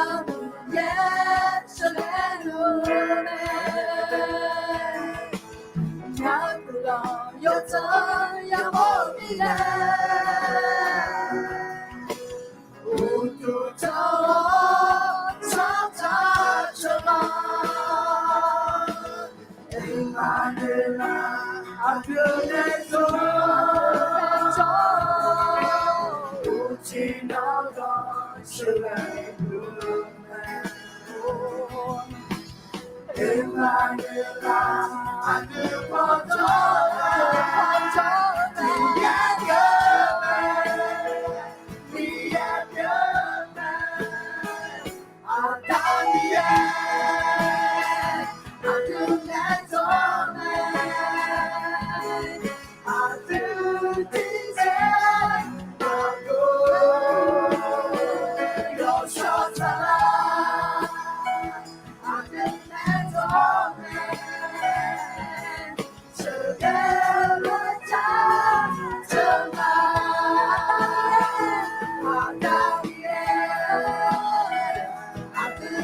Aqdui nae jawr mae, aqdui nae jawr mae, aqdui tiqjeq-aer maqghof, yawshawr saflar, aqdui nae jawr mae, sheuqghae lof-aer tar, sheuqghae lof-aer tar, Aqda Miqyaer, aqdui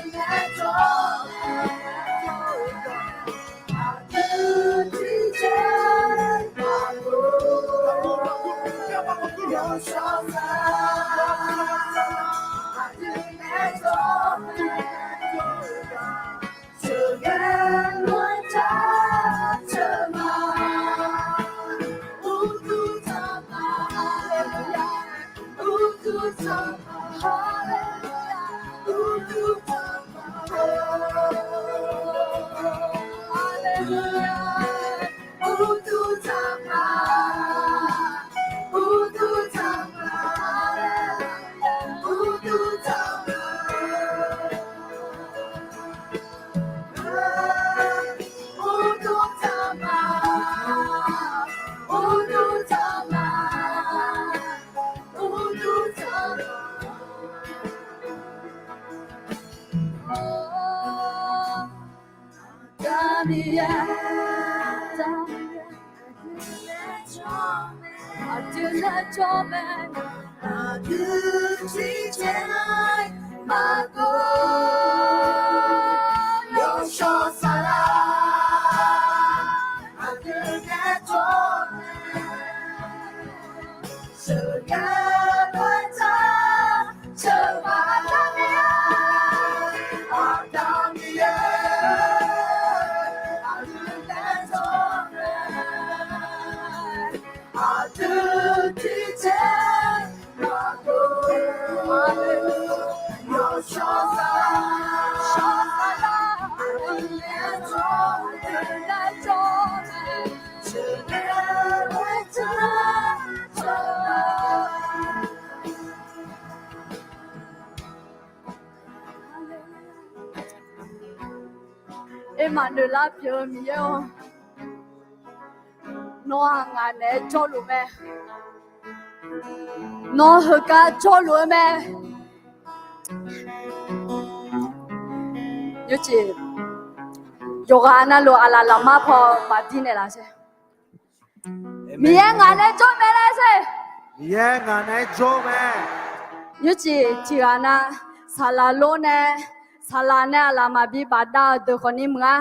nae jawr mae, aqdui tiqjeq-aer maqghof, yawshawr saflar, aqdui nae jawr mae, aqdui nae jawr mae, sheuqghae lof-aer tar, sheuqghae Aqda Miqyaer-or, nawr-aq ngaq naeq-aer jawrluf mae. Nawr heugar jawrluf-eu mae. Nymrcif, yawqghaq navluf aqlaf lafmar paw maqdir naeqlaf sher. Miqyaer ngaq naeq-aer jawr mae laer sher. Miqyaer ngaq naeq-aer jawr mae. Nymrcif tiqghaq nav, saqlaq lor nae, saqlaq nae aqlaf maqbi bafdav-eu deuq khawfni maqnga.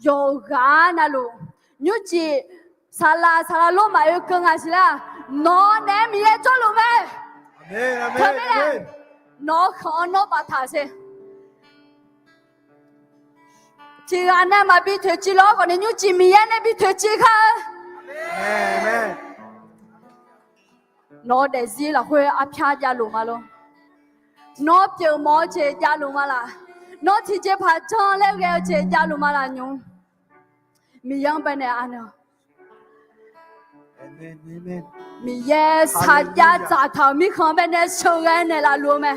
Yawqghaq navluf, nymrcif saqlaq, saqlaq lor maqoe keuv nga siq lar, nawq naeq-aer Miqyaer jawrluf mae. Teumirnae nawq-eu khanq-anr nawr baftaq sher. Tiqghaq nav maqbi toeqciv lof-aer khawfni nymrcif Miqyaer nae bi toeqciv kar-eu. Nawq-eu daefzir lafkhoer arpyar javluf ma lor. Nawr pyeufmawf-eu jeq javluf ma laq. Nawr tiqjeqpaq jan laer ghae-eu jeq javluf ma laq nymr. Miqyaer-anr baenae anaeq-awq. Miqyaer sarjax dzaqtaq-euq mirkhanq-anr baenae sheuqghae naeqlaf luf-eu mae.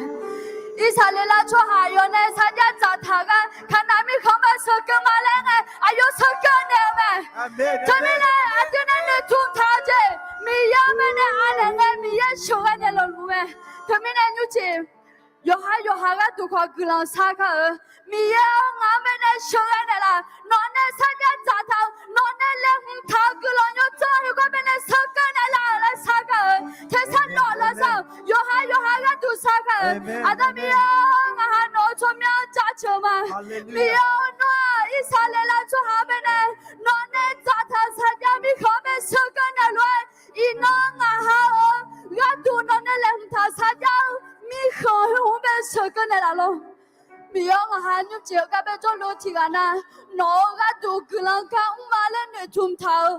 Irsaqleqlav tsawrhaq aqyawf nae sarjax dzaqtaq gar Kaqnav mirkhanq-anr bae sheuqkeuv ma laer aer ngae, aqyawf sheuqkeuv naeq-eu mae. Teumirnae aqdui nae noeqtmq taq-eu jeq Miqyaer-anr baenae anaeq ngae Miqyaer sheuqghae naeqlaf luf mae. Teumirnae nymrcif yawqha yawqha gharduq khawf guiqlanq shar kar-eu. Miqyaer-or, ngaq-anr baenae sheuqghae naeqlaf. Nawq nae sarjax dzaqtaq-eu, nawq nae laeqhmq taq-eu guiqlanq yawdzanr heugar baenae sheuqkeuv naeqlaf laer shar kar-eu. Tersar nawq lafsawq yawqha yawqha gharduq shar kar-eu. Aqda Miqyaer-or, ngaq ha nawq-eu tsawrmyanr-anr jaceuq-eu ma. Miqyaer-or, nawr-aq Irsaqleqlav tsawrhaq-anr baenae nawq nae dzaqtaq-euq sarjax mirkhanq-anr bae sheuqkeuv naeqlaf-aer, iqnan ngaq ha-euq gharduq nawq nae laeqhmq taq-euq sarjax-eu mirkhanq heu-anr bae sheuqkeuv naeqlaf lor. Miqyaer-or, ngaq ha nymrcif-eu gar bae jawrluf-eu tiqghaq nav, nawq-eu gharduq guiqlanq gar mr ma laer noeqtmq taq-eu.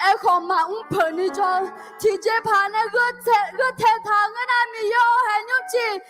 Aerkhawf maqmr peuq ni jawr-eu tiqjeqpaq nae gheutae taq-eu ngeur nar, Miqyaer-or, haeq nymr jeq,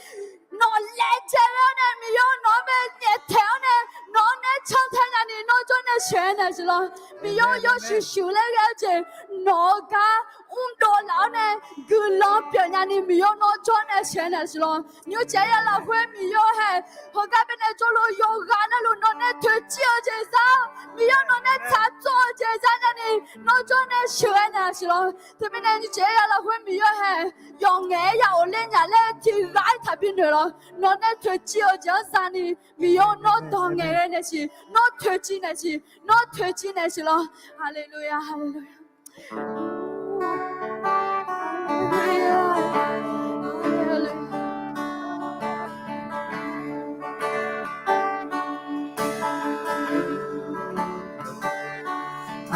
nawq laejae-awr nae Miqyaer nawq-anr bae nyaeftaeq-awr nae, nawq-anr nae cantae nyani nawr jawr nae sheuqghae naeq siq lawr. Miqyaer yawshuif shuif laer ghae-eu jeq, nawq-eu gar mrdov laf-awr nae guiqlanq pyeuf nyani Miqyaer nawr jawr nae sheuqghae naeq siq lawr. Nymrcif-aer ya lafkhoer Miqyaer-eu hae, heugar baenae jawrluf yawqghaq navluf nawq nae toeqciv-eu jeq zar-awr, Miqyaer nawq nae tsaqtsov-eu jeq zar nyani nawr jawr nae sheuqghae naeq siq lawr. Teumirnae nymrcif-aer ya lafkhoer Miqyaer-eu hae, yawqngaef-aer ya ghofler nya laer tiqghaq-aer taqbi noeq lawr. Nawq nae toeqciv-eu jeq-anr zani Miqyaer nawr dawq ngaeqghae naeq siq, nawr toeqciv naeq siq, nawr toeqciv naeq siq lawr. Haleluya, haleluya.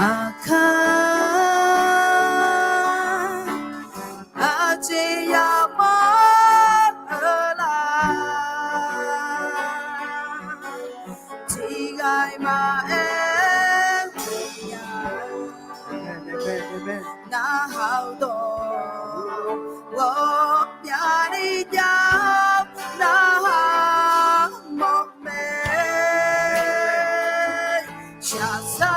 Aqkaq, aqjeq yamawr-eu la, tiqghaq maqaer nya. Narhaq-eu dawq ghawqmyani jav-awr narhaq mawf mae. Shaqsar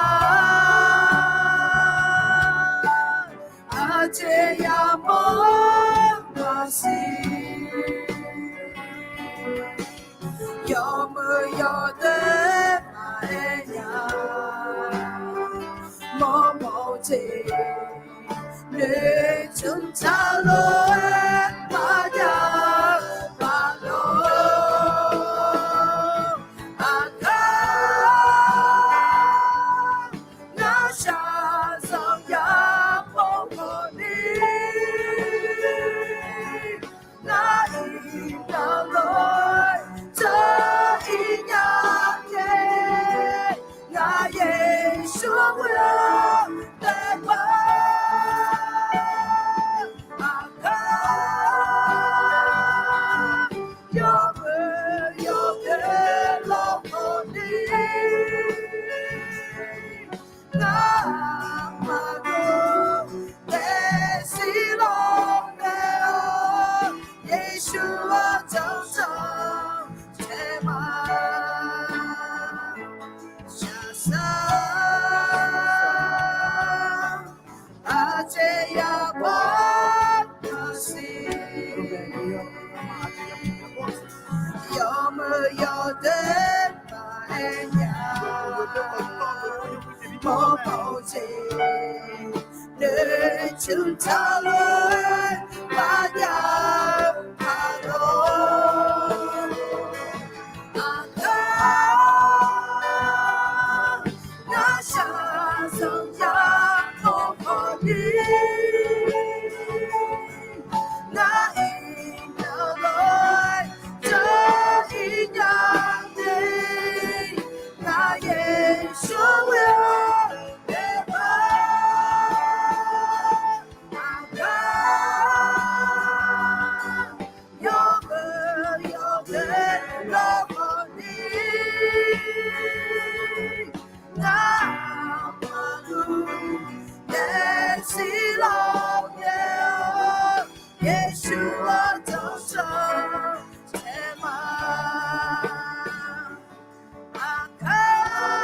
aqjeq yamawr maqsiq, yawmuiq yawdoer maqaer nya. Mawrmawf-eu jeq noeqtmq taq lof-aer maqjav maqlof. Aqkaq, ngar shaqzanq yamawr khawf ni, ngar iqnan lof-aer dzeur-ir nya de. Ngar Yeqsur ghoe-awr daef paq-aer, aqkaq, yawmuiq yawdoer lawkhawf ni, ngar aqmaqduq daefzir lawr nae-awr, Yeqsur-anr janrjanr taef ma. Shaqsar aqjeq yamawr maqsiq, yawmuiq yawdoer maqaer nya. Mawrmawf-eu jeq noeqtmq taq lof-aer maqjav maqlof. Aqkaq, ngar shaqzanq yamawr khawf ni, ngar iqnan lof-aer dzeur-ir nya de. Ngar Yeqsur ghoe-awr daef paq-aer, aqkaq, yawmuiq yawdoer lawkhawf ni, ngar aqmaqduq daefzir lawr nae-awr, Yeqsur-anr janrjanr taef ma. Aqkaq,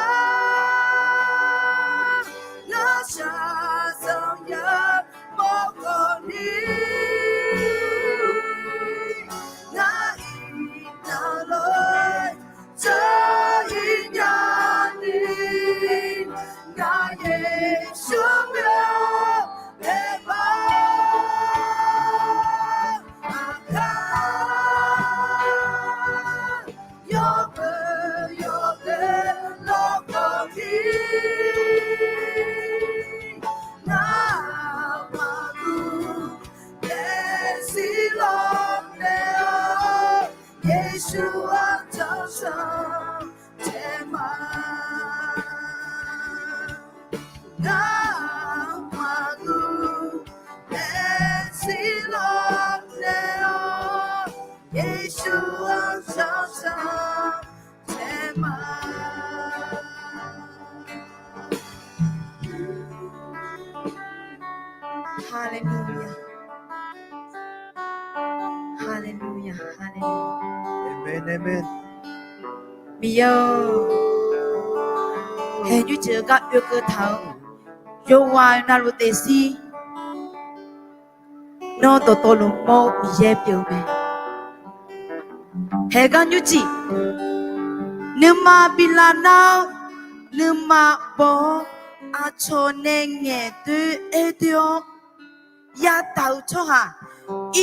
ngar shaqzanq yamawr khawf ni, ngar iqnan lof-aer dzeur-ir nya ni, ngar Yeqsur ghoe-awr daef paq-aer, aqkaq, yawmuiq yawdoer lawkhawf ni, ngar aqmaqduq daefzir lawr nae-awr, Yeqsur-anr janrjanr taef ma. Ngar aqmaqduq daefzir lawr nae-awr, Yeqsur-anr janrjanr taef ma. Haleluya. Haleluya. Miqyaer-or, haeq nymrcif-eu gar oekeuv taq-eu yawqghaq navluf taefshir nawr dawqtawvluf mawr-eu Miqyaer pyeuf-eu mae. Haeq gar nymrcif, nuima bi lavnar-awr, nuima baw-awr, aqcawq nae ngaeqdoer aerdoer-awr yadaq-eu tsawrhaq,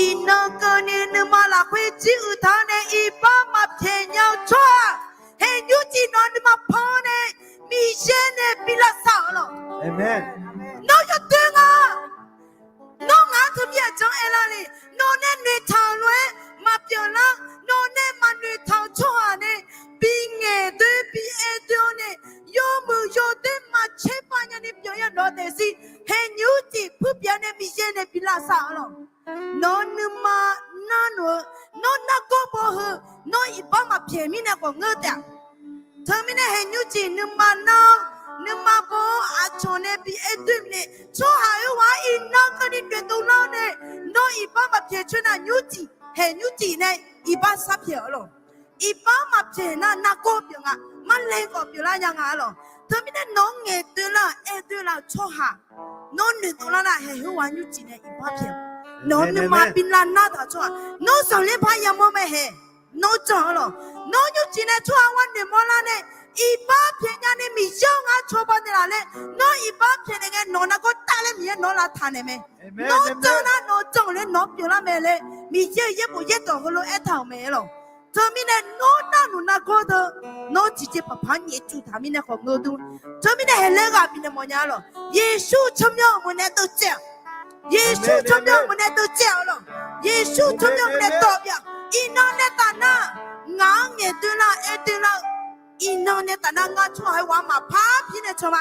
iqnan keuvni nuima lafkhoer jir uiqtaq-awr nae iqbax maqpyaeq nya-eu tsawrhaq, haeq nymrcif nawq-eu nuima pan-awr nae Miqyaer nae bi lavsav-awq lawq. Nawr yawdoer nga. Nawr ngaq-anr teumirnae aqjeq-anr aerlar le. Nawq nae noeqtaq-euq lof-aer maqpyeuf lar. Nawq nae maqnoeqtaq-euq tsawrhaq nae bi ngaeqdoer bi aerdoer-awr nae, yawmuiq yawdoer maqtser pav nyani pyeuf-ir-eu nawq-eu taefshir, haeq nymrcif puirpyeuf-awr nae Miqyaer nae bi lavsav-awq lawq. Nawq-eu nuima narluf-eu, nawr nargawr baw heu, nawr iqbax maqpyaeq mirnae khawf ngeur taef-a. Teumirnae haeq nymrcif nuima nar-awr, nuima baw-awr aqcawq nae bi aerdoer mirnae, tsawrhaq oerghaq-anr iqnan keuvni noeqdov lar-awr nae, nawr iqbax maqpyaeq coer nar nymrcif, haeq nymrcif nae iqbax sharpyaeq-awq lawq. Iqbax maqpyaeq nar nargawr pyeuf nga, marlae khawf pyeuflar nya nga-a lawq. Teumirnae nawq-anr ngaeqdoer lar-euq aerdoer lar-euq tsawrhaq, nawr noeqdov lar nar haeq oerghaq nymrcif nae iqbax pyaeq. Nawq-eu nuima bi lavnar taq-eu tsawrhaq, nawr zanqler par yamawr mae haeq. Nawr jan-awr lawq. Nawr nymrcif nae tsawrhaq-anr noeqmawr lar nae, iqbax pyaeq nyani Miqyaer-or ngar cawba naeqlaf laer, nawr iqbax pyaeq naeq ngae nawq nargawr tavlaer Miqyaer nawq-anr lavtaq naeq mae. Nawr jan nar nawq jan laer nawq pyeuflar mae laer Miqyaer-euq yaerbof yaerdawq heulof aertaq-euq mae lawq. Teumirnae nawr narluf nargawr deuq, nawr tiqjeq paqpaq-anr nyaef tsuif taq mirnae khawf ngeur dur. Teumirnae haeq laer ghaq bifnaeq mawfnya-a lawq. Yeqsur tsawrmyanr-euq meuq nae deuvcaev-awq. Yeqsur tsawrmyanr-euq meuq nae deuvcaev-awq lawq. Yeqsur tsawrmyanr-euq meuq nae dawq bif-awq. Iqnan nae taf nar, ngaq-anr ngaeqdoer lar-eu aerdoer lar-eu, iqnan nae taf nar ngar tsawrhaq-aer ghaq-anr maqpar pir nae cawba.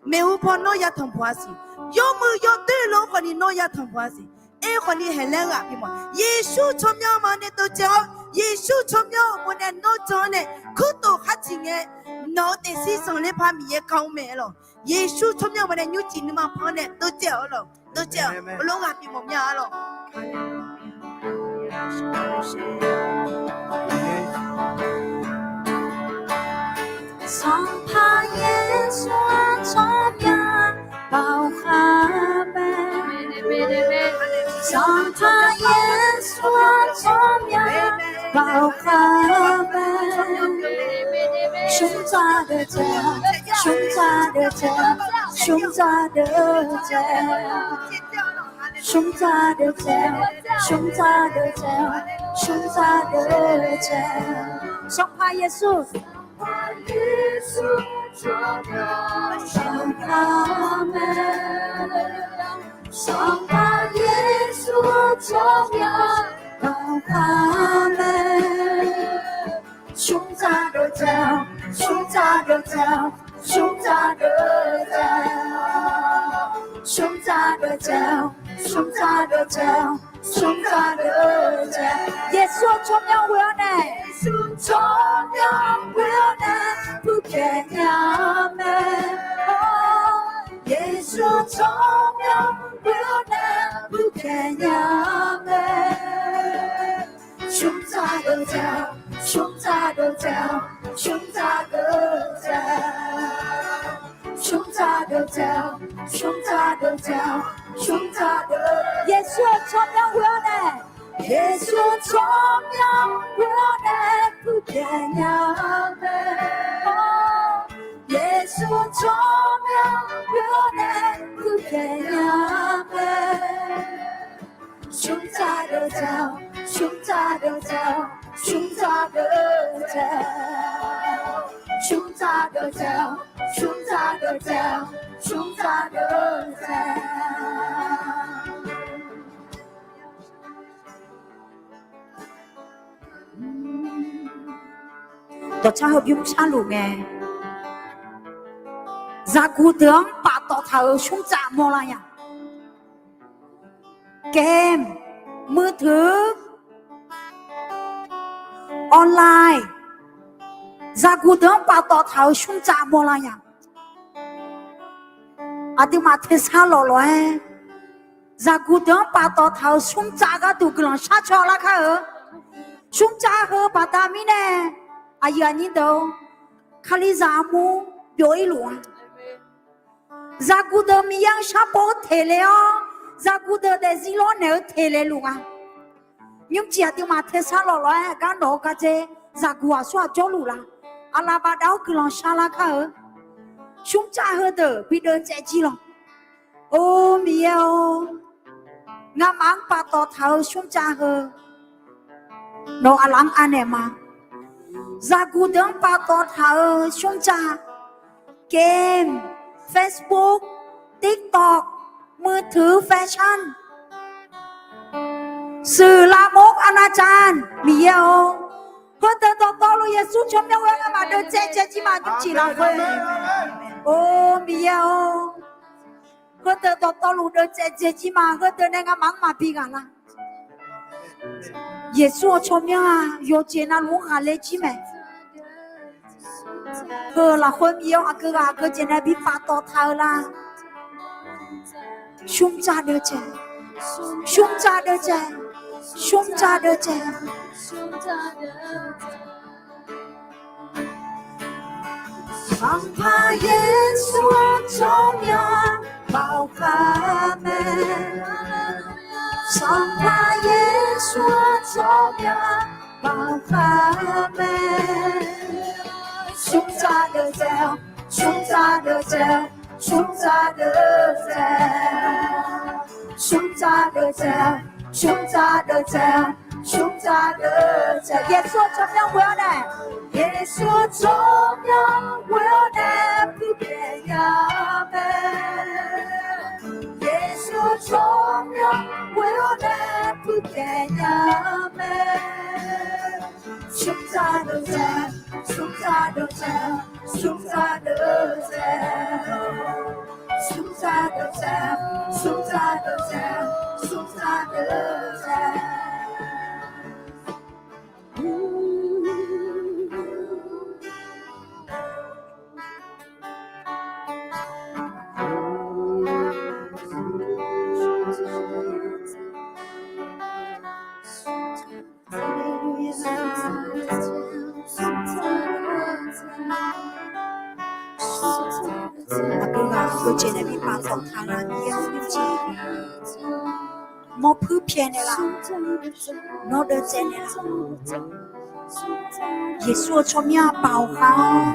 Maeqhu paw nawr yatanq puq-a siq. Yawmuiq yawdoer lof-aer khawfni nawr yatanq puq-a siq. Aerkhawfni haeq laer ghaq bif mawf. Yeqsur tsawrmyanr-eu meuq nae deuvcaev-awr, Yeqsur tsawrmyanr-euq meuq nae nawr jan-awr nae, kurtof khar ciq ngae, nawq-eu taefshir zanqler par Miqyaer kar-ur mae-a lawq. Yeqsur tsawrmyanr-eu meuq nae nymrcif nuima pan-awr nae deuvcaev-awq lawq. Deuvcaev-awq. Lor ghaq bif mawf mya-a lawq. Sanqpaq Yeqsur-anr tsawrmyanr baoq khar mae. Sanqpaq Yeqsur-anr tsawrmyanr baoq khar mae. Smrdzaq deuq dzaeq-awq, smrdzaq deuq dzaeq-awq, smrdzaq deuq dzaeq-awq. Smrdzaq deuq dzaeq-awq, smrdzaq deuq dzaeq-awq, smrdzaq deuq dzaeq-awq. Sanqpaq Yeqsur, Sanqpaq Yeqsur tsawrmyanr baoq khar mae. Sanqpaq Yeqsur tsawrmyanr baoq khar mae. Smrdzaq deuq dzaeq-awq, smrdzaq deuq dzaeq-awq, smrdzaq deuq dzaeq-awq. Smrdzaq deuq dzaeq-awq, smrdzaq deuq dzaeq-awq, smrdzaq deuq dzaeq-awq. Yeqsur-eu tsawrmyanr ghoe-awr nae, Yeqsur tsawrmyanr ghoe-awr nae puqpyaeq nya mae. Yeqsur tsawrmyanr ghoe-awr nae puqpyaeq nya mae. Smrdzaq deuq dzaeq-awq, smrdzaq deuq dzaeq-awq, smrdzaq deuq dzaeq-awq. Smrdzaq deuq dzaeq-awq, smrdzaq deuq dzaeq-awq, smrdzaq deuq. Yeqsur-eu tsawrmyanr ghoe-awr nae, Yeqsur-eu tsawrmyanr ghoe-awr nae puqpyaeq nya mae. Yeqsur-eu tsawrmyanr ghoe-awr nae puqpyaeq nya mae. Smrdzaq deuq dzaeq-awq, smrdzaq deuq dzaeq-awq, smrdzaq deuq dzaeq-awq. Smrdzaq deuq dzaeq-awq, smrdzaq deuq dzaeq-awq, smrdzaq deuq dzaeq-awq. Dawqcar heubymr sharluf ngae, zaqguq deuq-anr paftawf taq-euq smrdzaq mawrlar nya. Game, มือถือ, online, zaqguq deuq-anr paftawf taq-euq smrdzaq mawrlar nya. Aqduimaf tersar lawq lof-aer, zaqguq deuq-anr paftawf taq-euq smrdzaq gharduq guiqlanq shar caw lar kar-eu. Smrcav heu baqda mirnae, aqyuif aqnyir deuq-or, Kalizaq armur byov-ir luf-a. Zaqguq deuq Miqyaer-anr sharpov-eu teqle-awr, zaqguq deuq daefzir lawrnaeq-eu teqle luf-a. Nymrcif aqduimaf tersar lawq lawq-aer gar nawq-eu gardzer, zaqguq aqsur aq jawrluf la? Aqlaf bafdav-awr guiqlanq sharlar kar-eu. Smrcav heudeuq bi deuvtsaev jir lawq. Or Miqyaer-or, ngamaf-anr paftawf taq-eu smrcav heu nawq aqlaf-anr anaeq ma. Zaqguq deuq-anr paftawf taq-eu smrcav, game, Facebook, TikTok, มือถือ fashion, สื่อลามกอนาจาร Miqyaer-or, heudeuq dawqtawvluf Yeqsur tsawrmyanr ghoe-awr ngamaf deuvtsaev caev jir ma. Nymrcif lafkhoer, or Miqyaer-or, heudeuq dawqtawvluf deuvtsaev caev jir ma. Heudeuq nae ngamaf-anr maqbi ghaq la? Yeqsur-eu tsawrmyanr-aq yawqjeq navluf-anr ghaqler jir mae. Heu lafkhoer Miqyaer-or, aqgeu ghaq aqgeu jeq nae bi paftawf taq-eu la? Smrcav deuvtsaev, smrcav deuvtsaev, smrcav deuvtsaev. Sanqpaq Yeqsur-anr tsawrmyanr baoq kar mae. Sanqpaq Yeqsur-anr tsawrmyanr baoq kar mae. Smrcav deuvtsaev-awr, smrcav deuvtsaev-awr, smrcav deuvtsaev. Smrcav deuvtsaev, smrcav deuvtsaev, smrcav deuvtsaev. Yeqsur-eu tsawrmyanr ghoe-awr nae, Yeqsur-eu tsawrmyanr ghoe-awr nae puirpyaeq nya mae. Yeqsur-eu tsawrmyanr ghoe-awr nae puirpyaeq nya mae. Smrcav deuvtsaev, smrcav deuvtsaev, smrcav deuvtsaev. Smrcav deuvtsaev, smrcav deuvtsaev, smrcav deuvtsaev. Aqgeu ghaq aqgeu jeq nae bi paftawf taq-eu la? Miqyaer-or, nymrcif mawr puirpyaeq naeqlaf, nawr deuvtsaev naeqlaf. Yeqsur-eu tsawrmyanr baoq kar-awr,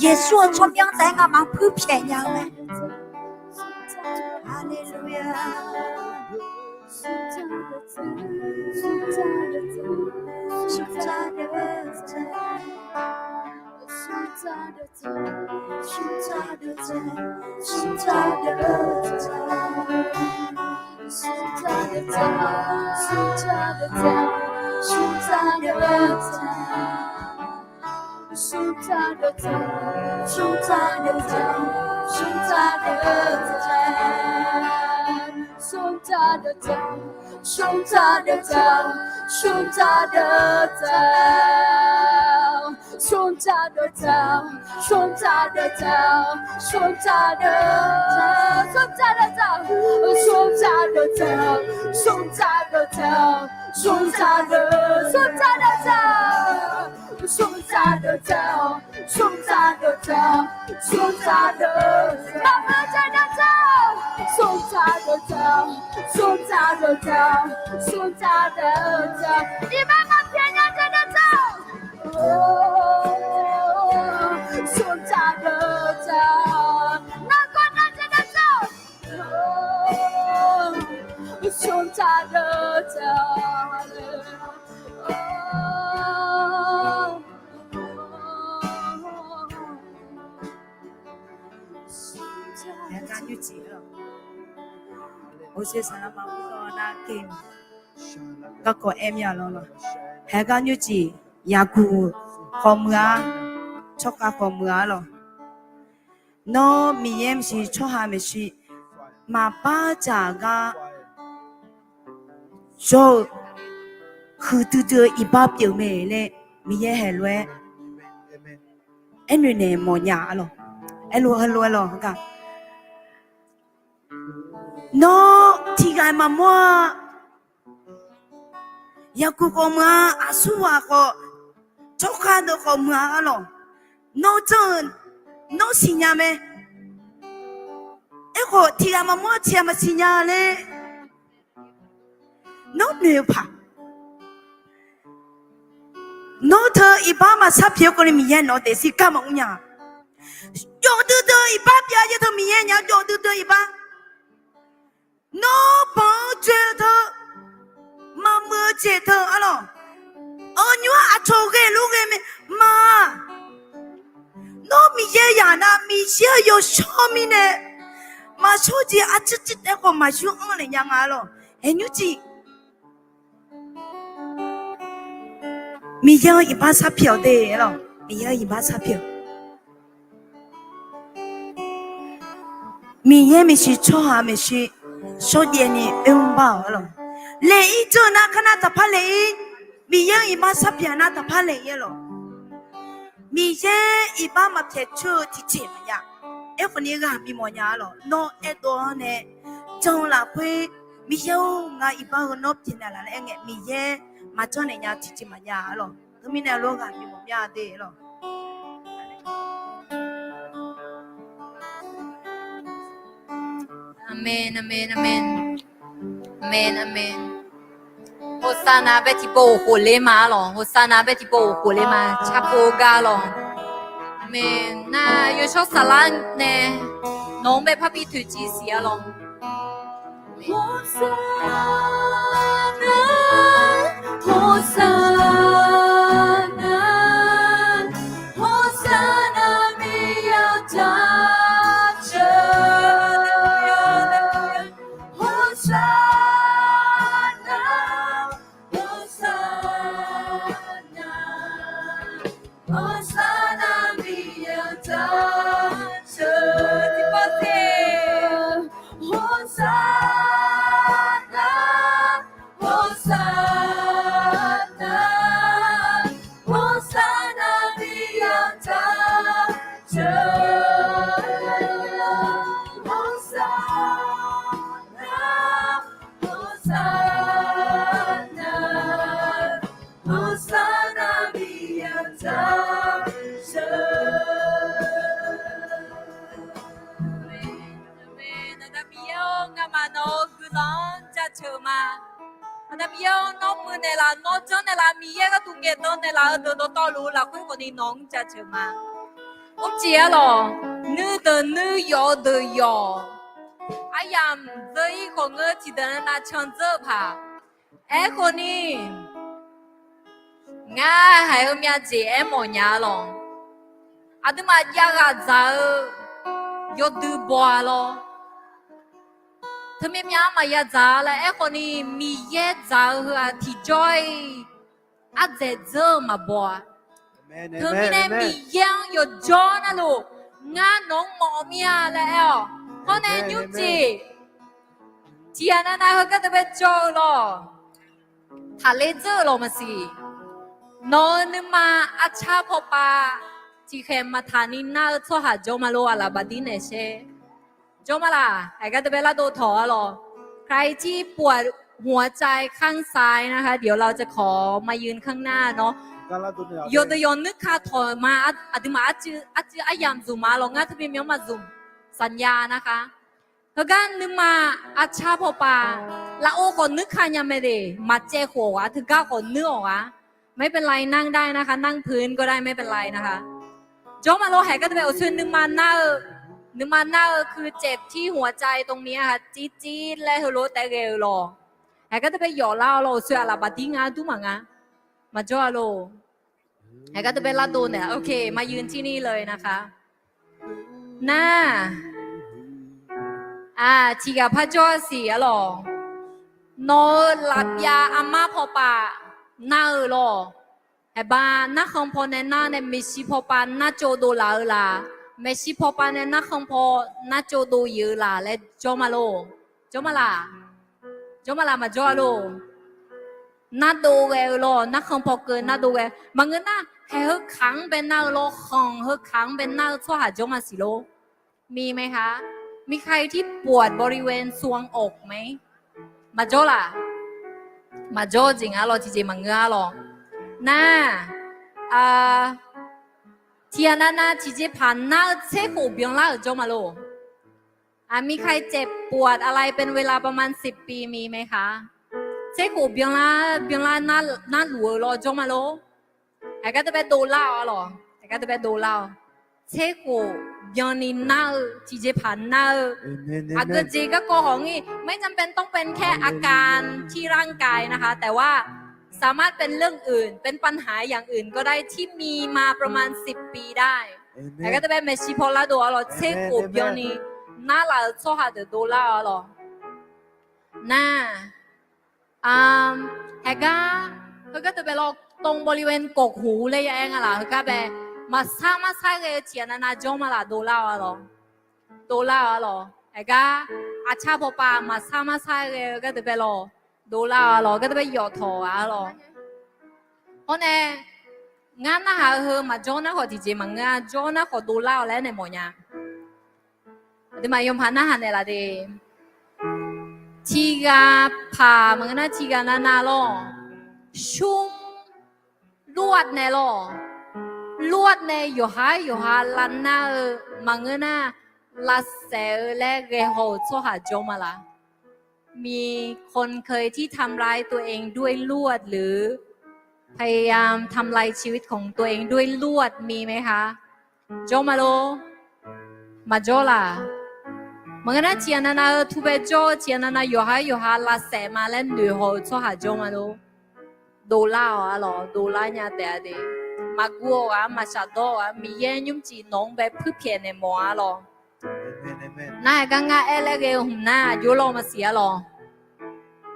Yeqsur-eu tsawrmyanr taef-aer ngamaf-anr puirpyaeq nya-eu mae. Haleluya. Smrcav deuvtsaev, smrcav deuvtsaev, smrcav deuvtsaev, smrcav deuvtsaev. Smrcav deuvtsaev, smrcav deuvtsaev, smrcav deuvtsaev, smrcav deuvtsaev, smrcav deuvtsaev, smrcav deuvtsaev, smrcav deuvtsaev, smrcav deuvtsaev, smrcav deuvtsaev, smrcav deuvtsaev. Maqpyeuf nya-eu deuq-or, smrcav deuvtsaev, smrcav deuvtsaev, smrcav deuvtsaev. Iqbax maqpyeuf nya-eu deuq-or, smrcav deuvtsaev. Nargawr nya-eu deuq-or, smrcav deuvtsaev. Haeqgar nymrcif-awr, orsaq saqlaqma mawr-awr nar ke, garkawv aer mir-a lawr lawr. Haeqgar nymrcif, yaqguq khawf muiq-a, tsawrkhav khawf muiq-a lawr. Nawr Miqyaer maeqshi, tsawrhaq maeqshi, maqpar dzaq gar jawr-eu huiqdui dui-eu iqbax pyeuf mae laer Miqyaer haeq lof-aer aernoeq naeq mawfnya-a lawr. Aerlof heulof-aer lawr heugar, nawr tiqghaq maqmawr-a. Yaqguq khawf meuq-a, aqsurghaq khawf, tsawrkhav deuq khawf meuq-a arlawq. Nawr janr-eu, nawr siqnya mae. Aerkhawf tiqghaq maqmawr-a, tiqghaq maqsiqnya ler. Nawr noeq-eu paq. Nawr teu iqbax maqsar pyeuf-eu khawf ni Miqyaer nawq daefzir gar maqmr nya. Jawf duidui-eu iqbax pyeuf-a jeq teu Miqyaer nya, jawf duidui-eu iqbax. Nawr banq-eu jeq teu, maqmuiq-eu jeq teu arlawq. Aqnymr-aq aqcawq ghae lof ghae mae ma. Nawr Miqyaer yaq nar Miqyaer-eu yawshawr mirnae, maqshawr jeq arcuir cuir taef khawf maqyur anr naeq nya nga arlawq. Aer nymr jeq Miqyaer-anr iqbax sharpyaeq-awq de arlawq. Miqyaer-anr iqbax sharpyaeq-awq. Miqyaer maeqshi tsawrhaq maeqshi shawrjaev ni oermr bar-awq arlawq. Laeq-ir dzeur-eu nar kar nar taqpar laeq-ir, Miqyaer-anr iqbax sharpyaeq nar taqpar laeq-ir arlawq. Miqyaer iqbax maqpyaeq coer-eu tiqjeq maqjav. Aerkhawf ni ghaq bimawf nya arlawq. Nawr aerdov-anr nae jan-eu lafkhoer, Miqyaer-or, ngaq iqbax heu nawr pyaeqnaeq laf laer aerngae, Miqyaer maqjanr naeq nya tiqjeq maqjav arlawq. Teumirnae lof ghaq bimawf mya de arlawq. Aqmeq, aqmeq, aqmeq. Aqmeq, aqmeq. Hoqsaqnaq bae tiqpov khof ler ma arlawq. Hoqsaqnaq bae tiqpov khof ler ma. Carpov gar lawq. Aqmeq. Nar yawshawr saflar nae nawq-anr bae parbi toeqciv siq arlawq. Hoqsaqnaq, Hoqsaqnaq, Hoqsaqnaq miqyaer jaceuq. Hoqsaqnaq, Hoqsaqnaq, Hoqsaqnaq miqyaer jaceuq. Hoqsaqnaq, Hoqsaqnaq, Hoqsaqnaq miqyaer jaceuq. Hoqsaqnaq, Hoqsaqnaq, Hoqsaqnaq miqyaer jaceuq. Aqda Miqyaer-or, ngamaf nawq-euq guiqlanq-anr jaceuq ma. Aqda Miqyaer-or, nawr muiqnaeq laf, nawr janrnaeq laf, Miqyaer gharduq ngaeqdan naeqlaf-eu deuq dawqtawvluf lafkhoer khawfni nawq-anr jaceuq ma. Mrjeq arlawq, nuideuq nuir, yawqdeuq yawq. Aryamq dzeur-ir khawf ngeur, tiqdeuq navnav candzeur-eu paq. Aerkhawfni, ngar haiq-eu myav jeq aermawf nya lawq. Aqduimaf jav ghaq dzaq-eu yawdui baw-a lawr. Teumyav myav maqya dzaq laer aerkhawfni, Miqyaer dzaq-eu heu-aq tiqjawr-ir ardzaeq dzeur-eu maqbaw-a. Teumirnae Miqyaer-anr yawqjawr navluf, ngar nawq-anr mawf mir-a laer aer-awq. Hawr nae nymrjeq tiqghaq navnav heugar deuq bae jawr-eu lawq. Taqler dzeur-euq lawq maqsiq. Nawq-euq nuima arcar pawpav tiqkhaeq maqtaq ni nar-eu tsawrhaq jawr ma lor, aqlaf baqdir naeq sher. Jawr ma laq, haiq gar deuq bae lardov tawq-a lawq. ใครที่ปวดหัวใจข้างซ้ายนะคะ เดี๋ยวเราจะขอมายืนข้างหน้าเนาะ yawqdeuq yawq nuirka tawq ma, aqduimaf arcuiv aryamq zmq ma lawq, ngar teubymr myanr maqzmq สัญญานะคะ. Heugar nuima arcar pawpav lafov khawf nuirka nya mae de, maqcaev khof-a, teugar khawf nuir-awq-a. ไม่เป็นไร นั่งได้นะคะ นั่งพื้นก็ได้ ไม่เป็นไรนะคะ. Jawr ma lor, haiq gar deuq bae awqsoer nuima nar-eu, nuima nar-eu คือเจ็บที่หัวใจตรงนี้ค่ะ จี๊ดๆ laer heulof-aer taef ghae-eu lawq. Haiq gar deuq bae yawf lar-awr lawr, awqsoer aqlaf baqdir nga dur maqnga. Maqjawr-a lor. Haiq gar deuq bae lardov naeq, โอเค มายืนที่นี่เลยนะคะ. Nar, aq, tiqghaq par jawr-a siq arlawq. Nawq-euq lafbyav armar pawpav nar-eu lawq. Haiq bar narkhan paw nae nar nae maeqshi pawpav nartsov dov laf-eu laq, maeqshi pawpav nae narkhan paw nartsov dov yeuf-eu laq laer jawr ma lor. Jawr ma laq. Jawr ma laq, maqjawr-a lor. Nardov ghae-eu lawr, narkhan paw keuv nardov ghae. Maqngeur nar, haiq heu kaq-anr bae nar-eu lawr, khanq heu kaq-anr bae nar-eu tsawrhaq jawr ma siq lor. มีไหมคะ มีใครที่ปวดบริเวณซวงอกไหม Maqjawr laq. Maqjawr-eu jeq nga lawq, tiqjeq maqngeur-a lawq. Nar, tiqghaq navnav tiqjeqpaq nar-eu tserkhof byanlar-euq jawr ma lor. มีใครเจ็บปวดอะไรเป็นเวลาประมาณสิบปี มีไหมคะ Tserkhof byanlar byanlar narluf-eu lawr jawr ma lor. Aqgar teubae dovlar-awq lawq. Aqgar teubae dovlar-awq. Tserkhof byanni nar-eu tiqjeqpaq nar-eu, aqgeu jeq garkawv hawq ngir, ไม่จำเป็นต้องเป็นแค่อาการที่ร่างกายนะคะ แต่ว่าสามารถเป็นเรื่องอื่น เป็นปัญหาอย่างอื่นก็ได้ที่มีมาประมาณสิบปีได้ Aqgar teubae maeqshi paw lar dov-awq lawq. Tserkhof byanni narlaf-euq tsawrhaq deuq dovlar-awq lawq. Nar, aqgar, heugar teubae lawr, ตรงบริเวณกกหู laer ya aer nga laf, heugar bae, maqsar marsar ghae-eu tiqghaq navnav jawr ma laf, dovlar-awq-a lawq. Dovlar-awq-a lawq. Aqgar, aqcar pawpav maqsar marsar ghae-eu gar teubae lawr, dovlar-awq-a lawq, gar teubae yawf tawq-a lawq. Hawr nae, ngar narhaq-eu heu maqjawr nar khawf tiqjeq maqngeur-a, jawr nar khawf dovlar-awq laer nae mawfnya. Aqduimaf yawpaq narhaq naeqlaf de. Tiqghaq paq maqngeur nar tiqghaq navnav lawr, shmr รวด nae lawr, รวด nae yawqhar yawqha lavnar-eu maqngeur nar, lavsaef-eu laer ghae haw-euq tsawrhaq jawr ma laf. มีคนเคยที่ทำร้ายตัวเองด้วยลวด หรือพยายามทำลายชีวิตของตัวเองด้วยลวด มีไหมคะ Jawr ma lor. Maqjawr laf. Maqngeur nar tiqghaq navnav-eu tubae jawr-eu tiqghaq navnav yawqhar yawqha lavsaef ma laer noeqhaw-euq tsawrhaq jawr ma lor. Dovlar-awq-a lawq, dovlar nya taef-a de. Maqguv-awq ghaq-anr maqshafdawr-awq ghaq-anr Miqyaer nymrcif nawq-anr bae puirpyaeq naeq mawf-a lawq. Nar heugar ngar aer laer ghae-eu hmq nar aqjox lawr maqsiq-a lawq.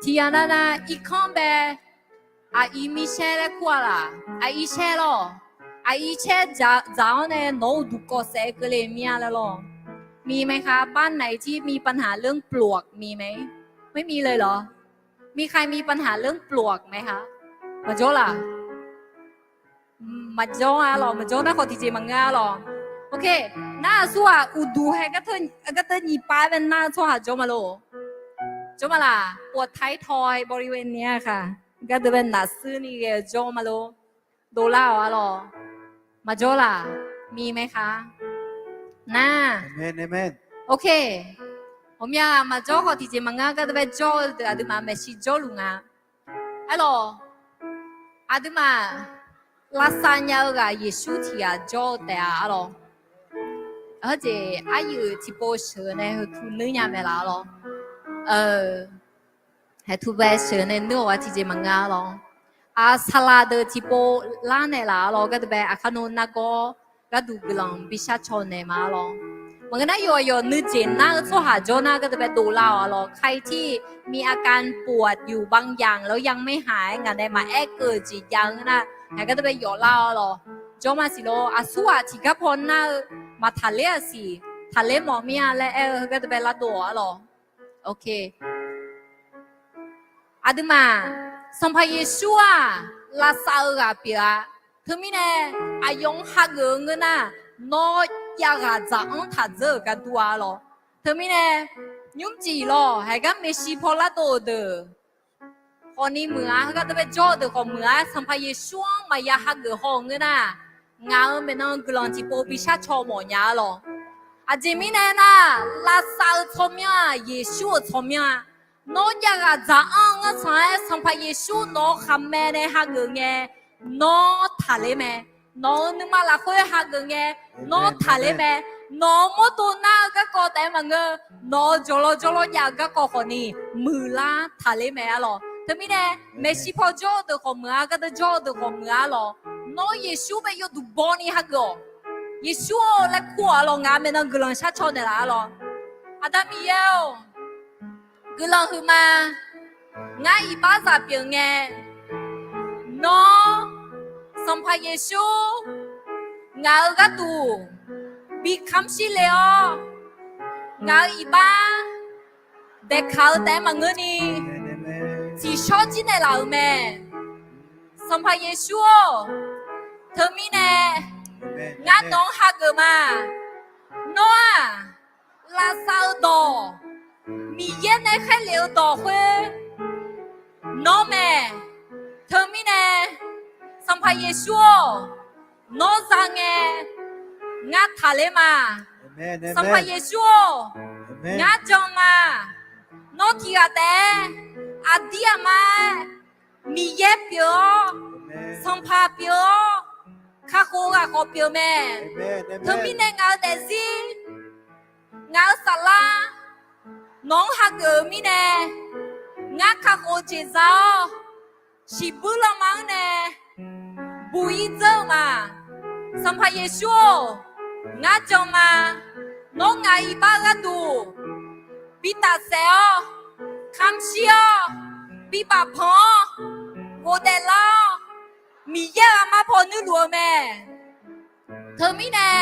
Tiqghaq navnav irkanr bae, aqir mirsaer laer kur-a laf, aqir saer lawr. Aqir saer dzaq-awr nae nawq-eu uqduq kawv saef keuvle mir-a laer lawr. มีไหมคะ บ้านไหนที่มีปัญหาเรื่องปลวก มีไหม ไม่มีเลยเหรอ มีใครมีปัญหาเรื่องปลวกไหมคะ Maqjawr laf. Maqjawr-a lawq, maqjawr nar khawf tiqjeq maqngeur-a lawq. Ok, nar aqsur-aq uqduq hae garteu nyiq pav bae nar-eu tsawrhaq jawr ma lor. Jawr ma laf, ปวดท้ายทอย บริเวณนี้ค่ะ gar deuq bae nafshuir ni ghae-eu jawr ma lor. Dovlar-awq-a lawq. Maqjawr laf. มีไหมคะ Nar. Ok. Ghawqmya maqjawr khawf tiqjeq maqngeur gar deuq bae jawr-eu deuq aqduimaf maeqshi jawrluf nga. Aerlawq, aqduimaf lavsav nya-eu ghaq Yeqsur tiq ghaq jawr-eu taef-a lawq. Heujeq aryuif tiqpov sheuq nae heutu nuir nya mae laf-a lawq. Heutu bae sheuq nae nuir-awq-a tiqjeq maqngeur-a lawq. Aqsaqlaq deuq tiqpov lar naeqlaf-a lawq, gar deuq bae aqkar nmr nargawr gharduq guiqlanq bishar caw naeq ma-a lawq. Maqngeur nar yawqyawq nuijeq nar-eu tsawrhaq jawr nar gar deuq bae dovlar-awq-a lawq. ใครที่มีอาการปวดอยู่บางอย่างแล้วยังไม่หาย ngaq nae maqaer keuv-eu jeq jav-eu ngeur nar, haiq gar deuq bae yawflar-awq-a lawq. Jawr ma siq lor, aqsur-aq tiqgar paw nar-eu maqtaqler-aq siq, taqler mawf mir-a laer aer-eu heugar deuq bae lar dov-awq-a lawq. Ok. Aqduimaf, Sanqpaq Yeqsur-aq lavsav-eu ghaq pyeuf-a. Teumirnae aqyawf-anr hageuf-eu ngeur nar, nawr javghaq dzaq-anr taq dzeur-euq gar dur-a lawq. Teumirnae nymrcif lawq, haiq gar maeqshi paw lar dov-euq deuq khawfni muiq-a, heugar deuq bae jawr-eu deuq khawf muiq-a. Sanqpaq Yeqsur-anr maqya hageuf haw-euq ngeur nar, ngaq-euq maeqnan guiqlanq tiqpov bishar caw mawf nya-a lawq. Aqjeq mirnae nar, lavsav-eu tsawrmyanr-aq Yeqsur-euq tsawrmyanr-a. Nawr javghaq dzaq-anr-eu ngar tsanq-aer Sanqpaq Yeqsur nawq-eu khaqmae nae hageuf ngae, nawr taqler mae. Nawq-euq nuima lafkhoer hageuf ngae, nawr taqler mae. Nawq-euq mawrdo nar-eu garkawv taef-aer maqngeur, nawq-euq jawqlawr jawrlawr jav-eu garkawv khawfni muiqlar taqler mae-a lawq. Teumirnae maeqshi paw jawr-eu deuq khawf muiq-a, gardeuv jawr-eu deuq khawf muiq-a lawq. Nawr Yeqsur bae yawduq bawni hageuf-awq. Yeqsur-or laer kur-awq-a lawq. Ngaq maeqnan guiqlanq shar caw naeqlaf-a lawq. Aqda Miqyaer-or, guiqlanq huiqma. Ngar iqbaxzaq pyeuf ngae, nawr Sanqpaq Yeqsur ngaq-euq gharduq bi kamq shir le-awr, ngaq-euq iqbax daeqkaq-eu taef-aer maqngeurni, tiqshawr jir naeqlaf-euq mae. Sanqpaq Yeqsur-or, teumirnae ngar nawq-anr hageuf ma. Nawr-aq, lavsav-eu dawq, Miqyaer nae khaerlef-eu dawq khoer, Nawr mae. Teumirnae, Sanqpaq Yeqsur-or, nawr za ngae ngar taqler ma. Sanqpaq Yeqsur-or, ngar jan ma. Nawr tiqghaq taef-aer aqdir aqma-aer Miqyaer pyeuf-awr, Sanqpaq pyeuf-awr, kakhof-eu ghaq khawf pyeuf mae. Teumirnae ngaq-euq daefzir, ngaq-euq saflar, nawq-anr hageuf-eu mirnae, ngar kakhof-eu jeq za-awr, shiqbuir lanma-anr nae buq-ir dzeur-eu ma. Sanqpaq Yeqsur-or, ngar jan ma. Nawr ngaq iqbax gharduq bi tafsaef-awr, kamq shir-awr, bi bafpanq-awr, ghofdaef lar-awr, Miqyaer-euq armar paw nuirluf-eu mae. Teumirnae,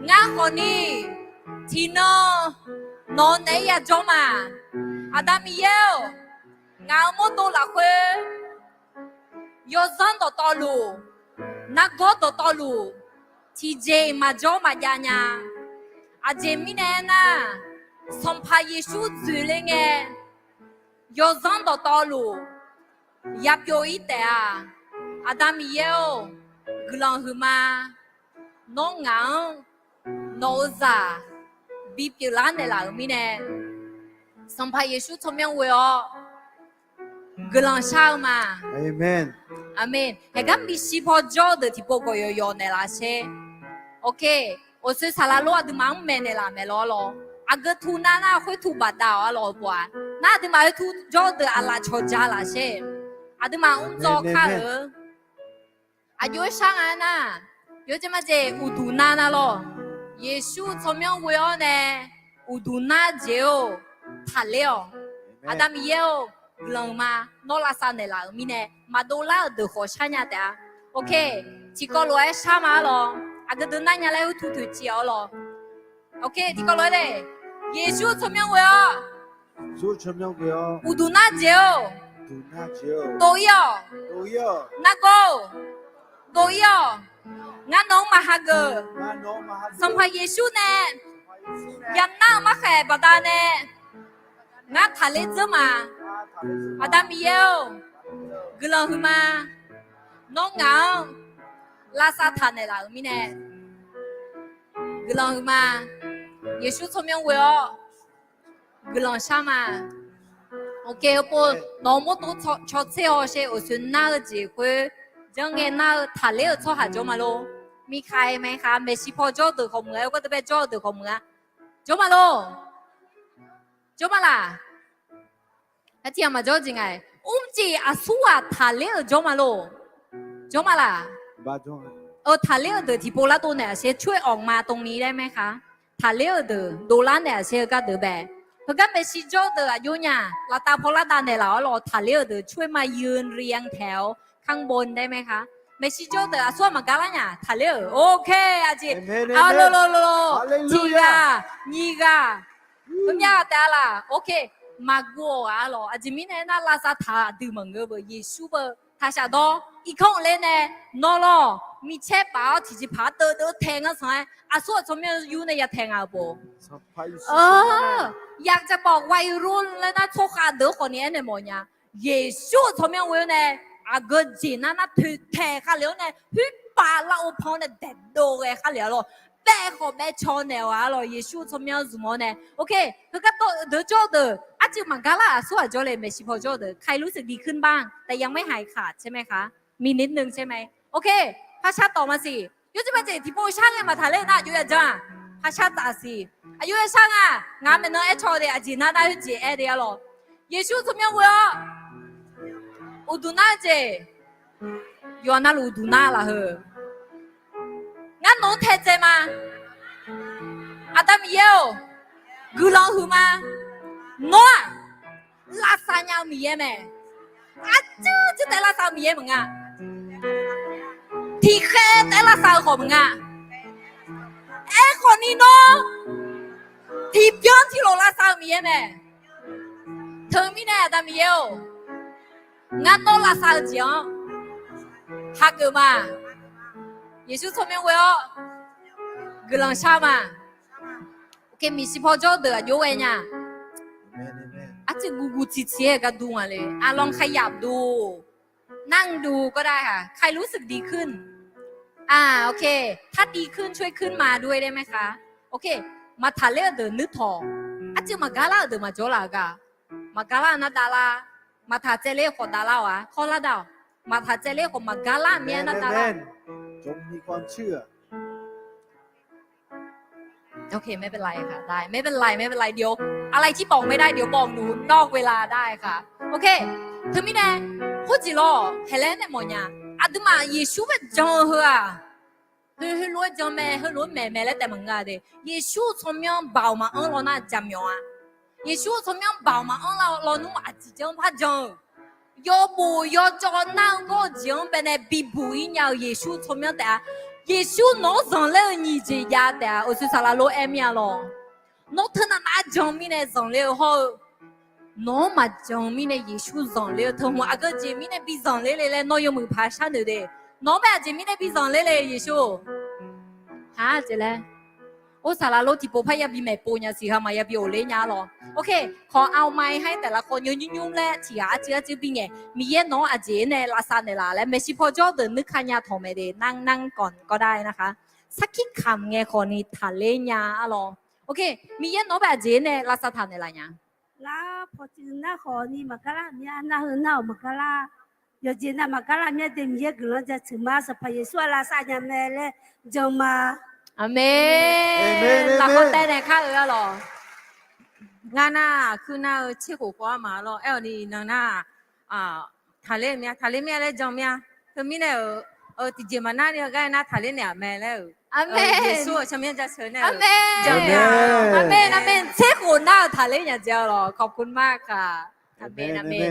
ngar khawfni tiqnan nawq-eu naeq-aer yajawr ma. Aqda Miqyaer-or, ngaq-euq mawrdo lafkhoer yawzanr dawqtawvluf, nargawr dawqtawvluf, tiqjeq-iq maqjawr maqjav nya. Aqjeq mirnae aernar, Sanqpaq Yeqsur dzoeqle ngae, yawzanr dawqtawvluf yabyov-ir taef-a. Aqda Miqyaer-or, guiqlanq huiqma. Nawr ngaq-anr nawq-eu zaq bipyeuf lar naeqlaf-euq mirnae, Sanqpaq Yeqsur tsawrmyanr ghoe-awr guiqlanq shar-eu ma. Aqmeq. Haeqgar miqshi paw jawr-eu deuq tiqpov gawq yawqyawq naeqlaf sher. Awqsoe saqlaq lor aqduimaf-anr maeqnaeq laf maeq lawr lawr. Aqgeu tu nar nar khoertu bafdav-awq arlawq-eu pov-a. Nar aqduimaf khoertu jawr-eu deuq aqlaf cawqja laf sher. Aqduimaf mr dzaw kar-eu. Aqjox-aer shar nga aernar, yawjeq majeq uqduq nar nar lawr. Yeqsur tsawrmyanr ghoe-awr nae uqduq nar jeq-or, taqler-awq. Aqda Miqyaer-or, guiqlanq ma. Nawr lavsav naeqlaf-euq mirnae maqdov lar-euq deuq khawf shar nya taef-a. Oke, tiqkawv lof-aer shar ma arlawq. Aqgeu deuq nar nya laer khoertu toeqciv-awr lawr. Oke, tiqkawv lof-aer le. Yeqsur tsawrmyanr ghoe-awr, uqduq nar jeq-or, dov-ir-awq. Nargawr-or, dov-ir-awq. Ngar nawq-anr maqhageuf. Sanqpaq Yeqsur nae yanar-eu markhaeq baqdanae ngar taqler dzeur ma. Aqda Miqyaer-or, guiqlanq huiqma. Nawr ngaq-anr lavsav taq naeqlaf-euq mirnae guiqlanq huiqma. Yeqsur tsawrmyanr ghoe-awr guiqlanq shar ma. Oke, heupov nawq-eu mawrdo cawtser hawsher. Uqsoe nar-eu jeq khoer janrngae nar-eu taqler-euq tsawrhaq jawr ma lor. Miqkhaq-iq maeqkhaq maeqshi paw jawr-eu deuq khawf muiq-a, yawkawr deuq bae jawr-eu deuq khawf muiq-a. Jawr ma lor. Jawr ma laq? Aqtiq aqmaq jawr jeq nga. Mrjeq aqsurghaq taqler-euq jawr ma lor. Jawr ma laq? Taqler-euq deuq tiqpov lar dov naeq-aq sher, ช่วยออกมาตรงนี้ได้ไหมคะ? Taqler-euq deuq dovlar naeq-aq sher, heugar deuq bae. Heugar maeqshi jawr-eu deuq aqjox nya, laftav paw lar dav naeqlaf-awr lawr, taqler-euq deuq ช่วยมายืนเรียงแถวข้างบนได้ไหมคะ? Maeqshi jawr-eu deuq aqsurghaq maqgar lar nya taqler-euq. Oke, aqjeq. Aqlor lor lor lor. Tiq ghaq, nyiq ghaq, heumyav ghaq taef-a laq. Oke, maqguv-awq arlawq. Aqjeq mirnae aernar lavsav taq-eu aqdui maqngeur beu, Yeqsur beu taqshaf dawr. Irkanr-eu ler nae nawr lawr, micaer paf-awr tiqjeqpaq-aer deuvdeuv tae ngar sanq-aer aqsurghaq tsawrmyanr yur nae ya tae nga-eu pov. Yaqjaqbawq วัยรุ่น laer nar tsawrkhav deuq khawfni aernaeq mawf nya. Yeqsur-euq tsawrmyanr ghoe-awr nae aqgeu jeq nar nar toeqtaeq khavlef-awr nae khoerpav lar-eu pan-awr nae daeqdov ghae khavlef-awr lawr, bae khawf bae caw naeq-awq arlawq. Yeqsur-euq tsawrmyanr zmq-awr nae. Oke, heugar deuq jawr-eu deuq arciv maqgar lar, aqsurghaq jawrle maeqshi paw jawr-eu deuq ใครรู้สึกดีขึ้นบ้าง แต่ยังไม่หายขาดใช่ไหมคะ มีนิดนึงใช่ไหม Oke, parshar tawf maqsiq. Yawjeq majeq tiqpov shar ngae maqtaqler nar aqjox yajanr-aq, parshar taf siq. Aqjox yashar nga. Ngaq maeqnan aercaw de, aqjeq nar nar khoerjeq aer de arlawq. Yeqsur tsawrmyanr ghoe-awr uqduq nar-eu jeq, yawqha navluf uqduq nar laf heu. Ngar nawq-anr taedzae ma. Aqda Miqyaer-or, guiqlanq huiqma. Nawr-aq, lavsav nya-eu Miqyaer mae. Arcuir cuir taef lavsav-eu Miqyaer maqnga. Tiqkhaer taef lavsav-eu khawf maqnga. Aerkhawfni nawr tiqbyan tiqlof lavsav-eu Miqyaer mae. Teumirnae Aqda Miqyaer-or, ngar nawr lavsav-eu jeq-anr hageuf ma. Yeqsur tsawrmyanr ghoe-awr guiqlanq shar ma. Oke, maeqshi paw jawr-eu deuq aqjox ghae nya. Arcuiv guv guv ciq ciq-aer gar dur nga le. อารมณ์ขยับดู นั่งดูก็ได้ค่ะ ใครรู้สึกดีขึ้น อ่า โอเค ถ้าดีขึ้นช่วยขึ้นมาด้วยได้ไหมคะ โอเค maqtaq ler-eu deuq nuir tawq. Arcuiv maqgar lar-euq deuq maqjawr laf-eu gaq. Maqgar lar-eu nar davlar. Maqtaq tsaev ler khawf davlar-awq-a. Hawrlar da-awq. Maqtaq tsaev ler khawf maqgar lar mir-aer nar davlar-awq. โอเค ไม่เป็นไรค่ะ ได้ ไม่เป็นไร ไม่เป็นไร เดี๋ยว อะไรที่บอกไม่ได้ เดี๋ยวบอกหนูนอกเวลาได้ค่ะ โอเค teumirnae khoerjeq lawr haeqlaer nae mawfnya. Aqduimaf Yeqsur bae jan-eu heu-aq, heu heulof-aer jan mae, heulof-aer maeq mae laer taef maqngeur-a de. Yeqsur-eu tsawrmyanr baoq maqanr law nar jaqmyawf-a. Yeqsur-eu tsawrmyanr baoq maqanr lawnmr aqjeq janr par jan-eu, yawbof yawcawv nar-eu gawr-eu jeq-anr baenae bibuq-ir nya-eu Yeqsur tsawrmyanr taef-a. Yeqsur nawq-anr zanqler-eu nyiq jeq jav taef-a. Uqshoe saqlaq lof-aer mir-a lawq. Nawr teunav nav jan mirnae zanqler-eu hawr-eu, nawq-anr maqjan mirnae Yeqsur zanqler-eu teu hmq aqgeu jeq mirnae bi zanqler le laer nawr yawmuiq paq sharnoeq de. Nawq-anr bae aqjeq mirnae bi zanqler le Yeqsur. Haq jeq laer. Or saqlaq lof tiqpov par yabi maeqpov nya siq ha maqyabi ghofler nya-a lawq. โอเค khawf เอาไมค์ให้แต่ละคน nymr nymr laer tiq ghaq arcuiv arcuiv bi ngaeq. Miqyaer nawq-anr aqjeq nae lavsav naeqlaf laer maeqshi paw jawr deuq nuir ka nya tawq mae de. นั่ง นั่งก่อนก็ได้นะคะ sarkir kamq ngae khawf ni taqler nya-a lawq. โอเค Miqyaer nawq-anr bae aqjeq nae lavsav taq naeqlaf nya. Lar pawqtsuif nar khawf ni maqgar lar mir-a, nar heu nar-awq maqgar lar. Yawqjeq nav maqgar lar mir-a de. Miqyaer guiqlanq jaceuq ma. Sanqpaq Yeqsur-aq lavsav nya mae laer jan ma. Aqmeq. Lafkhoer taev nae kar-eu-a lawq. Ngar nar aqkuir nar-eu tser khof khawf-a ma lawr. Aer-awq ni iqnan nar taqler mir-a, taqler mir-a laer jan mir-a. Teumirnae-euq tiqjeq maqnar ni-eu gar aernar taqler naeq-aq mae laer-euq. Aqmeq. Yeqsur-euq tsawrmyanr jaceuq nae-euq jan mir-a. Aqmeq aqmeq. Tser khof nar-eu taqler nya jeq-a lawq. ขอบคุณมากค่ะ Aqmeq aqmeq.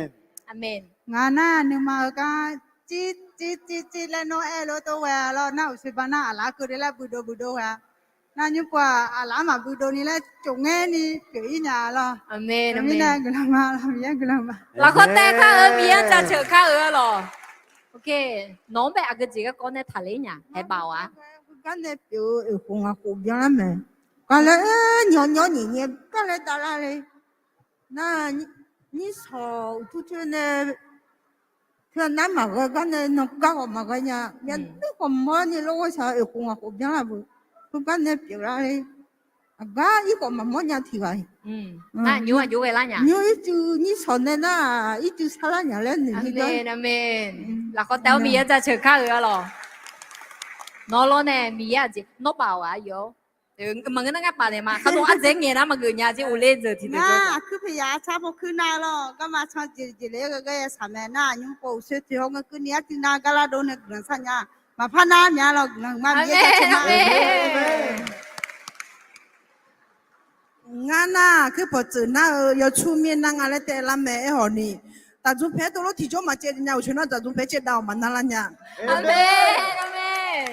Aqmeq. Ngaq nar nuima-eu gar cir cir cir cir laer nawr aer lof tov ghae-a lawr. Nar uqshoe ba nar aqlaf keuv de laer buidov buidov ghae-a. Nar nymr pov-aq aqlaf maqbuidov ni laer tsof ngaer ni pyeuf-ir nya lawr. Aqmeq aqmeq. Mirnae guiqlanq ma lawr, Miqyaer guiqlanq ma. Lafkhoer taev kar-eu Miqyaer jaceuq kar-eu-a lawq. โอเค nawq-anr bae aqgeu jeq garkawv nae taqler nya haeq baf-awq-a. Gar nae pyeuf-eu oeq khof ngaq khof byanlar mae. Gar laer nyanr nyanr nyiq nyae gar laer davlar le. Nar nyir shawq uqtur coer nae teu nar maqghae gar nae nanr gar khawf maqghae nya. Yaqdui khawf mawrni lor ghaer shaq-eu oeq khof ngaq khof byanlar beu. Khoergar nae pyeuflar le. Aqgar ir khawf maqmawr nya tiq ghaq. Nymr ircuf nyir shawq nae nar ircuf sarlar nya laer noeq. Aqmeq aqmeq. Lafkhoer taev-awr Miqyaer jaceuq kar-eu-a lawq. Nawr lawr nae Miqyaer aqjeq nawr baf-awq-a yawr. Maqngeur nar ngar baf naeq ma. Khardov ardzaeq ngaeq nar maqgeuf nya jeq uvler dzeuq tiqdeuq. Nar aqkuir pyaeq ya car paw kuir nar lawr garma can jeq jeq le-aer ghae ghae ya shaq mae. Nar aqnymr paw uqshoe toeq haw ngeur kuir ni artiv nar gar lar dov nae guiqlanq shar nya. Maqpar nar mya lawr guiqlanq ma. Aqmeq aqmeq. Ngar nar aqkuir pawqtsuif nar-eu yawcur mir nar nga laer taev lar mae aer hawq ni. Daqdzmq paeq-aer dov lor tiqjawr maqcaev nya uqshoe nar daqdzmq paeq-aer caev dav-awq maqnar lar nya. Aqmeq aqmeq.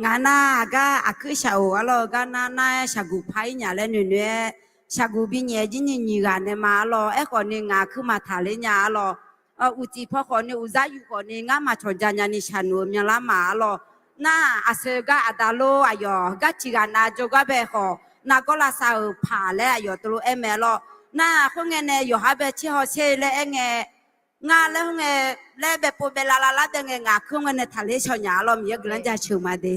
Ngaq nar aqgar aqkuir shaq-euq arlawr-eu gar nar nar-aer shaqguq par-ir nya laer noeqnoeq-aer, shaqguq binyaef jir nyiq nyiq ghaq nae ma arlawr. Aerkhawf ni ngaq aqkuir maqtaq ler nya arlawr. Uqcif paw khawf ni uqdzar yuf khawf ni ngar maqcawq ja nya ni shaqnuq-eu myanlar ma arlawr. Nar aqsur gar aqda lor aqyawf gar tiq ghaq nav jawrgar bae khawf nargawr lavsav-euq paq laer aqyawf teulof-aer mae arlawr. Nar khoerngae nae yawqha bae tser haw sher laer aerngae, ngar laer khoerngae laer bae pov bae lavlav lar bae ngae ngaq khoerngae nae taqler shaw nya arlawr. Miqyaer guiqlanq jaceuq ma de.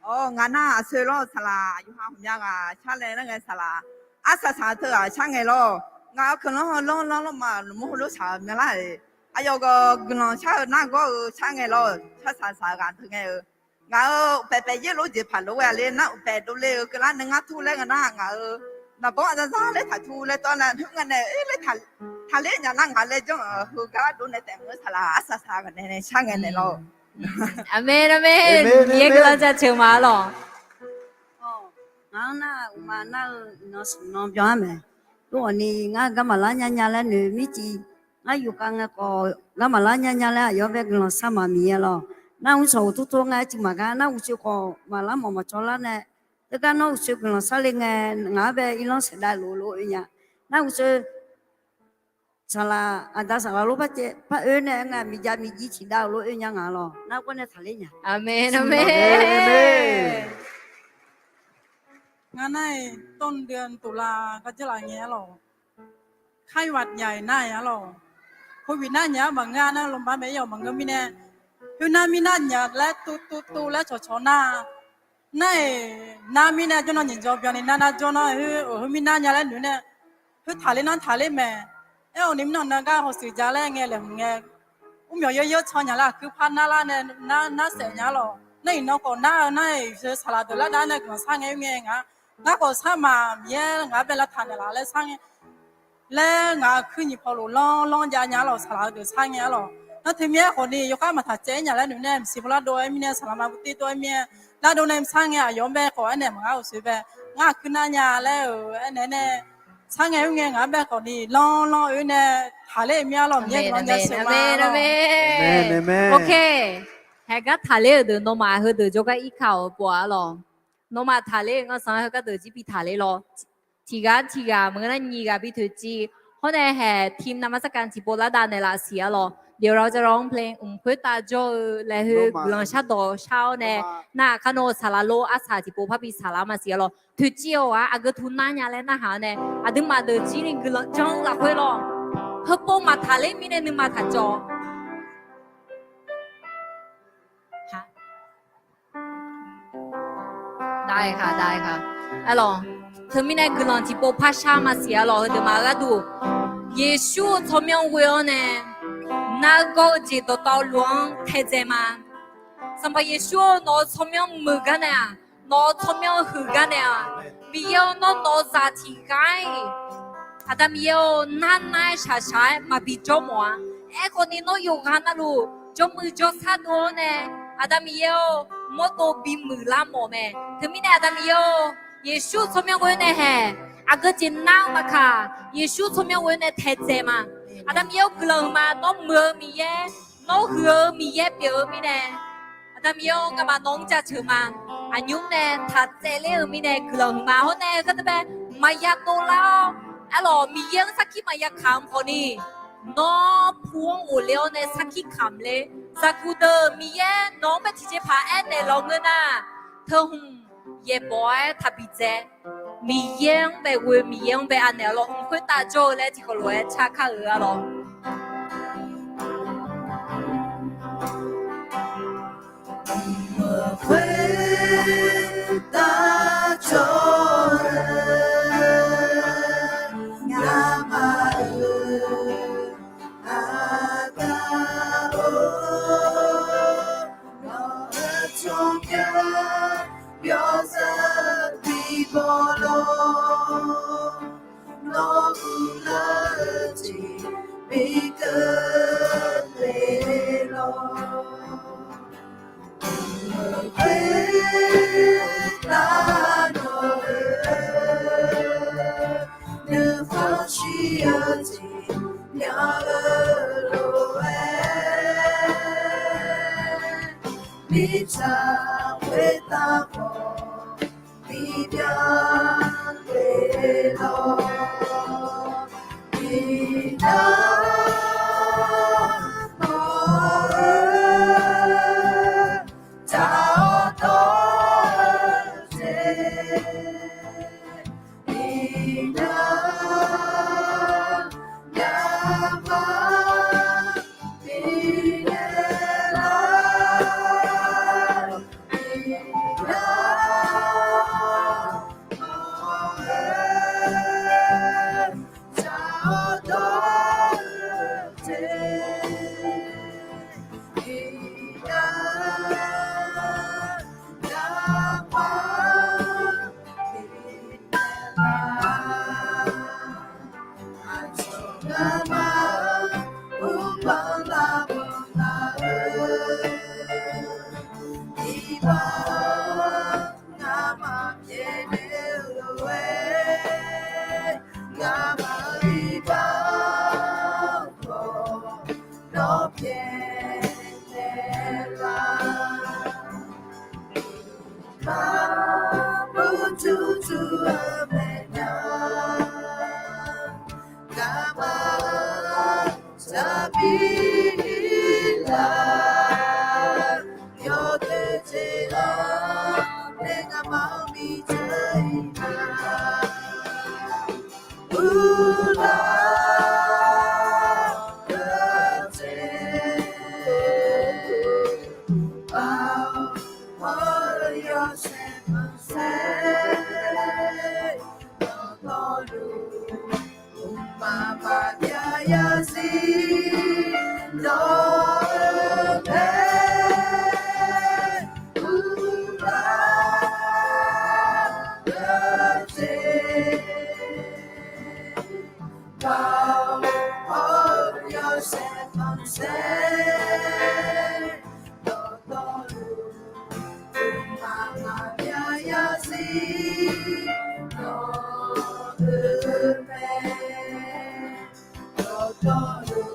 Awr, ngaq nar aqsur lawr-eu saqlaq yawqha hmq mya ghaq shar nae nar ngae saqlaq arsaq saq teughaq shar ngae lawr. Ngaq-euq keuqlanr hawlanr lanr lawr ma lmqmr heulof shaq-eu myanlar-iq, aqyawf gawq guiqlanq shar-eu nargawr-eu shar ngae lawr. Shar saq saq-eu ghaq teu ngae-eu, ngaq-euq uqpaeq paeq yaer lof jeq paq lof ghae le nar uqpaeq dovle-eu keuvlar nae ngar tur laer ngaq nar ngaq-euq naqbawr aqzar zar laer taq tur laer tawv nar khoerngae nae taqler nya nar ngaq laer janr-euq heugar dov nae taef mq-eu saqlaq arsaq saq ghaq nae shar ngae naeq lawr. Aqmeq aqmeq. Miqyaer guiqlanq jaceuq ma arlawr. Ngaq-anr nar uqma nar-eu iqnan smq nan byan-ar mae. Tovghawq ni ngar garma lar nya nya laer noeq mirciv. Ngar yufkhav ngae khawf garma lar nya nya laer aqyawf bae guiqlanq shar ma Miqyaer lawr. Nar mrshawq uqtur tor ngae arcuiv maqgar nar uqshoe khawf maqlar mawf maqcawq lar nae, teugar nawr uqshoe guiqlanq shar le ngae ngaq-anr bae irlanr saeqdav lof lof-aer oe nya. Nar uqshoe saqlaq aqda saqlaq lof par caev par oe nae ngae miqjav miqjir ciqdav-eu lof oe nya ngaq lawr. Nar gawr nae taqler nya. Aqmeq aqmeq. Ngar nar-iq ต้นเดือนตุลา gar dzeur laf ngae arlawq. ไข้หวัดใหญ่ nar-iq arlawq. โควิด nar nya-a maqngeur nar, โรงพยาบาล bae-ir-awq maqngeur mirnae, khoernar mirnar nya laer tuvtuv tuvlaer cawqcawq nar, nar-iq nar mirnae jawrnan nyiq jawr byanni nar nar jawrnan khoer-euq khoer mirnar nya laer noeq nae, khoer taqler nar taqler mae. Aer-awq ni mirnan nar gar hawshuif ja laer ngae laeqhmq ngae, mr myawq yawr yawr can nya laer aqkuir par narlar nae, nar saef nya arlawq. Nar-iq nan khawf nar-eu nar-iq saqlaq deuq lar dav nae guiqlanq shar ngae-ir ngae ngaq, ngar khawf sar maq Miqyaer ngaq-anr bae lavtaq naeqlaf laer shar ngae laer ngaq-euq kuir nyiq paw lof lanrlanr jav nya arlawq, saqlaq-eu deuq shar ngae arlawq. Nar teumirnae khawf ni yawkhav maqtaq caev-ir nya laer noeq nae mqsiq paw lar dov-aer mirnae saqlaq ma buvtir dov-aer mirnae, lar dov nae mqsar ngae aqyawf-anr bae khawf aernaeq maqngeur-euq soe bae, ngar aqkuir nar nya laer-euq aernaeq nae, shar ngae-ir ngae ngaq-anr bae khawf ni lanrlanr-eu nae taqler-eu mir arlawq, Miqyaer guiqlanq jaceuq ma arlawq. Haegar taqler-euq deuq nawmaf heudeuq jawrgar irkaq-awq pov-a arlawq. Nawmaf taqler-eu ngar sanq-aer heugar deuq jir bi taqler lawr. Tiqghaq tiqghaq maqngeur nar nyiq ghaq bi toeqciv. Hawr nae haeq ทีมนมัสการ tiqpov lar dav naeqlaf siq arlawq. เดี๋ยวเราจะร้องเพลง mq khoertav jawr-eu laer khoer guiqlanq shardawq shar-awr nae, nar-aq kar nawr saqlaq lor arsaq tiqpov parbi saqlaq ma siq arlawq. Toeqciv-awq-aq aqgeu tu nar nya laer narhaq-awr nae, aqduimaf deuq jir ni guiqlanq janr-eu lafkhoer lawr. Heupov maqtaqler mirnae nuima taqcawv. Dav-eu ka, dav-eu ka. Arlawq, teumirnae guiqlanq tiqpov par shar ma siq arlawq, heudeuq maqgharduq. Yeqsur-eu tsawrmyanr ghoe-awr nae, nargawr-eu jeq dawqtawvluf-anr taedzae ma. Sanqpaq Yeqsur-or, nawq-euq tsawrmyanr muiq gar nae-aq, nawq-euq tsawrmyanr huiq gar nae-aq, Miqyaer-or, nawr nawq-eu zaq tiq ghaq-iq, Aqda Miqyaer-or, nar nar-aer shaqshaq-aer maqbi jawr mawf-a. Aerkhawf ni nawr yawqghaq navluf jawrmuiq jawrshar dov-awr nae, Aqda Miqyaer-or, mawrdov bimuiq lar mawf mae. Teumirnae Aqda Miqyaer-or, Yeqsur tsawrmyanr ghoe nae haeq, aqgeu jeq nar-eu maqkaq, Yeqsur tsawrmyanr ghoe nae taedzae ma. Aqda Miqyaer-or, guiqlanq huiqma. Nawr muiq-eu Miqyaer, nawr huiq-eu Miqyaer pyeuf-eu mirnae, Aqda Miqyaer-or, ngamaf nawq-anr jaceuq ma. Aqnymr nae taq tsaevler-eu mirnae guiqlanq huiqma. Hawr nae gardanr bae maqya dovlar-awr, arlawq, Miqyaer-anr sarkir maqya kamq khawf ni, nawr pu-anr ghofle-awr nae sarkir kamq ler. Zaqguq deuq Miqyaer nawq-anr bae tiqjeqpaq aernaeq lawq ngeur nar, teuhmq yaeqbawq-aer taqbi dzae. Miqyaer-anr bae ghoe, Miqyaer-anr bae anaeq-awr lawr, mq khoertav jawr-eu laer tiqkawv lof-aer tsarkar-euq arlawq. Mq khoertav jawr-eu ngamaf-euq Aqda-or, nawq-euq tsawrmyanr yawzeu bibaw lawr, nawr guiqlanq-eu jeq bi keuvle lawr. Mq khoertav nawq-euq nuikhanr shir-eu jeq myan-eu lof-aer, mirtsaq khoertav khawf bibyan le lawr. Iqnan nawq-eu tsaq-awr dawr-eu jeq, iqnan ngamaf bifnaeq lawr. Iqnan nawq-eu tsaq-awr dawr-eu jeq, iqnan ngamaf bifnaeq lawr. Aqcawq ngamaf-anr mrbanq lavbanq laf-eu, iqbax-anr ngamaf pyaeqnaeq-eu lof-aer, ngamaf-euq iqbax-anr khawf nawr pyaeqnaeq laf. Maqbur tur tur-eu maeqnan, ngamaf-anr saqbi lar, yawdoer jeq-anr nae ngamaf-anr bi jeuq-ir Dawq-eu mae, uqbaq-eu jeq, dawq-eu yawshaef khanqsaer, dawqtawvluf mqmaq maqbyav yarzir dawq-eu mae. Dawqtawvluf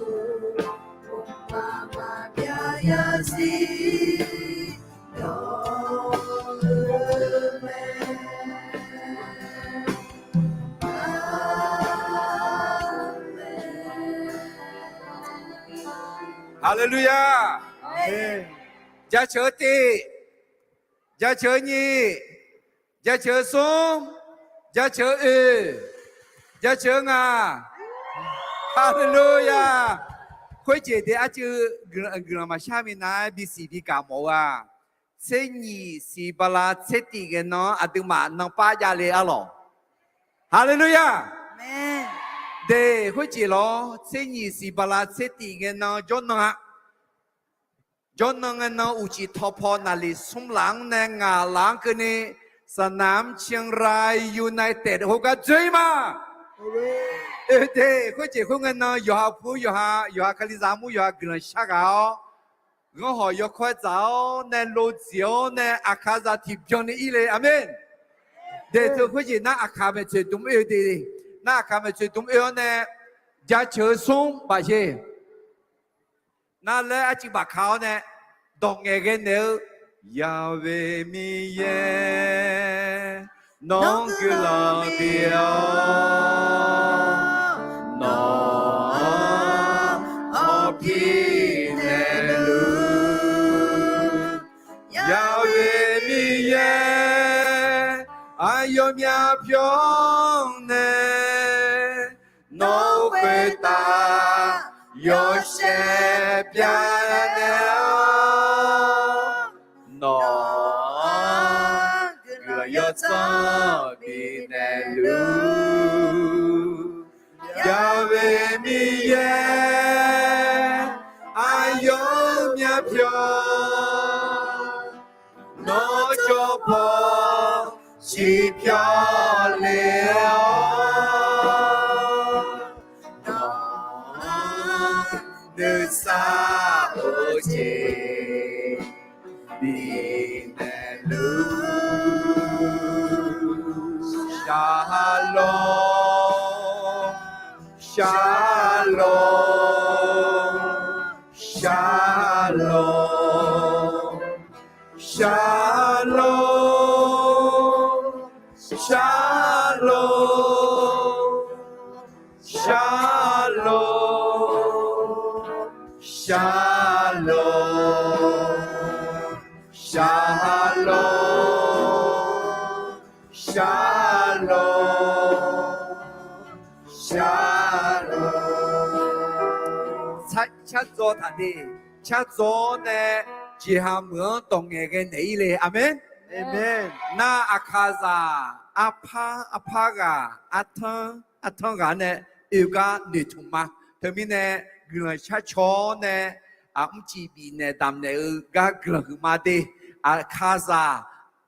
mqmaq maqbyav yarzir dawq-eu mae. Aqmeq. Haleluya. Jaceuq-eu tiv, jaceuq-eu nyiq, jaceuq-eu smr, jaceuq-eu oeq, jaceuq-eu ngaq. Haleluya. Khoerjeq de arcuiv guiqlanq maqshar minav-aer bisiq bigaq mawf-eu-aq, tser nyiq siq bala tser tiv ngae nan-anr aqduimaf nanpav javle arlawq. Haleluya. De, khoerjeq lawr, tser nyiq siq bala tser tiv ngae nan jawrnan-a. Jawrnan ngae nan uqcif tawqpaw naqliq smr laf-anr nae ngaq laf-anr keuvni, สนามเชียงรายยูไนเต็ด heugar dzoer-ir ma. Oe de, khoerjeq khoerngae nan yawqha pu yawqha, yawqha Kalizaq armur yawqha guiqlanq shar ghaq-awr, ghanrhawq yawkawr-aer dzaq-awr nae, lov dziq-awr nae, Aqkaqzaq tiqbyan ni ir le. Aqmeq. De teu khoerjeq nar Aqkaq maeqtsoeq dmq oe de, nar Aqkaq maeqtsoeq dmq oe-awr nae, jaceuq-eu smr bafshe. Nar laer arcuiv bafka-awr nae, dawq ngaeqghae naeq-eu, Yahweh Miqyaer, nawq-anr guiqlanq bif-awr, nawq-anr awqpir naeqluf. Yahweh Miqyaer, aqyawfmaf pyawr nae, nawq-euq khoertav yawshaef byanaeq-awr, nawq-anr guiqlanq yawdzanr bifnaeq luf. Yahweh Miqyaer, aqyawfmaf pyawr, nawq-euq jawrpaw ciqpyawr le-awr, nawq-anr nuisar-eu jeq bifnaeq luf. Shalom, shalom, shalom, shalom, shalom, shalom, shalom, shalom, shalom, shalom. Shardzaw taq de, shardzaw-awr nae jeqha meuq-anr dawq ngaeqghae naeq-ir le. Aqmeq. Nar Aqkaqzaq arpar arpar ghaq artanr artanr ghaq nae oe gar noeqtmq ma. Teumirnae guiqlanq sharcaw-awr nae, aqmr cif bifnaeq damqnaeq-eu gar guiqlanq huiqma de. Aqkaqzaq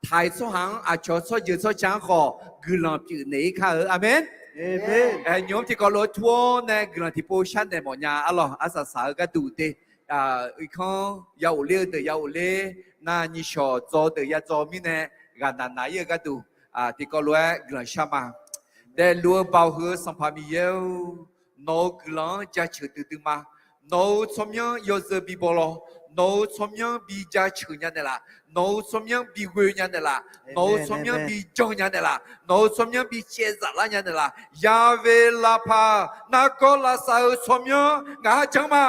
taq-iq tsawrhaq-anr aqcawq tsawrjeuq tsawrca-anr khawf guiqlanq pyeufnaeq-ir kar-eu. Aqmeq. Nymq-mr tiqkawv lof-aer tur-awr nae guiqlanq tiqpov sharnaeq mawfnya arlawq. Arsaq saq-eu gharduq de, irkanr ya ghofler-eu deuq ya ghofler, nar nyiqshawq dzaw-eu deuq ya dzaw mirnae, ghaqnaq naq-ir-eu gharduq tiqkawv lof-aer guiqlanq shar ma. Daefluf-eu Baoq huiq-eu Sanqpaq Miqyaer-or, nawq-euq guiqlanq-anr jaceuq duidui ma. Nawq-euq tsawrmyanr yawzeu bi baw lawr. Nawq-euq tsawrmyanr bi jaceuq nya naeqlaf. Nawq-euq tsawrmyanr bi ghoe nya naeqlaf. Nawq-euq tsawrmyanr bi jan nya naeqlaf. Nawq-euq tsawrmyanr bi caevzaf lar nya naeqlaf. Yawe Laqpaq, nargawr lavsav-eu tsawrmyanr ngaq ha jan ma.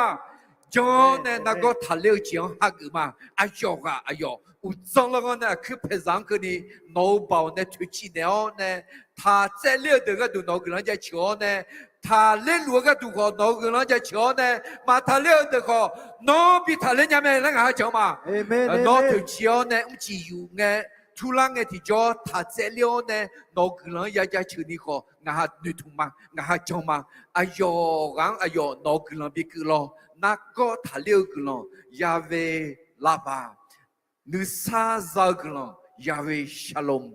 Jan-awr nae nargawr taqler-eu jeq-anr hageuf ma. Aqyawf ghaq aqyawf uqdzan larghar nae aqkuir paeqzaq-anr keuvni, nawq-euq Baoq nae toeqciv naeq-awr nae, taq tsaevler-eu deuq gharduq nawq-euq guiqlanq-anr jaceuq-awr nae, taqler luf-eu gharduq khawf nawq-euq guiqlanq-anr jaceuq-awr nae, maqtaqler-eu deuq khawf nawr bi taqler nya mae laer ngaq ha jan ma. Nawr toeqciv-awr nae mrcif yuf ngae, turlar ngae tiqjawr taq tsaevler-awr nae nawq-euq guiqlanq-anr ya jaceuq ni khawf ngaq ha noeqtmq ma, ngaq ha jan ma. Aqyawf ghaq-anr aqyawf nawq-euq guiqlanq bikeuv lawr. nargawr taqler-eu guiqlanq Yahweh Rapha, nuisar za-eu guiqlanq Yahweh Shalom,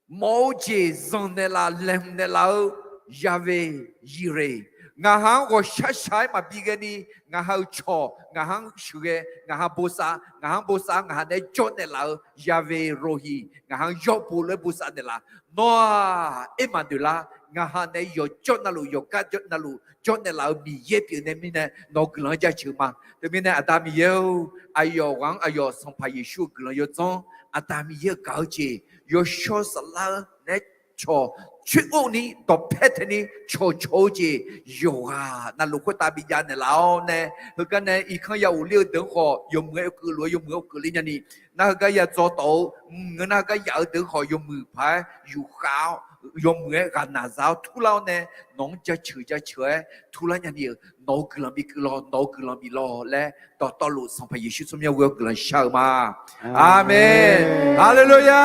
mawf-eu jeq zanq naeqlaf laeqhmq naeqlaf-eu Yahweh Yireh, ngaq ha-anr ghawqshaq shaq-aer maqbi ghaeni, ngaq ha-euq cawq ngaq ha-anr sheuqghae, ngaq ha bosav, ngaq ha-anr bosav, ngaq ha nae jawr naeqlaf-eu Yahweh Rohi, ngaq ha-anr yawbo lof-aer bosav naeqlaf. Nawr-aq, aer maqnoeq lar. Ngaq ha nae yawqjawr navluf, yawqgar jawr navluf jawr naeqlaf-eu Miqyaer pyeuf nae mirnae, nawq-eu guiqlanq-anr jaceuq ma. Teumirnae Aqda Miqyaer-or, aqyawf ghaq-anr aqyawf Sanqpaq Yeqsur-euq guiqlanq yawdzanr, Aqda Miqyaer-euq gaq-eu jeq, yawshawr saflar-eu naeq-aer cawq coer-or ni dawqpae taeq ni cawqcawq-eu jeq yawqghaq navluf khoertav bijav naeqlaf-awr nae, heugar nae irkanr ya ghofler-eu deuq-anr khawf yawmuiq-aer keuvluf-aer yawmuiq-aer keuvle nyani, nar heugar ya dzaw tawf-eu mq ngeur nar heugar yaf-eu deuq-anr khawf yawmuiq paq-aer yufkhav-awr, yawmuiq-aer ghaqnaq za-awr turlar-awr nae, nawq-anr jaceuq jaceuq-aer turlar nyani-euq nawq-eu guiqlanq bi keuv law, nawq-eu guiqlanq bif law laer dawqtawvluf Sanqpaq Yeqsur tsawrmyanr ghoe-awr guiqlanq shar-eu ma. Aqmeq. Haleluya.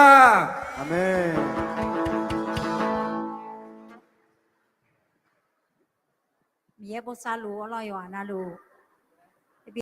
Aqmeq. Miqyaer bosav luf-awr lawr yawqghaq navluf